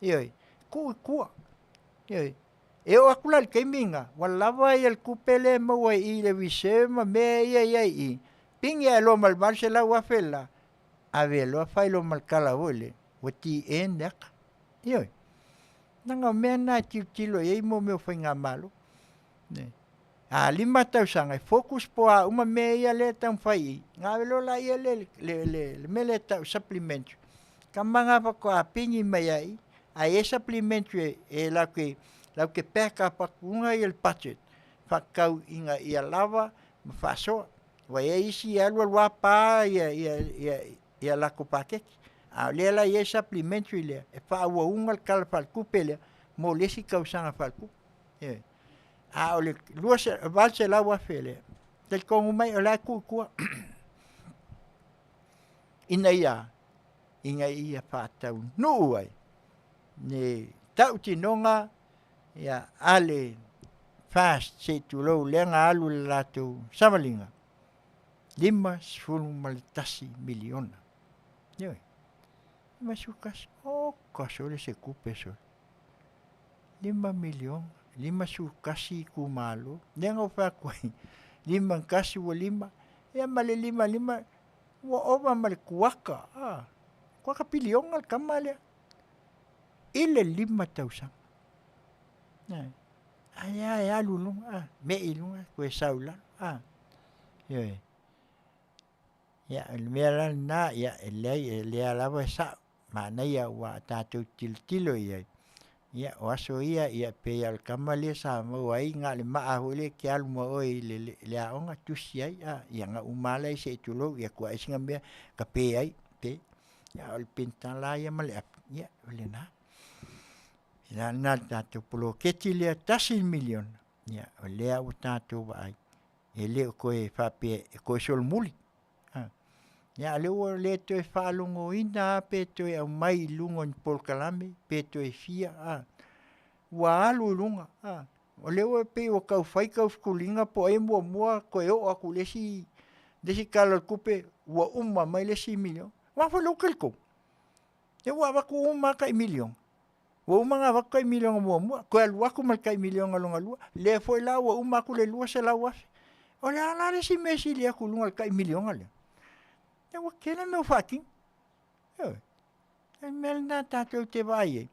Ioe, tuu i tua. Ioe. E oo atu la i le taimi lena, ua lava ia le tupe lea e maua i i le reserve ma mea ia e i ai i i, pigi ae loa ma le $800,000 la, ave loa fai loa ma le tala foi lea, ua TN le ata. Ioe. Leaga o mea na e tilotilo i ai mo mea o faigamalo. A 5 tausaga e focus po o a uma mea ia lea e taumafai i i, ona ave loa laia lea i le, le, le mea lea e tau supplementary. Tama na faatoa pigi mai ai i, ae i ai supplementary e latou te, latou te back up atu ia le budget faatatau ina ia lava ma faasoa. Aua e i ai isi e alu alu lava pa ia, ia, ia, ia latou paketi. A o lea la e i ai supplementary lea e faaauauga le Tala Faaletupe lea mo le isi tausaga faaletupe. Ioe. A o le $800,000 lea, talitonu mai o la e tuu i tua ina ia ina ia faataunuu ai le tautinoga ia a le FAST se i tulou lea na alu i le latou savaliga $51 miliona. Ioe. 51, oka sole se tupe sole. 5 miliona, 51 itumalo. Lea na ou fai atu ai, 51 ua 5, ia ma le 55, ua ova ma le kuaka, a, kuaka piliona le tama lea i le 5 tausaga. Ae a e alu i luga, a, me'i i luga, toe sau i lalo, a. Ioe. Ia, o le mea la lena, ia e leai e lea lava e sa'o, manaia ua tatou tilotilo i ai, ia o aso ia e pei lava o le tama lea sa maua ai na o le maa foi lea e te alu ma oe i le aoga tusi ai a, ia na uma lava lea se i tulou, ia tuai sina mea tape ai, pe. A o le penitala lava ia ma le api, ia o lena. O le ala lena o le tatou poloketi lea $1 miliona, ia o lea ua tatou vaai, e le o toe faapea e toe solomuli. A o lea ua le toe faalogoina lava pe toe aumai i luga o ni polokalame pe toe fia a, ua alu i luga, o lea ua pei ua tau fai taufetuliga po o ai e muamua toe oo atu i le isi Tala o le Tupe ua uma mai le isi $1 miliona. Aua foi o lea ou te talitonu, o lea ua avatu uma lava tai $1 miliona, ua uma ona avatu tai $1 miliona muamua, toe alu atu ma le tai $1 miliona lona lua, lea foi la ua uma atu le $200,000. O le a la le isi mea e sili atu i luga o le tai $1 miliona lea? Ia ua tele mea ua faatino, ioe. O le mea lena tatou te vaai ai,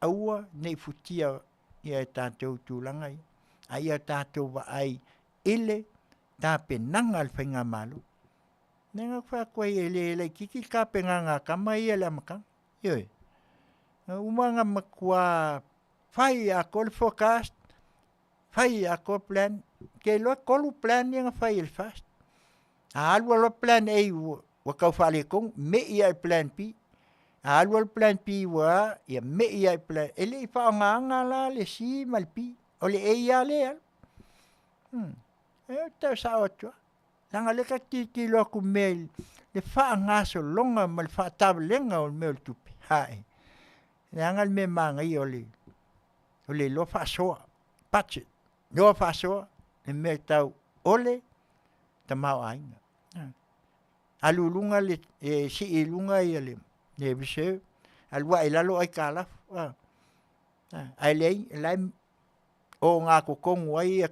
aua ne i futia e tatou tulaga ia, a ia tatou vaai i le tapenaga a le faigamalo. Lea na ou fai atu ai e le laitiiti le tapenaga a tama ia i le amataga, ioe. Na uma ona matua fai atoa le forecast, fai atoa plan, ou te iloa e 3 plan ia na fai e le FAST. A alu loa le plan A ua tau faaletonu, me i lava i le plan B. A alu lava le plan B ua a, ia me i lava i le plan, e le i faaaogaina la le C ma le B, o le A lava lea e alu. Ou te tau sao atu lava, leaga o lea ta te tilotilo atu i mea i le faagasologa ma le faatavalega o mea o le tupe, ae leaga le mea manaia o le iloa faasoa, budget, iloa faasoa le mea tau o le tamaoaiga. Alu i luga le sii i luga le reserve, alu ae i lalo aitalafu, ae leai o la e ogatotonu ai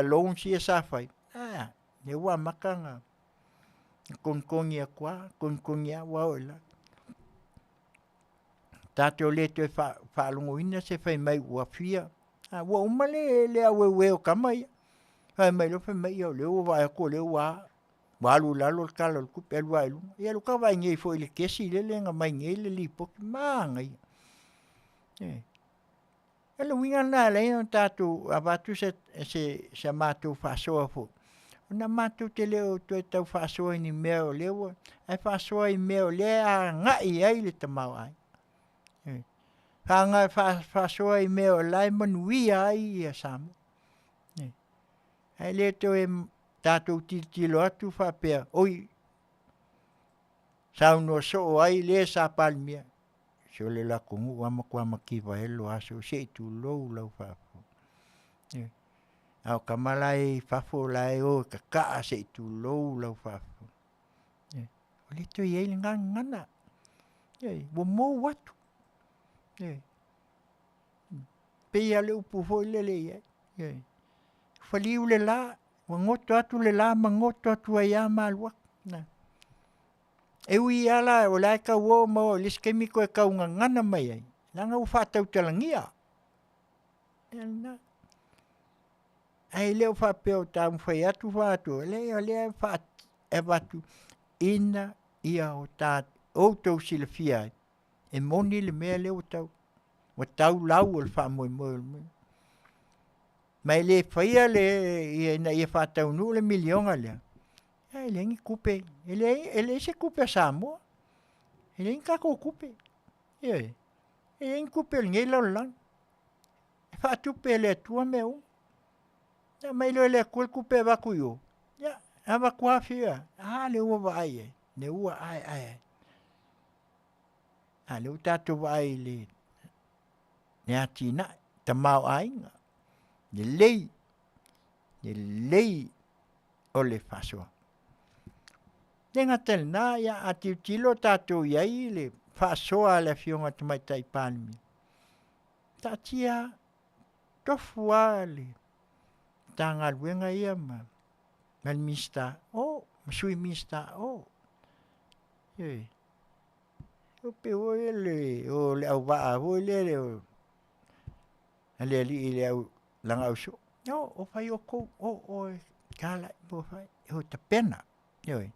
loans ia sa fai, ae a? Lea ua amata ona togitogi atu lava, togitogi lava ua oo i lalo. Tatou le toe faalogoina se fai mai ua fia, a ua uma le aueueo o tama ia. Fai mai loa fai mai, ia o lea ua vaai atu o lea ua a, ua alu i lalo le Tala o le Tupe alu ae i luga. Ia o lea faatoa vaai nei foi i le kesi lele na aumai nei le lipoti, manaia. O le uiga lena e ala ai ona tatou avatu se matou faasoa foi, ona matou te le o toe tau faasoa i ni mea o lea ua, ae faasoa i mea o lea e agai i ai le tamaoaiga. Faasoa i mea o la e manuia ai Samoa. Ae le toe tatou tilotilo atu faapea, oi, saunoa soo ai le sa Palemia, sole o le atunuu lava e matua mativa ai le aso, se i tulou lau faafofoga. A o tama la e i fafo la e o e tataa se i tulou lau faafofoga. Ua le toe i ai lena gagana, ioe, ua mou atu. Ioe. E pei lava o le upu foi lele i ai, ioe, faliu le la, ua goto atu le la ma goto atu ai lava ma alu atu. E ui lava la o la e tau o ma o i le isi taimi toe tau gagana mai ai, leaga ua faatautalagia. O lena. Ae le o faapea o taumafai atu fai atu, e leai o lea e avatu ina ia outou silafia ai, e moni le mea lea ua tau, ua tau lau o le faamoemoe o le mea. Ma e le faia ina ia faataunuu le $1 miliona lea, e leai ni tupe, e leai se tupe a Samoa, e leai ni tatou tupe, ioe. E leai ni tupe a lenei lalolagi, e faatupe e le Atua mea uma. E aumai loa e le Atua le tupe avatu i o, ia avatu lava, a lea ua vaai i ai, lea ua aeae ai. A o lea ua tatou vaai i le atinae, tamaoaiga, lelei, lelei o le faasoa. E le gata i lena, a tilotilo tatou i ai i le faasoa a le Afioga i le Tamaitai Palemia, taatia lava, tofu lava le Matagaluega ia ma le Minisita, o ma Sui Minisita, o. Ioe. E pei foi lele o le auvaa foi lele a le alii i lana ausoo, o fai outou, o oe. Tala i po fai, e o tapena, ioe,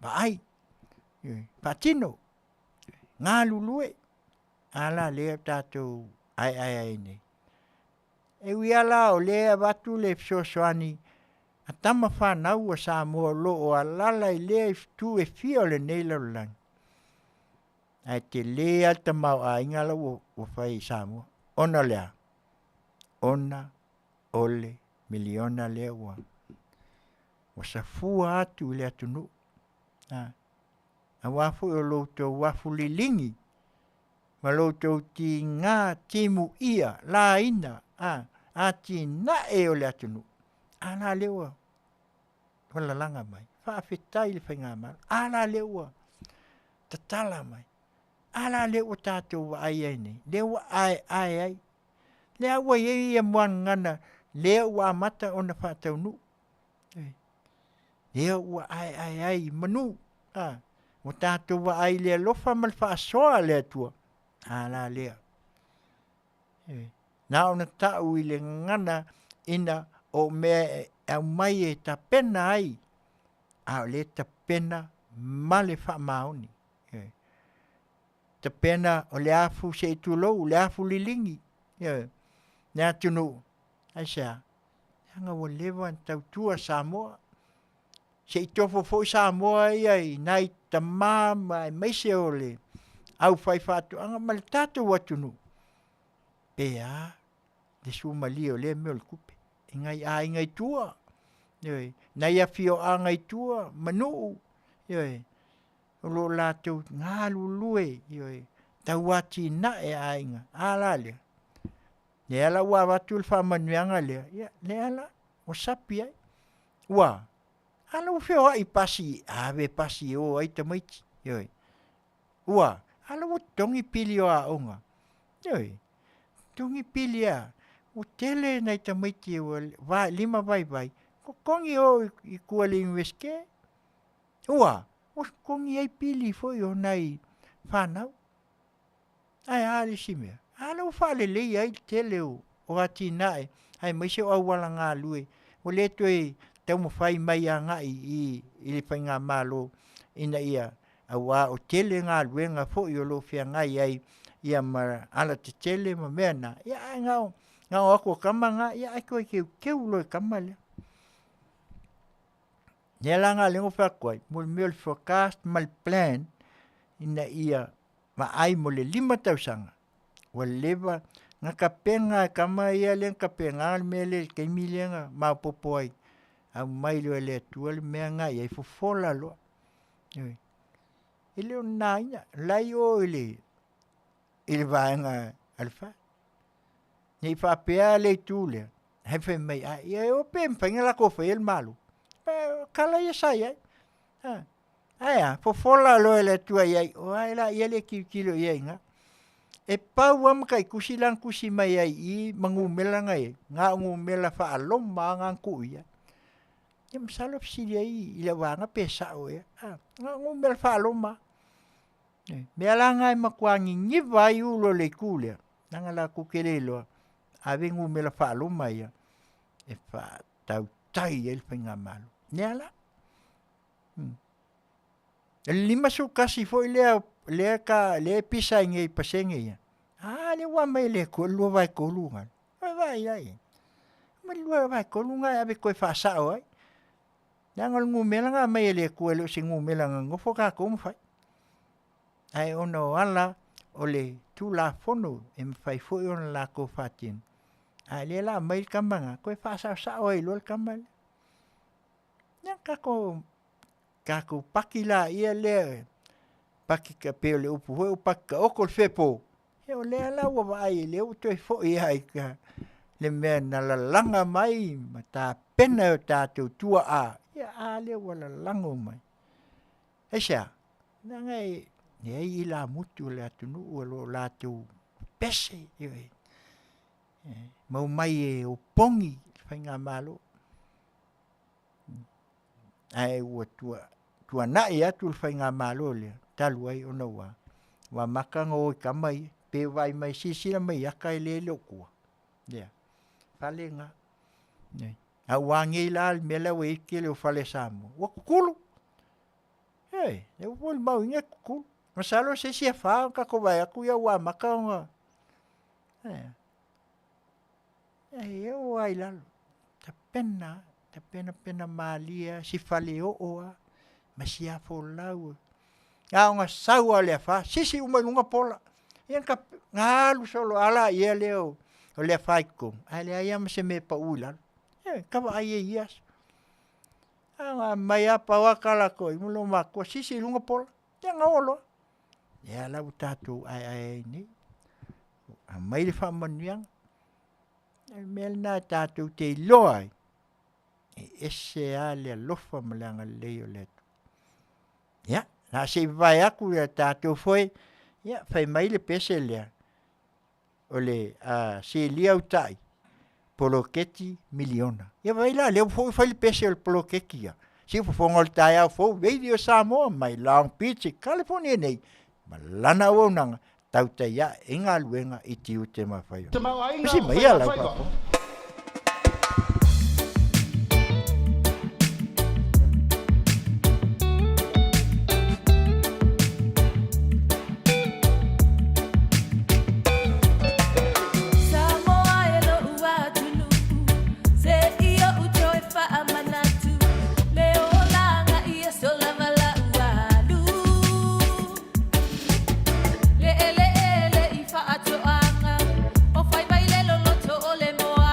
vaai, ioe, faatino, galulue, a la lea tatou aeae ai nei. E ui lava la o lea e avatu le fesoasoani a tama fanau a Samoa o lo o alaala i lea itu e fia o lenei lalolagi, ae tele lava le tamaoaiga la ua fai i Samoa ona o le a? Ona o le miliona lea ua safua atu i le atunuu, aua foi o lo outou afu liligi ma lo outou tiga timuia laina atinae o le atunuu, a la lea ua lalaga mai. Faafetai i le faigamalo, a la lea ua tatala mai, a la lea ua tatou vaai ai nei, lea ua aeae ai, lea ua i ai muagagana lea ua amata ona faataunuu, lea ua aeae ai i manu, ua tatou vaai i le alofa ma le faasoa a le Atua, a la lea. Na ona tau i le gagana ina o mea e aumai e tapena ai, a o lea e tapena ma le faamaoni. Tapena o le afu se i tulou, le afu liligi, ioe, le atunuu, aisea? Leaga ua leva ona tautua Samoa, se i tofo foi Samoa ia i nai tama ma aemaise o le aufaifaatoaga ma le tatou atunuu, pe a le suamalie o lea mea o le tupe i nai aiga i tua, ioe, nai afioaga i tua ma nuu, ioe, o lo o latou galulue, ioe, tauatiae aiga. A la lea? Lea la ua avatu le faamanuiaga lea, ia lea la ua sapi ai. Ua a? A lea ua feoai i pasi, ave pasi e o ai tamaiti, ioe. Ua a? A lea ua totogi pili o aoga, ioe, totogi pili a, ua tele nai tamaiti ua limavaivai totogi e o i tua i le Iunivesite. Ua a? Ua totogi ai pili foi o nai fanau. Ae a le isi mea? A lea ua faaleleia ai le tele o atinae aemaise o auala galue ua le toe taumafai mai agai i i le faigamalo ina ia aua ua tele galuega foi o lo o feagai ai ma alatetele ma mea na, ae na o o atu o tama na ae toe teuteu loa e tama lea. O lea la na fai atu ai, mo le mea o le forecast ma le plan ina ia vaai mo le 5 tausaga, ua leva na tapena e tama ia lea na tapenaina le mea lea i le taimi lea na maopoopo ai, aumai loa e le Atua le mea lena i ai fofola loa. Ioe. E le o nanaina, o la e i o i le vaega a le FAST. Ne i faapea le itu lea, ae fai mai, a ia e o pe mafai ona latou faia le Malo. O tala ia sa i ai. Ae a? Fofola loa e le Atua i ai, o ai laia lea e tilotilo i ai i ina. E pau lava mataitusi la na tusi mai ai i i ma numera na i ai, na o numera faa-Roma lava na na tuu i ai. Ia masalo e fesili ai i lau vaega pe sao ea, na o numera faa-Roma lava. O mea la na e matua niniva ai ulo i le itu lea, leaga latou te le iloa, ave numera faa-Roma ia e faatautai ai le faigamalo. Lea la. O le 51 foi lea lea e pisa ai nei i pasene ia, a lea ua aumai e le Atua le 2/3 lena. Oi vaai la i ai? Aumai le 2/3 lena e ave e toe faasao ai. Leaga o le numera na aumai e le Atua e le o se numera na nonofo tatou ma fai. Ae ona o ala o le Tulafono e mafai foi ona latou faatino, a o lea o le a aumai le tama lena, toe faasaosao ai loa le tama lea. Ia tatou tatou paki laia lea paki pei o le upu foi lea ua paki taoto le fepo, ia o lea la ua vaai o lea ua toe foi lava i le mea na lalaga mai ma tapena e o tatou tuaa, ia a lea ua lalago mai. Aisea? Leaga e leai ilamutu o le atunuu o lo o latou pese, ioe, ma omai e opogi le faigamalo. Ae ua tuanai atu le faigamalo lea talu ai ona ua amata ona o i tama ia, pe vaai mai silasila mai i ata lea e le o tua, leai, fale na. A ua agei la le mea lea ua i ai le tele o fale a Samoa, ua kukulu. Ioe, lea ua molimauina e kukulu. Masalo se isi afa ona tatou vaai atu ia ua amata ona, e, e oo lava i lalo. Tapena, tapenapena malie lava si faleoo lava ma si afolau. Na ona sau lava o le afa sisi uma i luga pola. Ia ona alu solo a laia lea o le afa i totonu, ae leai lava ma se mea e pau i lalo. Ioe, ita vaai ai i ia aso. Na ona aumai lava pau lava tala a toeaina ma loomatutua, sisi i luga pola, ia ona o loa. Lea la ua tatou aeae ai nei, aumai le faamanuiaga. O le mea lena tatou te iloa ai, e ese lava le alofa ma le agalelei o le Atua. Ia, o le a se i vavae atu ia tatou foi, ia fai mai le pese lea, o le silia utai, poloketi miliona. Ia vaai la o lea foi ua fai le pese o le poloketi ia, siufofoga o le taeao fou Radio Samoa mai Long Beach i California nei ma lana auaunaga tautai ae i galuega i tiute ma faiva. Tamaoaiga Tusi o mai ia lau faigafaiva. faafofoga. Samoa e lo'u atunuu Se i oʻu toe faamanatu Le olaga ia solava la'u alu Le eleele i faatoaga O faiva i le loloto o le moana.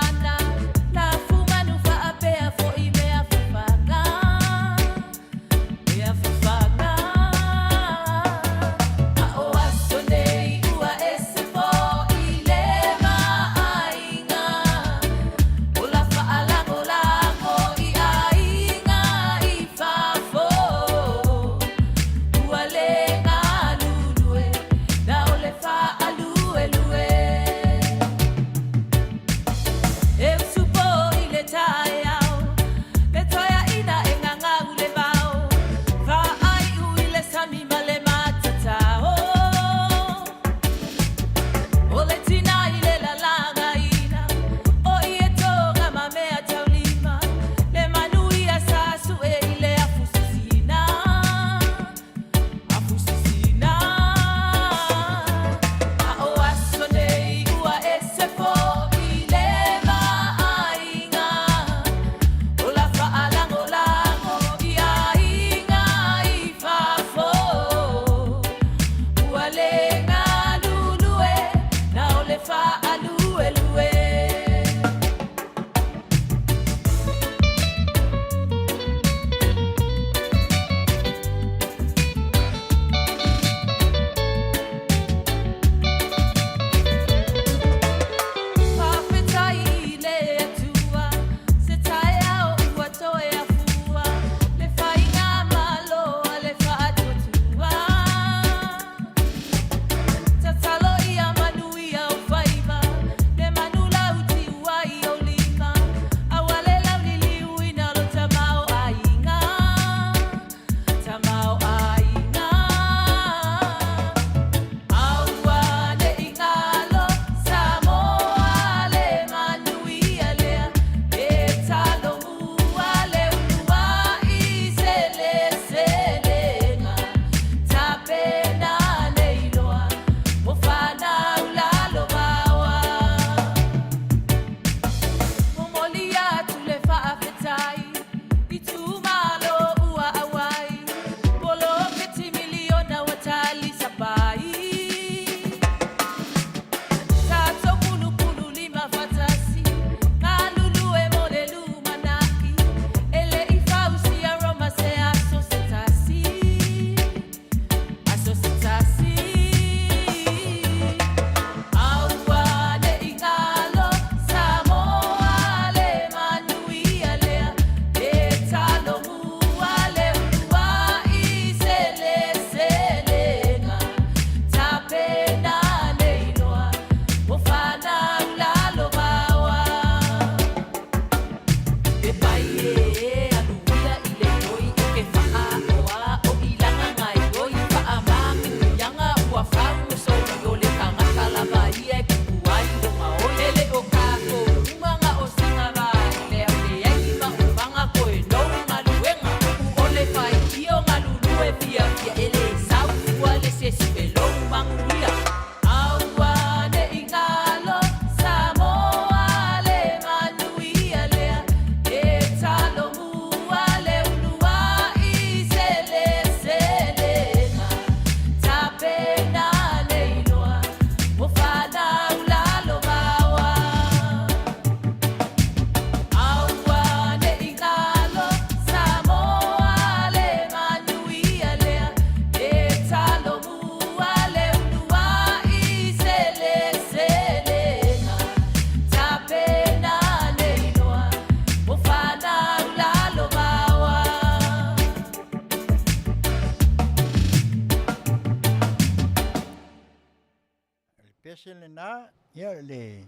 pese lenā, ia le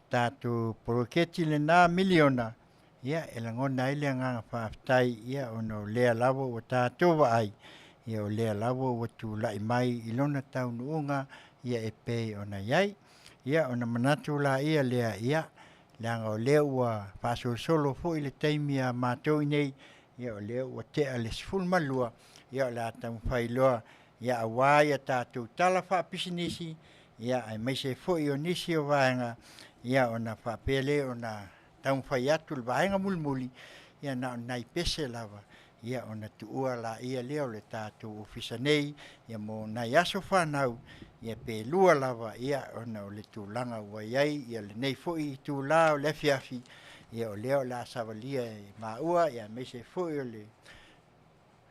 tatou poloketi lenā miliona, ia e lagona ai le agaga faafetai, ia ona o lea lava ua tatou vaai, ia o lea lava ua tulai mai i lona taunuuga ia e pei ona i ai. Ia ona manatu laia lea, ia leaga o lea ua faasolosolo foi le taimi a matou i inei, ia o lea ua tea le 12, ia o le a taumafai loa ia aua a tatou tala faapisinisi, ia aemaise foi o nisi o vaega, ia ona faapea lea ona taumafai atu le vaega mulimuli, ia na o ni nai pese lava, ia ona tuua laia lea o le tatou ofisa nei ia mo nai aso fanau, ia pe lua lava, ia ona o le tulaga ua i ai lenei foi itula o le afiafi, ia o lea o le a savalia e maua aemaise foi o le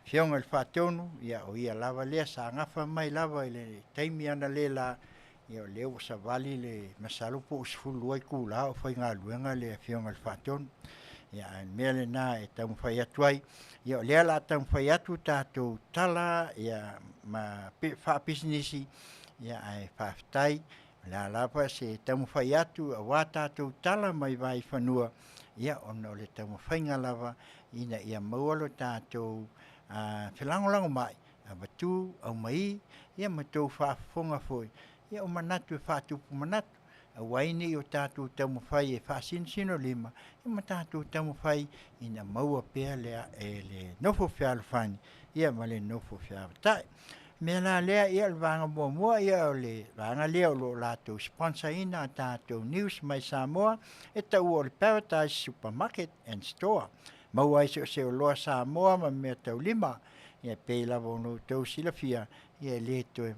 Afioga i le Faatonu, ia o ia lava lea sa gafa mai lava i le taimi analeila, ia o lea ua savali le masalo po ua 12 itula o faigaluega le Afioga i le Faatonu. Ia a o le mea lena e taumafai atu ai, ia o lea o le a taumafai atu tatou tala ia ma faapisinisi, ia ae faafetai o le a lava se taumafai atu aua tatou tala mai vaifanua, ia ona o le taumafaiga lava ina ia maua lo tatou felagolagomai, avatu aumai, ia ma tou faafofoga foi, ia o manatu e faatupu manatu, aua ai ne i o tatou taumafai e faasinosinolima, ia ma tatou taumafai ina maua pea le nofo fealofani, ia ma le nofo feavatai. O le mea la lea, ia o le vaega muamua, ia o le vaega lea o lo o latou sponsor ina a tatou news mai Samoa, e taua o le Paradise Supermarket and Store. Maua ai so o se oloa Samoa ma meataulima, ia e pei lava ona outou silafia, ia e le toe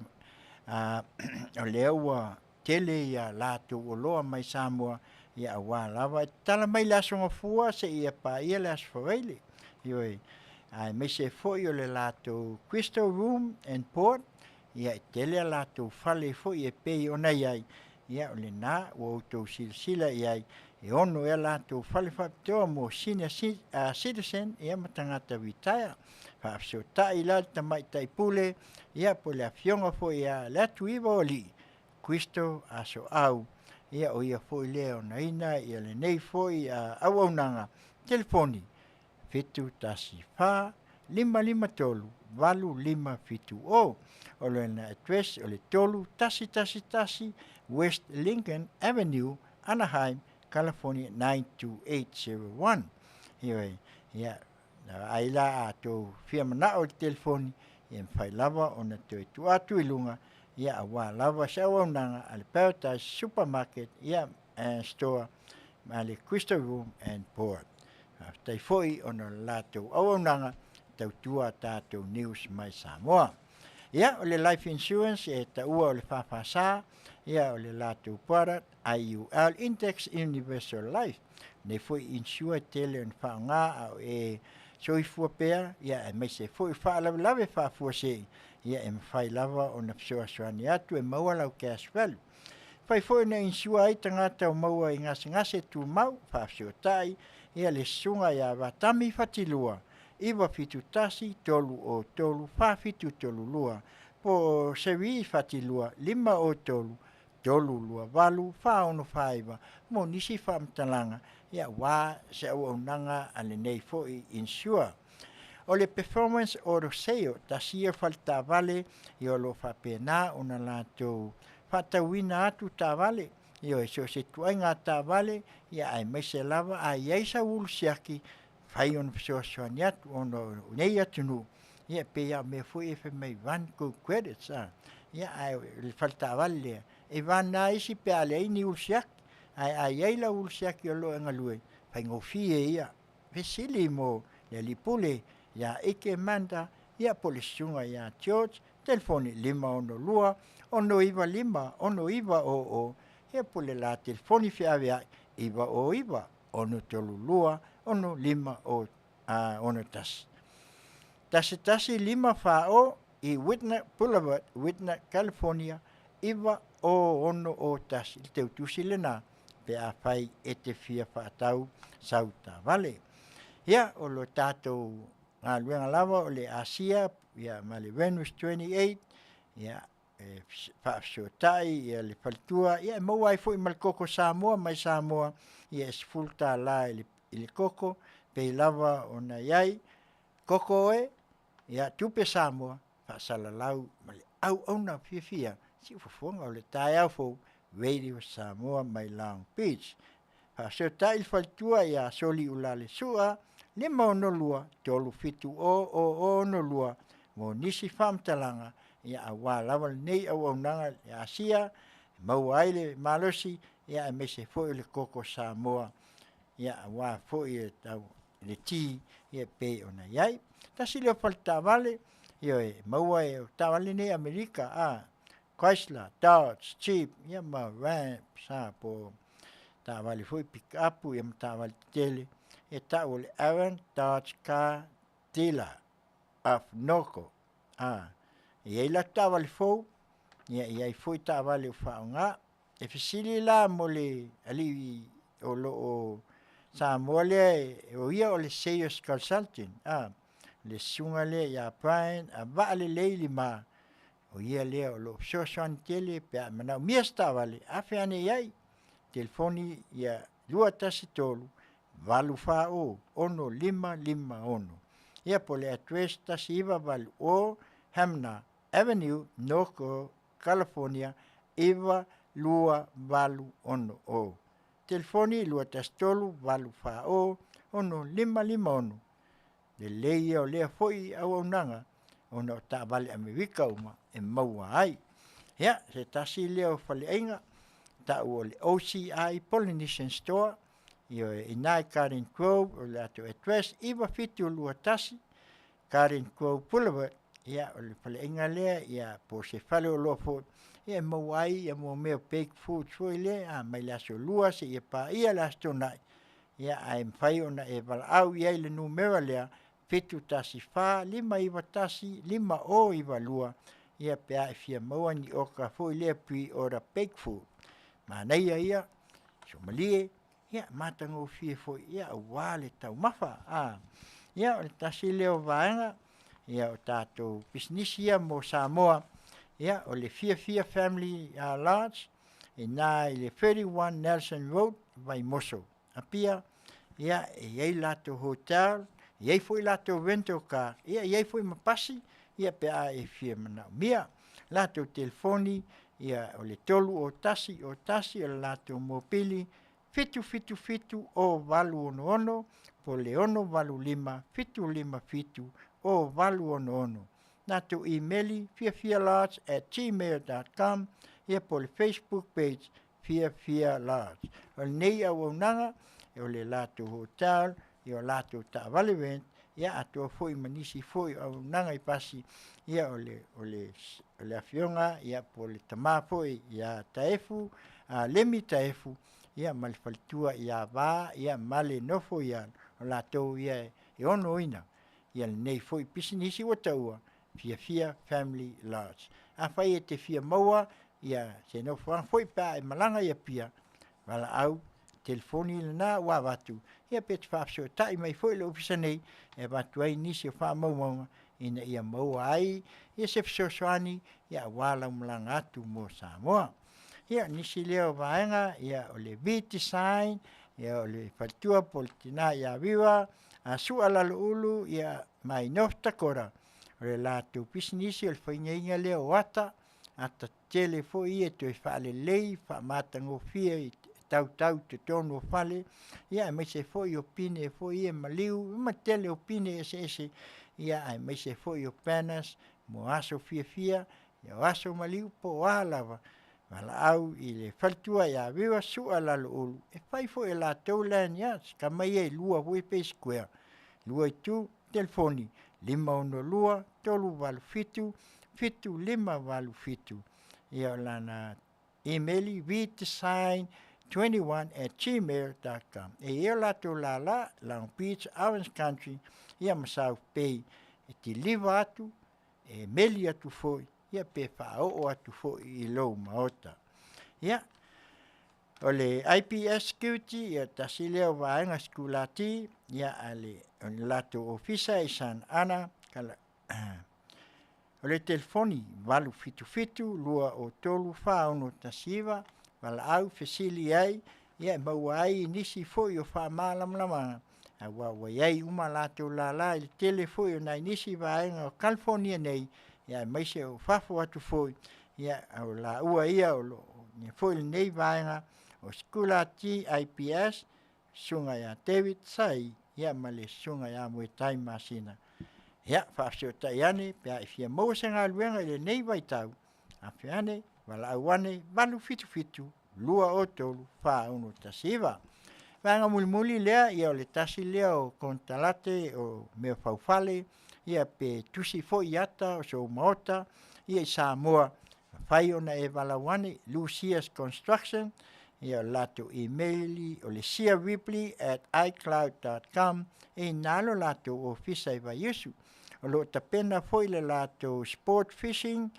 o lea ua tele ia latou oloa mai Samoa, ia aua lava e tatala mai le Aso Gafua seia paia le Aso Faraile. Ioe, aemaise foi o le latou Crystal Room and Port, ia e tele a latou fale foi e pei ona i ai, ia o lena ua outou silasila i ai, e ono ea latou fale faapitoa mo senior citizen ia ma tagata ritaea. Faafesootai la le tamaitai pule, ia po o le afioga foi ia Leatuiva o Alii, Crystal Asoau, ia o ia foi lea e onaina ia lenei foi auaunaga, telefoni 714 553 8570. O lona address o le 3111 West Lincoln Avenue, Anaheim, California 92801. Ioe, ia, ai la a tou fia manao i le telefoni, ia mafai lava ona toe tuu atu i luga, ia aua lava se auaunaga a le Paradise Supermarket, ia, and Store ma le Crystal Room and Port. Faafetai foi ona o le latou auaunaga tautua a tatou news mai Samoa. Ia, o le life insurance e taua o le FFS, ia o le latou product IUL Index Universal Life. Nei foi insure tele ona faaaoga a o e soifua pea, ia aemaise foi faalavelave faafuasei, ia e mafai lava ona fesoasoani atu e maua lau cash value. Fai foi na insure ai tagata o maua i gasegase tumau, faafesootai, ia le susuga ia Vatami Fatilua, 971 303 4732, po o Seri Fatilua, 503 328 465, mo nisi faamatalaga, ia aua se auaunaga a lenei foi insure. O le Performance Auto Sale, tasi ia faletaavale, ia o lo o faapena ona latou faatauina atu taavale, ioe, so o se ituaiga taavale, ia aemaise lava a i ai sau ulu siaki, fai ona fesoasoani atu ona o nei atunuu, ia e pei lava o mea foi ia e fai mai run good credits a, ia ae o le faletaavale lea, e run lava isi pe a leai ni ulu siaki, ae a i ai lau ulu siaki o lo o e galue, faigofie ia fesili mo le alii pule ia Ike Manda, ia po o le susuga ia George, telefoni 562 695 6900, ia po o le la telefoni feaveai 909 632 6561. 11 5 4 i Whitner Boulevard, Whitner, California 90601, le teutusi lena pe afai e te fia faatau sau taavale. Ia, o lo tatou galuega lava o le Asia ia ma le Venus 28, ia e faafesootai ia le faletua, ia e maua ai foi ma le koko Samoa mai Samoa, ia e $10 i le i le koko, pei lava ona i ai, koko e, ia tupe Samoa, faasalalau ma le auauna fiafia, siufofoga o le taeao fou, Radio Samoa mai Long Beach. Faafesootai le faletua ia Soliulalesua Sua 562 370 0062 mo nisi faamatalaga ia aua lava lenei auaunaga i Asia e maua ai le malosi ia aemaise foi o le koko Samoa ia aua foi e tau le ti ia pei ona i ai. Tasi lea o fale taavale, ioe, maua e o taavale nei Amerika, a, Chrysler, Dodge, Jeep, ia ma Ram, sa po taavale foi pick up ia ma taavale tetele, e tau o le Aaron Dodge Car Dealer of Norco. A, e i ai la taavale fou, ia e i ai foi taavale o faaaoga. E fesili la mo le alii o lo o Samoa lea, o ia o le sales consultant, a, le susuga lea ia Brian a Vaalelei Lima, o ia lea o lo o fesoasoani tele pe a manaomia se taavale, afe ane i ai, telefoni ia 213 840 6556. Ia po o le address 1980 Hamner Avenue, Norco, California 92860. Telefoni 213 840 6556. Lelei ia o lea foi auaunaga ona o taavale Amerika uma e maua ai. Ia, se tasi lea o faleaiga ta'u o le OCI Polynesian Store, ioe, i ina i Garden Grove, o le latou address 9721 Garden Grove Boulevard. Ia, o le faleaiga lea, ia, po o se faleoloa foi, ia e maua ai ia mo mea o baked foods foi lea, a, mai le aso Lua seia paia le Aso Toonai, ia ae mafai ona e valaau i ai i le numera lea 714 591 5092, ia pe a e fia maua ni oka foi lea pre-order baked food. Manaia ia, suamalie, ia matagofie foi, ia aua le taumafa. A, ia o le tasi lea o vaega, ia o tatou pisinisi ia mo Samoa, ia o le Fiafia Family Lodge, ina i le 31 Nelson Road, Vaimoso. Apia, ia e i ai latou hotel, e i ai foi latou rental car, ia e i ai foi ma pasi, ia pe a e fia manaomia. Latou telefoni, ia o le 3 o 1 o 1 o le latou mopili 777 o 866 po o le 685 757 o 866. Latou imeli fiafialodge@gmail.com ia po o le Facebook page Fiafia Lodge. O lenei auaunaga, o le latou hotel, ia o latou taavale rent, ia atoa foi ma nisi foi o auaunaga i pasi, ia o le, o le, o le afioga, ia po o le tama foi ia Taefu, a Lemi Taefu, ia ma le faletua ia Va, ia ma le nofo ia, o latou ia e onoina ia lenei foi pisinisi ua taua Fiafia Family Lodge. Afai e te fia maua ia se nofoaga foi pe a e malaga i Apia, valaau telefoni lena ua avatu, ia pe te faafesootai mai foi le ofisa nei e avatu ai nisi o faamaumauga ina ia maua ai ia se fesoasoani ia aua lau malaga atu mo Samoa. Ia, nisi lea o vaega, ia o le V-Design, ia o le faletua po o le tina ia Viva, a Sua Laloulu, ia mai North Dakota. O le latou pisinisi o le faigaiga lea o ata, ata tetele foi ia e toe faalelei, faamatagofie i tautau i totonu o fale, ia aemaise foi o pine foi ia maliu, ma tele o pine eseese, ia aemaise foi o banners mo aso fiafia, ia o aso maliu po o a lava. Valaau i le faletua ia Viva Sua Laloulu, e fai foi e latou lanyards, tama ia e lua foi pe square, lua itu, telefoni 562 387 7587. Ia o lana imeli vdesign21@gmail.com. E i ai o latou lala, Long Beach, Orange Country, ia ma South Bay, e deliver atu, e meli atu foi, ia pe faaoo atu foi i lou maota. Ia, o le IPS Security, ia tasi lea o vaega sikulati, ia a le, o le latou ofisa i San Ana, kala, O le telefoni 877 203 4619, valaau fesili ai, ia e maua ai nisi foi o faamalamalamaga, aua ua i ai uma latou lala i le tele foi o nai nisi vaega o California nei, ia aemaise o fafo atu foi, ia o laua ia o lo o i ai foi lenei vaega o sikulati IPS, Susuga ia David Sai, ia ma le Susuga ia Moetai Masina. Ia, faafesootai ane pe a e fia maua se galuega i lenei vaitau, afe ane, valaau ane 877 203 4619. Vaega mulimuli lea, ia o le tasi lea o konekarate o mea faufale, ia pe tusi foi ata o sou maota ia i Samoa, mafai ona e valaau ane Lucia's Construction, ia o le latou email o le siaripley@icloud.com, e i ina lo latou ofisa i Vaiusu. O lo o tapena foi le latou sport fishing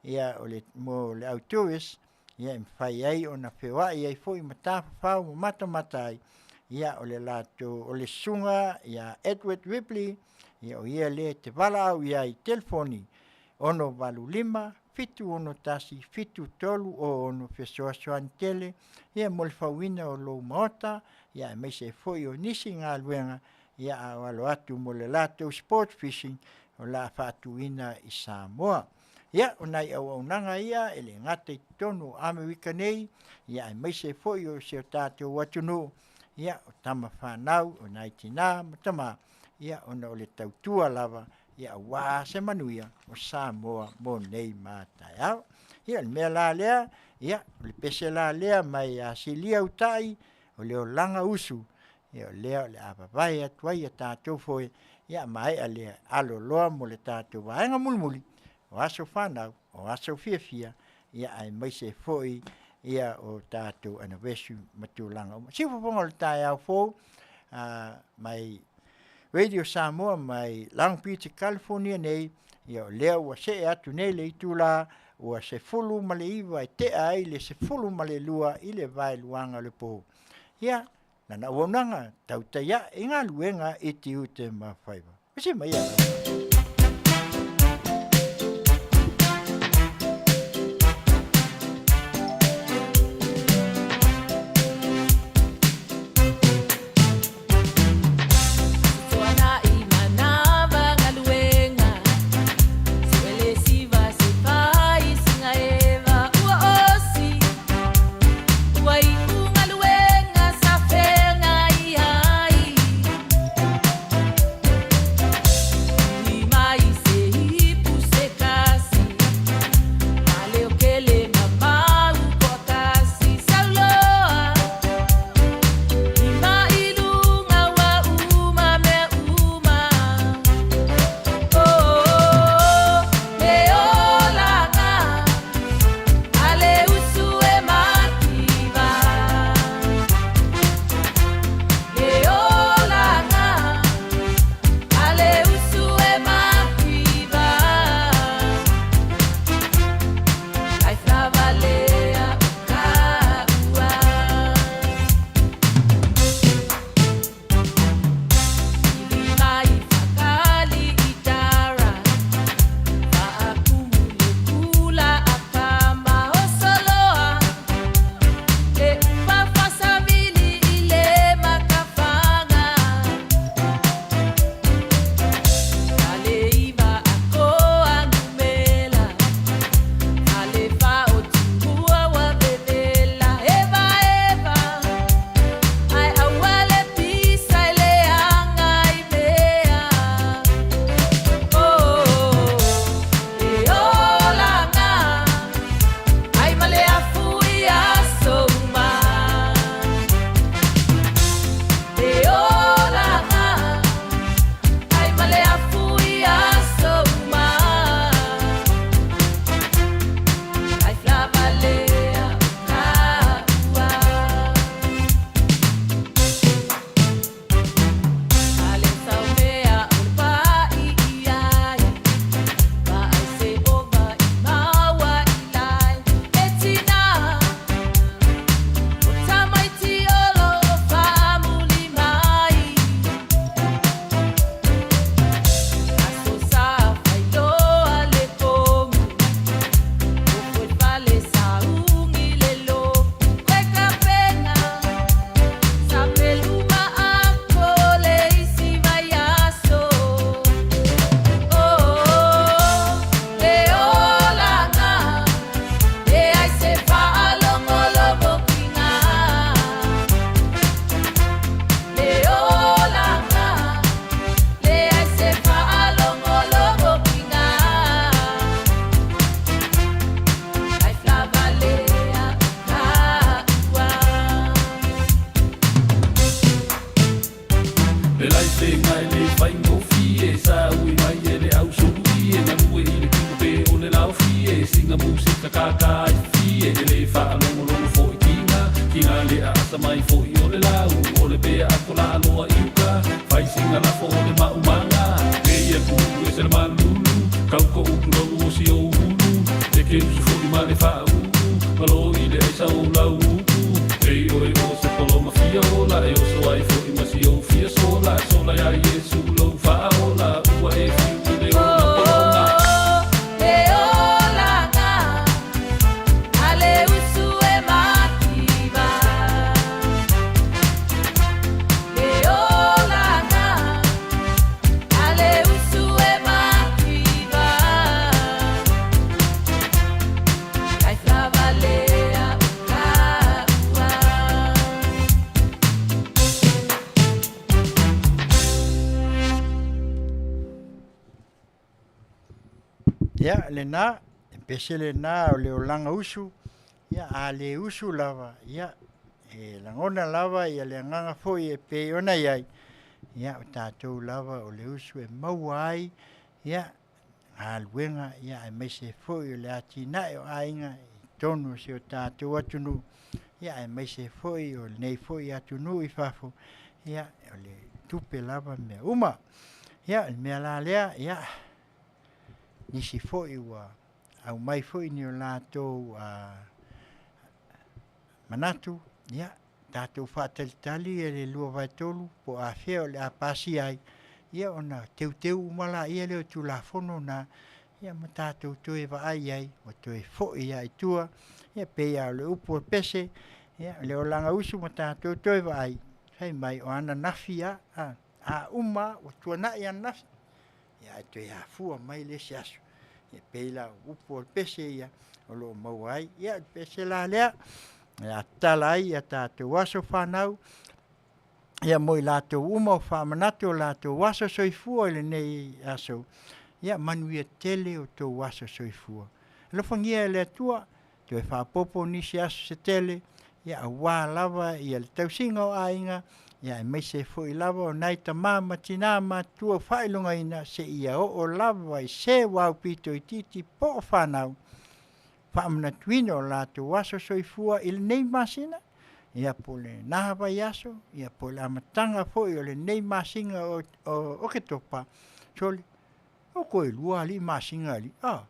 ia o le, mo le au tourist, ia e mafai ai ona feoai ai foi ma tafafao ma matamata ai, ia o le latou, o le susuga ia Edward Ripley, ia o ia lea e te valaau i ai i telefoni 685 761 7306 fesoasoani tele ia mo le fauina o lou maota, ia aemaise ai foi o nisi galuega, ia a o alo atu mo le latou sport fishing o le a faatuina i Samoa. Ia, o nai auaunaga ia e le gata i totonu o Amerika nei, ia aemaise ai foi o si o tatou atunuu, ia o tama fanau, o nai tina ma tama, ia ona o le tautua lava, ia aua se manuia o Samoa mo nei ma taeao. Ia o le mea la lea, ia o le pese la lea mai ia Silia Utai, o le olaga usu, ia o lea o le a vavae atu ai a tatou foe, ia maea lea aloloa mo le tatou vaega mulimuli, o aso fanau, o aso fiafia, ia aemaise foi ia o tatou anniversary ma tulaga uma. Siufofoga o le taeao fou, mai Radio Samoa mai Long Beach, California nei, ia o lea ua see atu nei le itula ua 19 e tea ai le 12 i le vaeluaga o le po. Ia, lana auaunaga tautai ae i galuega i tiute ma faiva. Usi mai ia. Ai fegai le faigofie, sa ui mai e le ausuluie, galue i le tino pe o le laofie, sina musika kaka ai fie, e le faalogologo foi kiga, kiga le aasa mai foi o le lau, o le pea ako laaloa i uka, fai sina lafo o le maumaga, keia kuu e se le malulu, kauko utulou o si ou ulu, e ke usu foi ma le faauu, malo i le aisa o lau upu, ei oe o se poloma fia ola, e oso ai foi ma si ou fia sola, sola ia Iesu lou faaola, ua e fiu i le ona pologa. Le olaga a le usu e mativa. Le olaga a le usu e mativa. Ai flavalea o kaua. Ia lena, e pese lena o le olaga usu, ia a le usu lava, ia e lagona lava ia le agaga foi e pei ona i ai, ia o tatou lava o le usu e maua ai ia galuega ia aemaise foi o le atinae o aiga i totonu o si o tatou atunuu, ia aemaise foi o lenei foi atunuu i fafo, ia o le tupe lava mea uma. Ia o le mea la lea, ia nisi foi ua aumai foi ni o latou manatu, ia tatou faatalitali le 2/3 po o afea o le a pasia ai, ia ona teuteu uma laia lea o Tulafono na, ia ma tatou toe vaai i ai, ua toe foi lava i tua, ia pei lava o le upu a le pese, ia o le olaga usu ma tatou toe vaai, fai mai o ananafi lava, a uma lava ua tuanai ananafi, ia ae toe afua mai le isi aso. E pei la o upu o le pese ia o lo o maua ai. Ia o le pese la lea, o le a tatala ai a tatou aso fanau, ia mo i latou uma o faamanatu o latou aso soifua i lenei aso, ia manuia tele o outou aso soifua. Alofagia e le Atua toe faaopoopo nisi aso se tele, ia aua lava ia le tausiga o aiga, ia aemaise foi lava o nai tama ma tina matutua ua faailogaina seia oo lava i se ua aupito itiiti po o fanau, faamanatuina o latou aso soifua i lenei masina, ia po o lena vaiaso, ia po o le amataga foi o lenei masina o Oketopa, sole, o toe lua alii masina alii, a,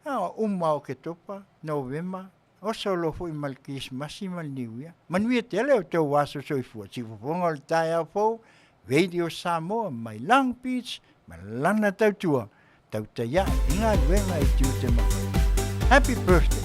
na ona uma lava o Oketopa, Novema, oso loa foi ma le Kerisimasi ma le Niuia. Manuia tele o outou aso soifua, siufofoga o le taeao fou, Radio Samoa mai Long Beach ma lana tautua, tautai ae i galuega i tiute ma faiva. Happy birthday!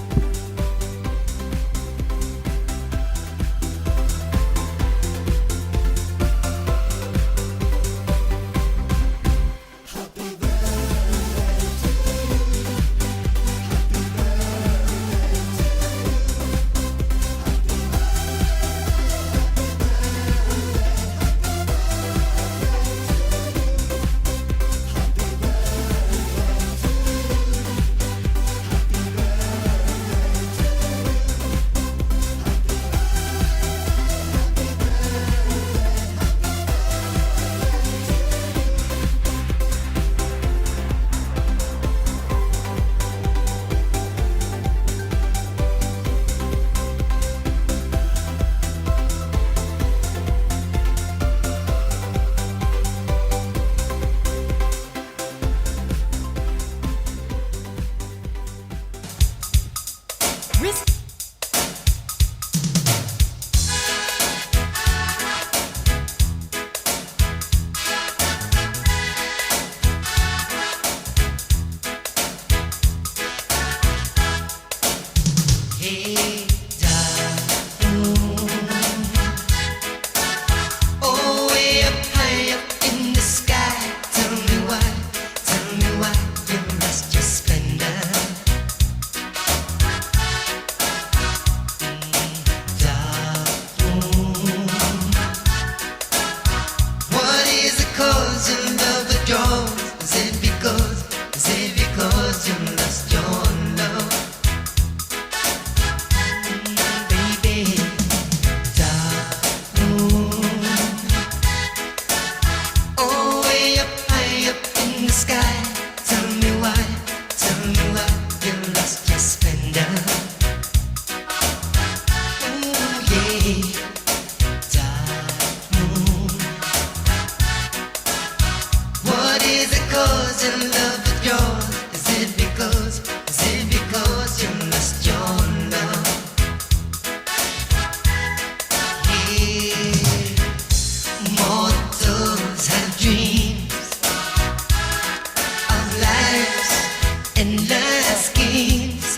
Oh, way up high up in the sky. Tell me why, tell me why you lost your splendor. Dark room. What is the cause your love withdraws? Is it because, is it because you lost your love? Baby, dark room. cause your love withdraws? Is it because, is it because you lost your love? Yeah. Mortals have dreams of life's endless schemes,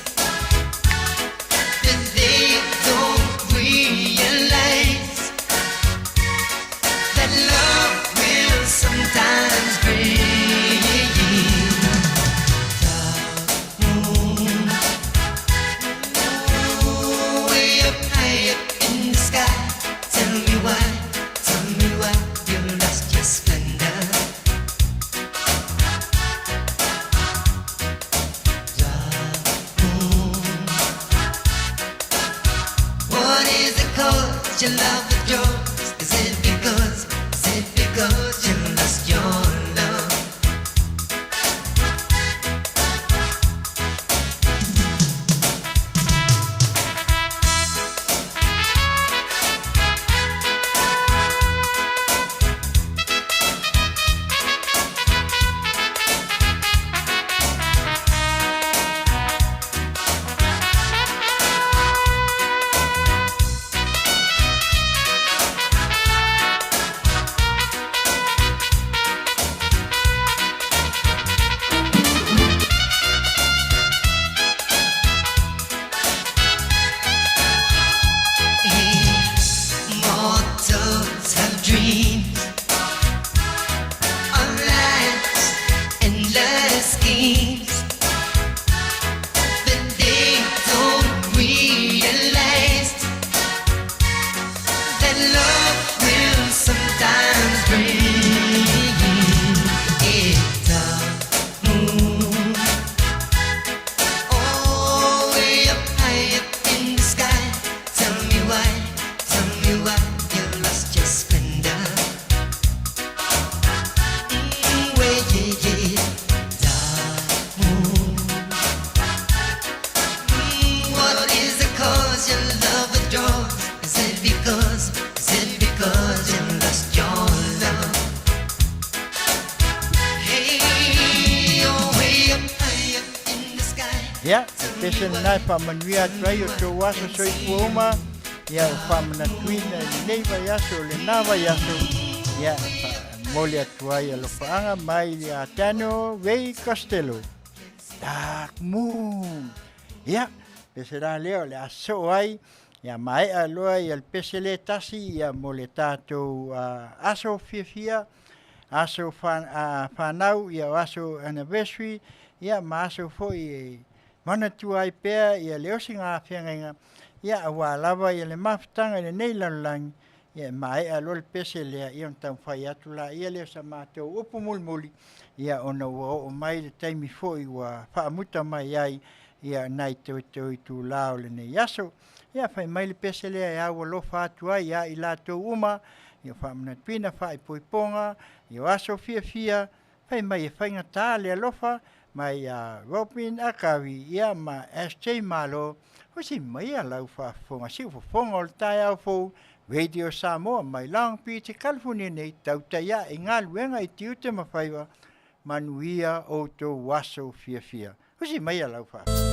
but they don't realize that love will sometimes bring dark moon. Way up high up in the sky. Tell me why, tell me why you lost your splendor. Dark moon. What is the cause your love withdraws? Is it because you lost your love? Mortals have dreams of life's endless schemes, but they don't realize that love will sometimes bring a dark moon. Oh, way up high up in the sky. Tell me why, tell me why you lost your splendor. Way, yeah, yeah, dark moon. What is the cause your love withdraws? Is it because you lost your love? Hey, oh, way up high up in the sky. Ia, e pese lenā e faamanuia atu ai o tou aso soifua uma, ia o faamanatuina i lenei vaiaso o lenā vaiaso, ia e faamomoli atu ai alofaaga mai ia Daniel Ray Costello. Dark Moon. Ia, pese la lea o le a soo ai, ia maea loa ia le pese lea e tasi, ia mo le tatou aso fiafia, aso whanau, ia o aso anniversary, ia ma aso foi e manatua ai pea ia le osiga feagaiga, ia auā lava ia le mafutaga i lenei lalolagi, ia e maea loa le pese lea, ia ona taumafai atu laia lea o sa matou upu mulimuli, ia ona ua oo mai le taimi foi ua faamuta mai ai ia nai toetoe itulā o lenei aso. Ia fai mai le pese lea e au alofa atu ai ia i latou uma, ia faamanatuina faaipoipoga, ia o aso fiafia, fai mai e faigata le alofa, mai ia Robin Akawi, ia ma SJ Malo, usi maia lau faafofoga siufofoga o le taeao fou, Radio Samoa mai Long Beach, California nei, tautai ae i galuega i tiute ma faiva, manuia outou aso fiafia. Usi maia lau faafofoga.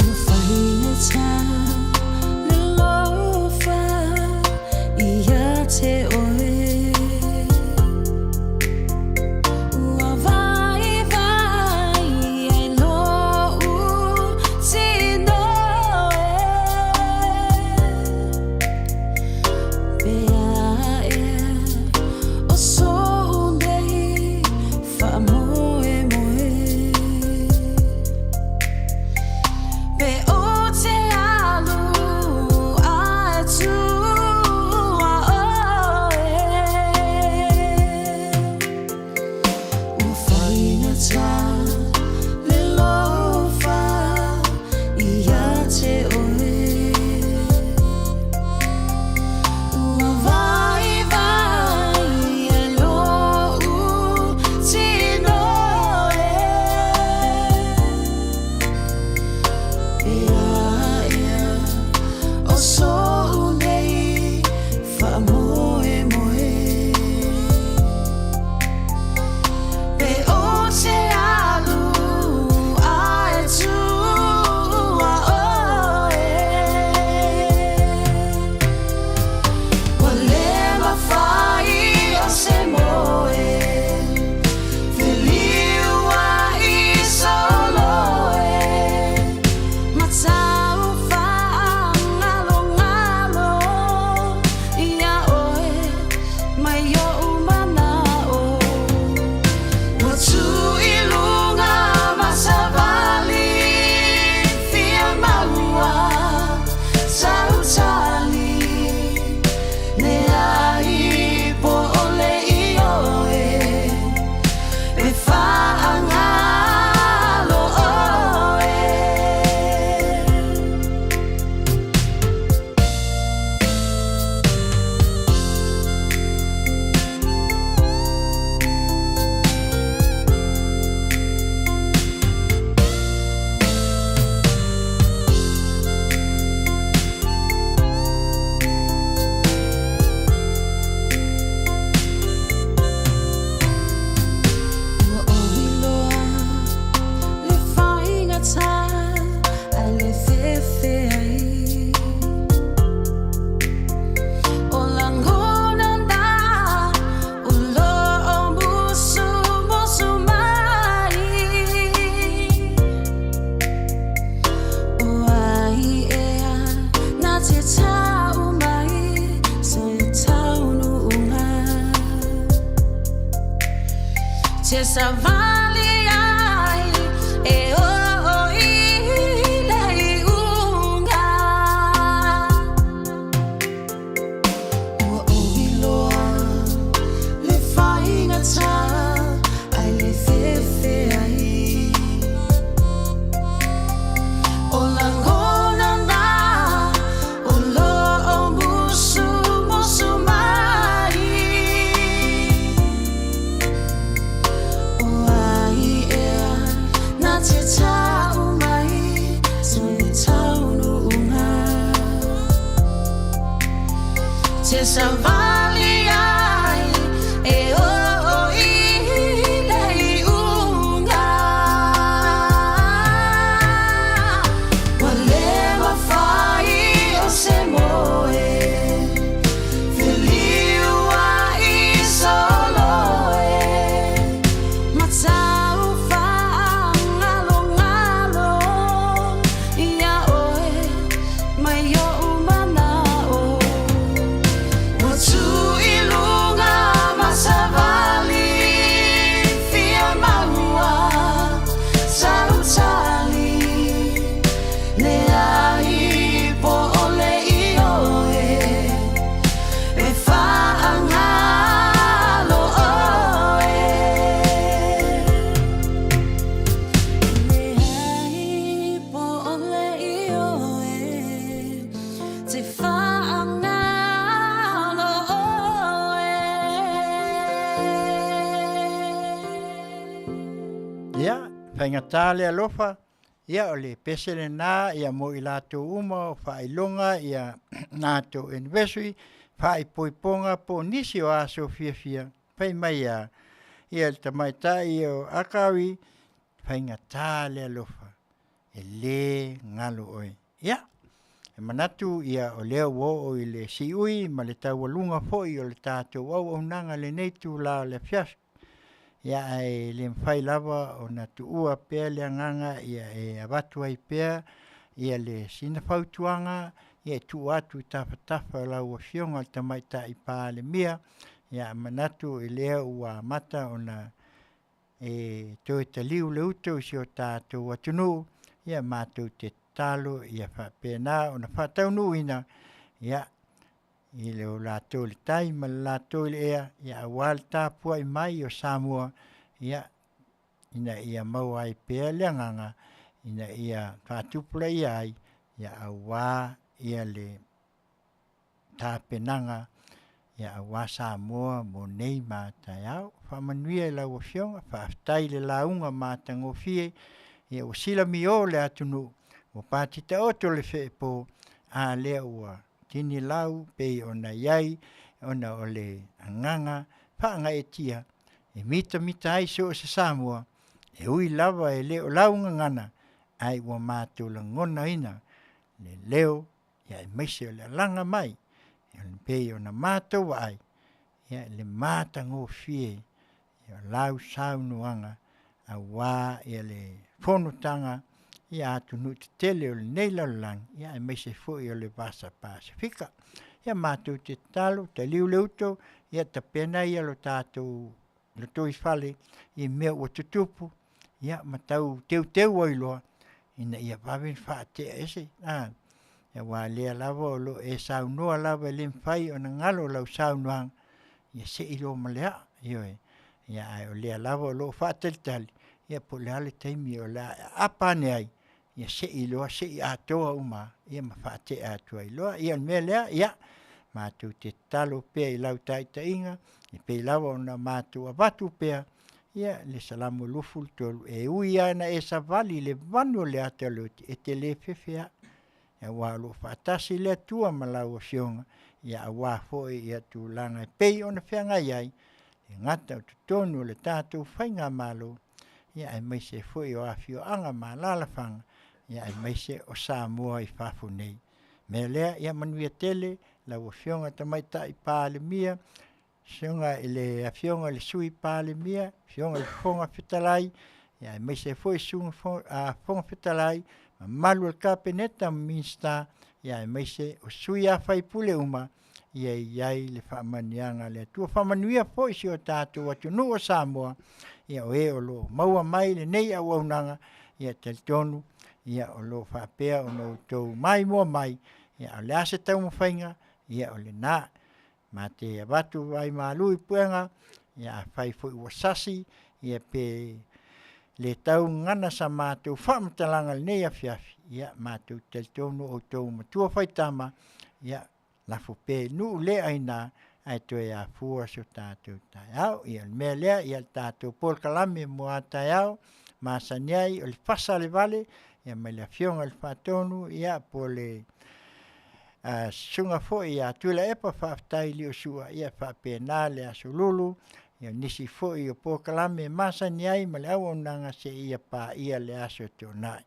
Ua faigata le alofa ia te oe. Te savali ai e oo i le iuga. Ua ou iloa le faigata ai le feafeai. O lagona na o lo o musumusu mai. O ai ea na te tau mai tonu taunuuga. Te savali ai e oo i le iuga. Ua le mafai o se moe feliuai solo e ma tau faagalogalo ia oe mai o'u mana'o. Ua tu i luga ma savali fia maua sau tali leai po o le ioe e faagalo oe. Leai po o le ioe te faagalo oe. Ia, faigata le alofa, ia o le pese lena ia mo i latou uma o faailoga ia latou anniversary, faaipoipoga po o nisi o aso fiafia, fai mai a ia le tamaitai o Akawi, faigata le alofa, e le galo oe. Ia, e manatu ia o lea ua oo i le siui ma le taualuga foi o le tatou auaunaga i lenei itula o le afiafi. Ia ae le mafai lava ona tuua pea le agaga ia e avatu ai pea ia le sina fautuaga ia e tuu atu i tafatafa o lau Afioga i le Tamaitai Palemia. Ia manatu i lea ua amata ona e toe taliu le uto i si o tatou atunuu, ia matou te tatalo ia faapena ona faataunuuina ia i le o latou i le tai ma le latou i le ea, ia aua le tapuai mai o Samoa, ia ina ia maua ai pea le agaga ina ia faatupulaia ai, ia aua ia le tapenaga ia aua Samoa mo nei ma a taeao. Faamanuia i lau Afioga, faafetai i le lauga matagofie, ia ua silamio le atunuu, ua patitaoto le feepo, a lea ua tinilau pei ona i ai ona o le agaga faagaeetia e mitamita ai so o se Samoa, e ui lava e le o lau gagana, ae ua matou lagonaina le leo aemaise o le alaga mai e pei ona matou vaai ia le matagofie o lau saunoaga aua le fonotaga i atunuu tetele o lenei lalolagi ia aemaise foi o le Vasa Pasefika. Ia matou te tatalo, taliu le uto, ia tapena ia lo tatou lotoifale i mea ua tutupu ia ma tau teuteu ai loa ina ia vave ona faatea ese a aua o lea lava o lo o e saunoa lava e le mafai ona galo lau saunoaga ia se i loa ma le aa ioe ia ae o lea lava o lo o faatalitali ia po o le a le taimi o le a e aapa ane ai ia se i loa se i atoa uma ia ma faatea atu ai loa. Ia o le mea lea ia matou te tatalo pea i lau taitaiga e pei lava ona matou avatu pea ia le Salamo 23 e ui lava ina e savali i le vanu o le ata o le oti e te le fefe ai aua o lo o faatasi le Atua ma lau Afioga ia aua foi ia tulaga e pei ona feagai ai le gata o totonu o le tatou faigamalo ia aemaise foi o afioaga ma alaalafaga ia aemaise o Samoa i fafo nei. O le mea lea ia manuia tele lau Afioga i le Tamaitai Palemia, Susuga i le Afioga i le Sui Palemia, Afioga i le Fofoga Fetalai, aemaise ai foi Susuga Fofoga Fetalai, mamalu o le Kapeneta ma Minisita, aemaise o sui usufono uma. ia i ai le faamanuiaga a le Atua. Faamanuia foi si o tatou atunuu o Samoa, ia o e o lo o maua mai lenei auaunaga, ia talitonu ia o lo o faapea ona outou maimoa mai, ia a o le a se taumafaiga, ia o lena. Ma te avatu ai malu i puega, ia afai foi ua sasi, ia pe le tau gagana sa matou faamatalaga i lenei afiafi, ia matou te talitonu o outou matua faitama, ia lafo pea i nuu le aina ae toe afua so tatou taeao. Ia o le mea lea, ia le tatou polokalame mo a taeao masani ai o le fasa o le vale, ia mai le Afioga i le Faatonu, ia po o le Susuga foi ia Tuilaepa Faafetai Liosua, ia faapena le Aso Lulu, ia nisi foi o polokalame masani ai ma le auaunaga seia paia le aso Toonai.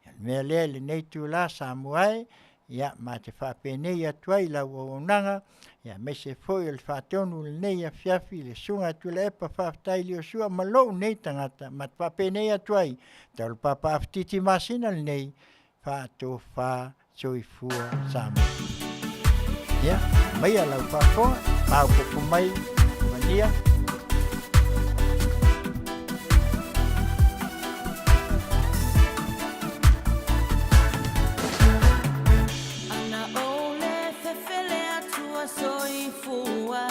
Ia o le mea lea i lenei itula Samoa e, ia ma te faapenei atu ai i lau auaunaga, ia aemaise foi o le faatonu i lenei afiafi le Susuga ia Tuilaepa Faafetai Liosua ma lou nei tagata, ma te faapenei atu ai, Taulapapa Afatiti Masina lenei, faatofa soifua Samoa. Ia, aumaia lau faafofoga, maopoopo mai, mania. Ana o le fefele atua soifua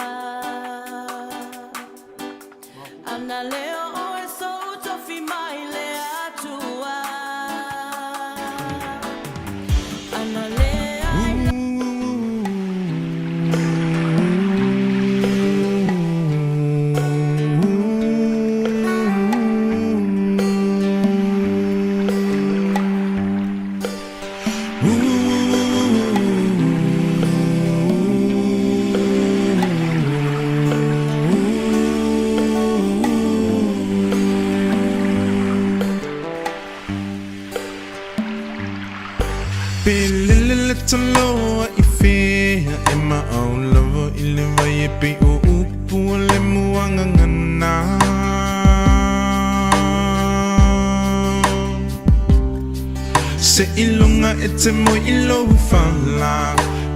Ana leo oe sou tofi mai le Atua Ana leai Pe lele le toloa i fea e maau lava i le vai e pei o upu o le muagagana. Se iloga e te moe i lou fala,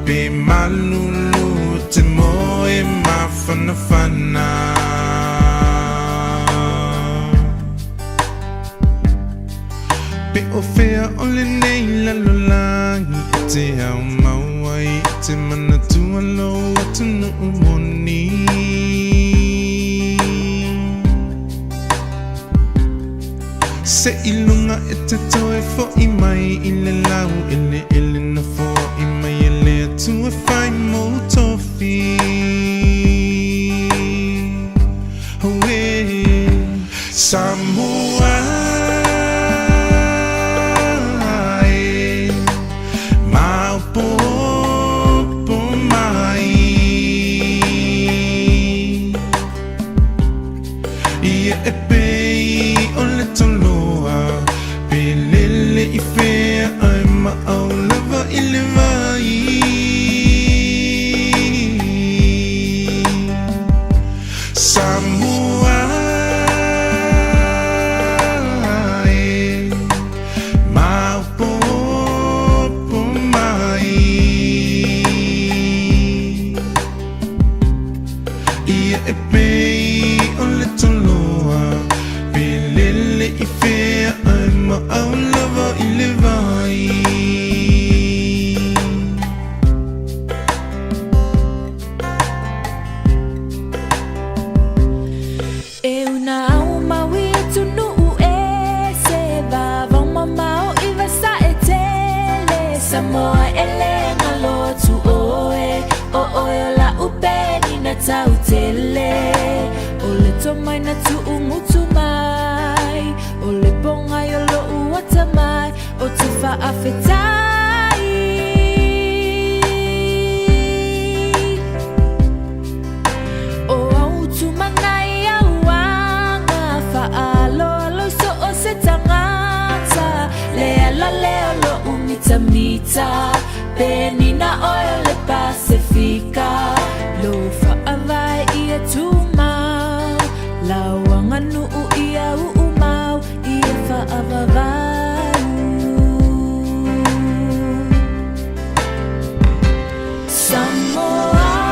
pe malulu e te moe mafanafana. Pe o fea o lenei lalolagi e te ao mau ai e te manatua lou atunuu moni. Se iloga e te toe fo'i mai i le lau eleele na foai mai e le Atua e fai mou tofi. Auē Samoa e, maopoopo mai. Ia e pei o le toloa, pe lele i fea ae maau lava i le vai. Samoa e, maopoopo mai. Ia e pei o le toloa, pe lele i fea ae maau lava i le vai. E una au maui atunuu e se vavao mamao i vasa e tele Samoa e le galo atu oe o oe o la'u penina tautele O le tomai na tuugutu mai o le pogai o lo'u atamai o te faafetai O au tumanai auaga faaaloalo i so o se tagata Le ala lea o lo'u mitamita penina oe o le Pasefika Lou faavae ia tumau lau aganuu ia uumau ia faavavau Samoa.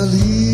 Ali.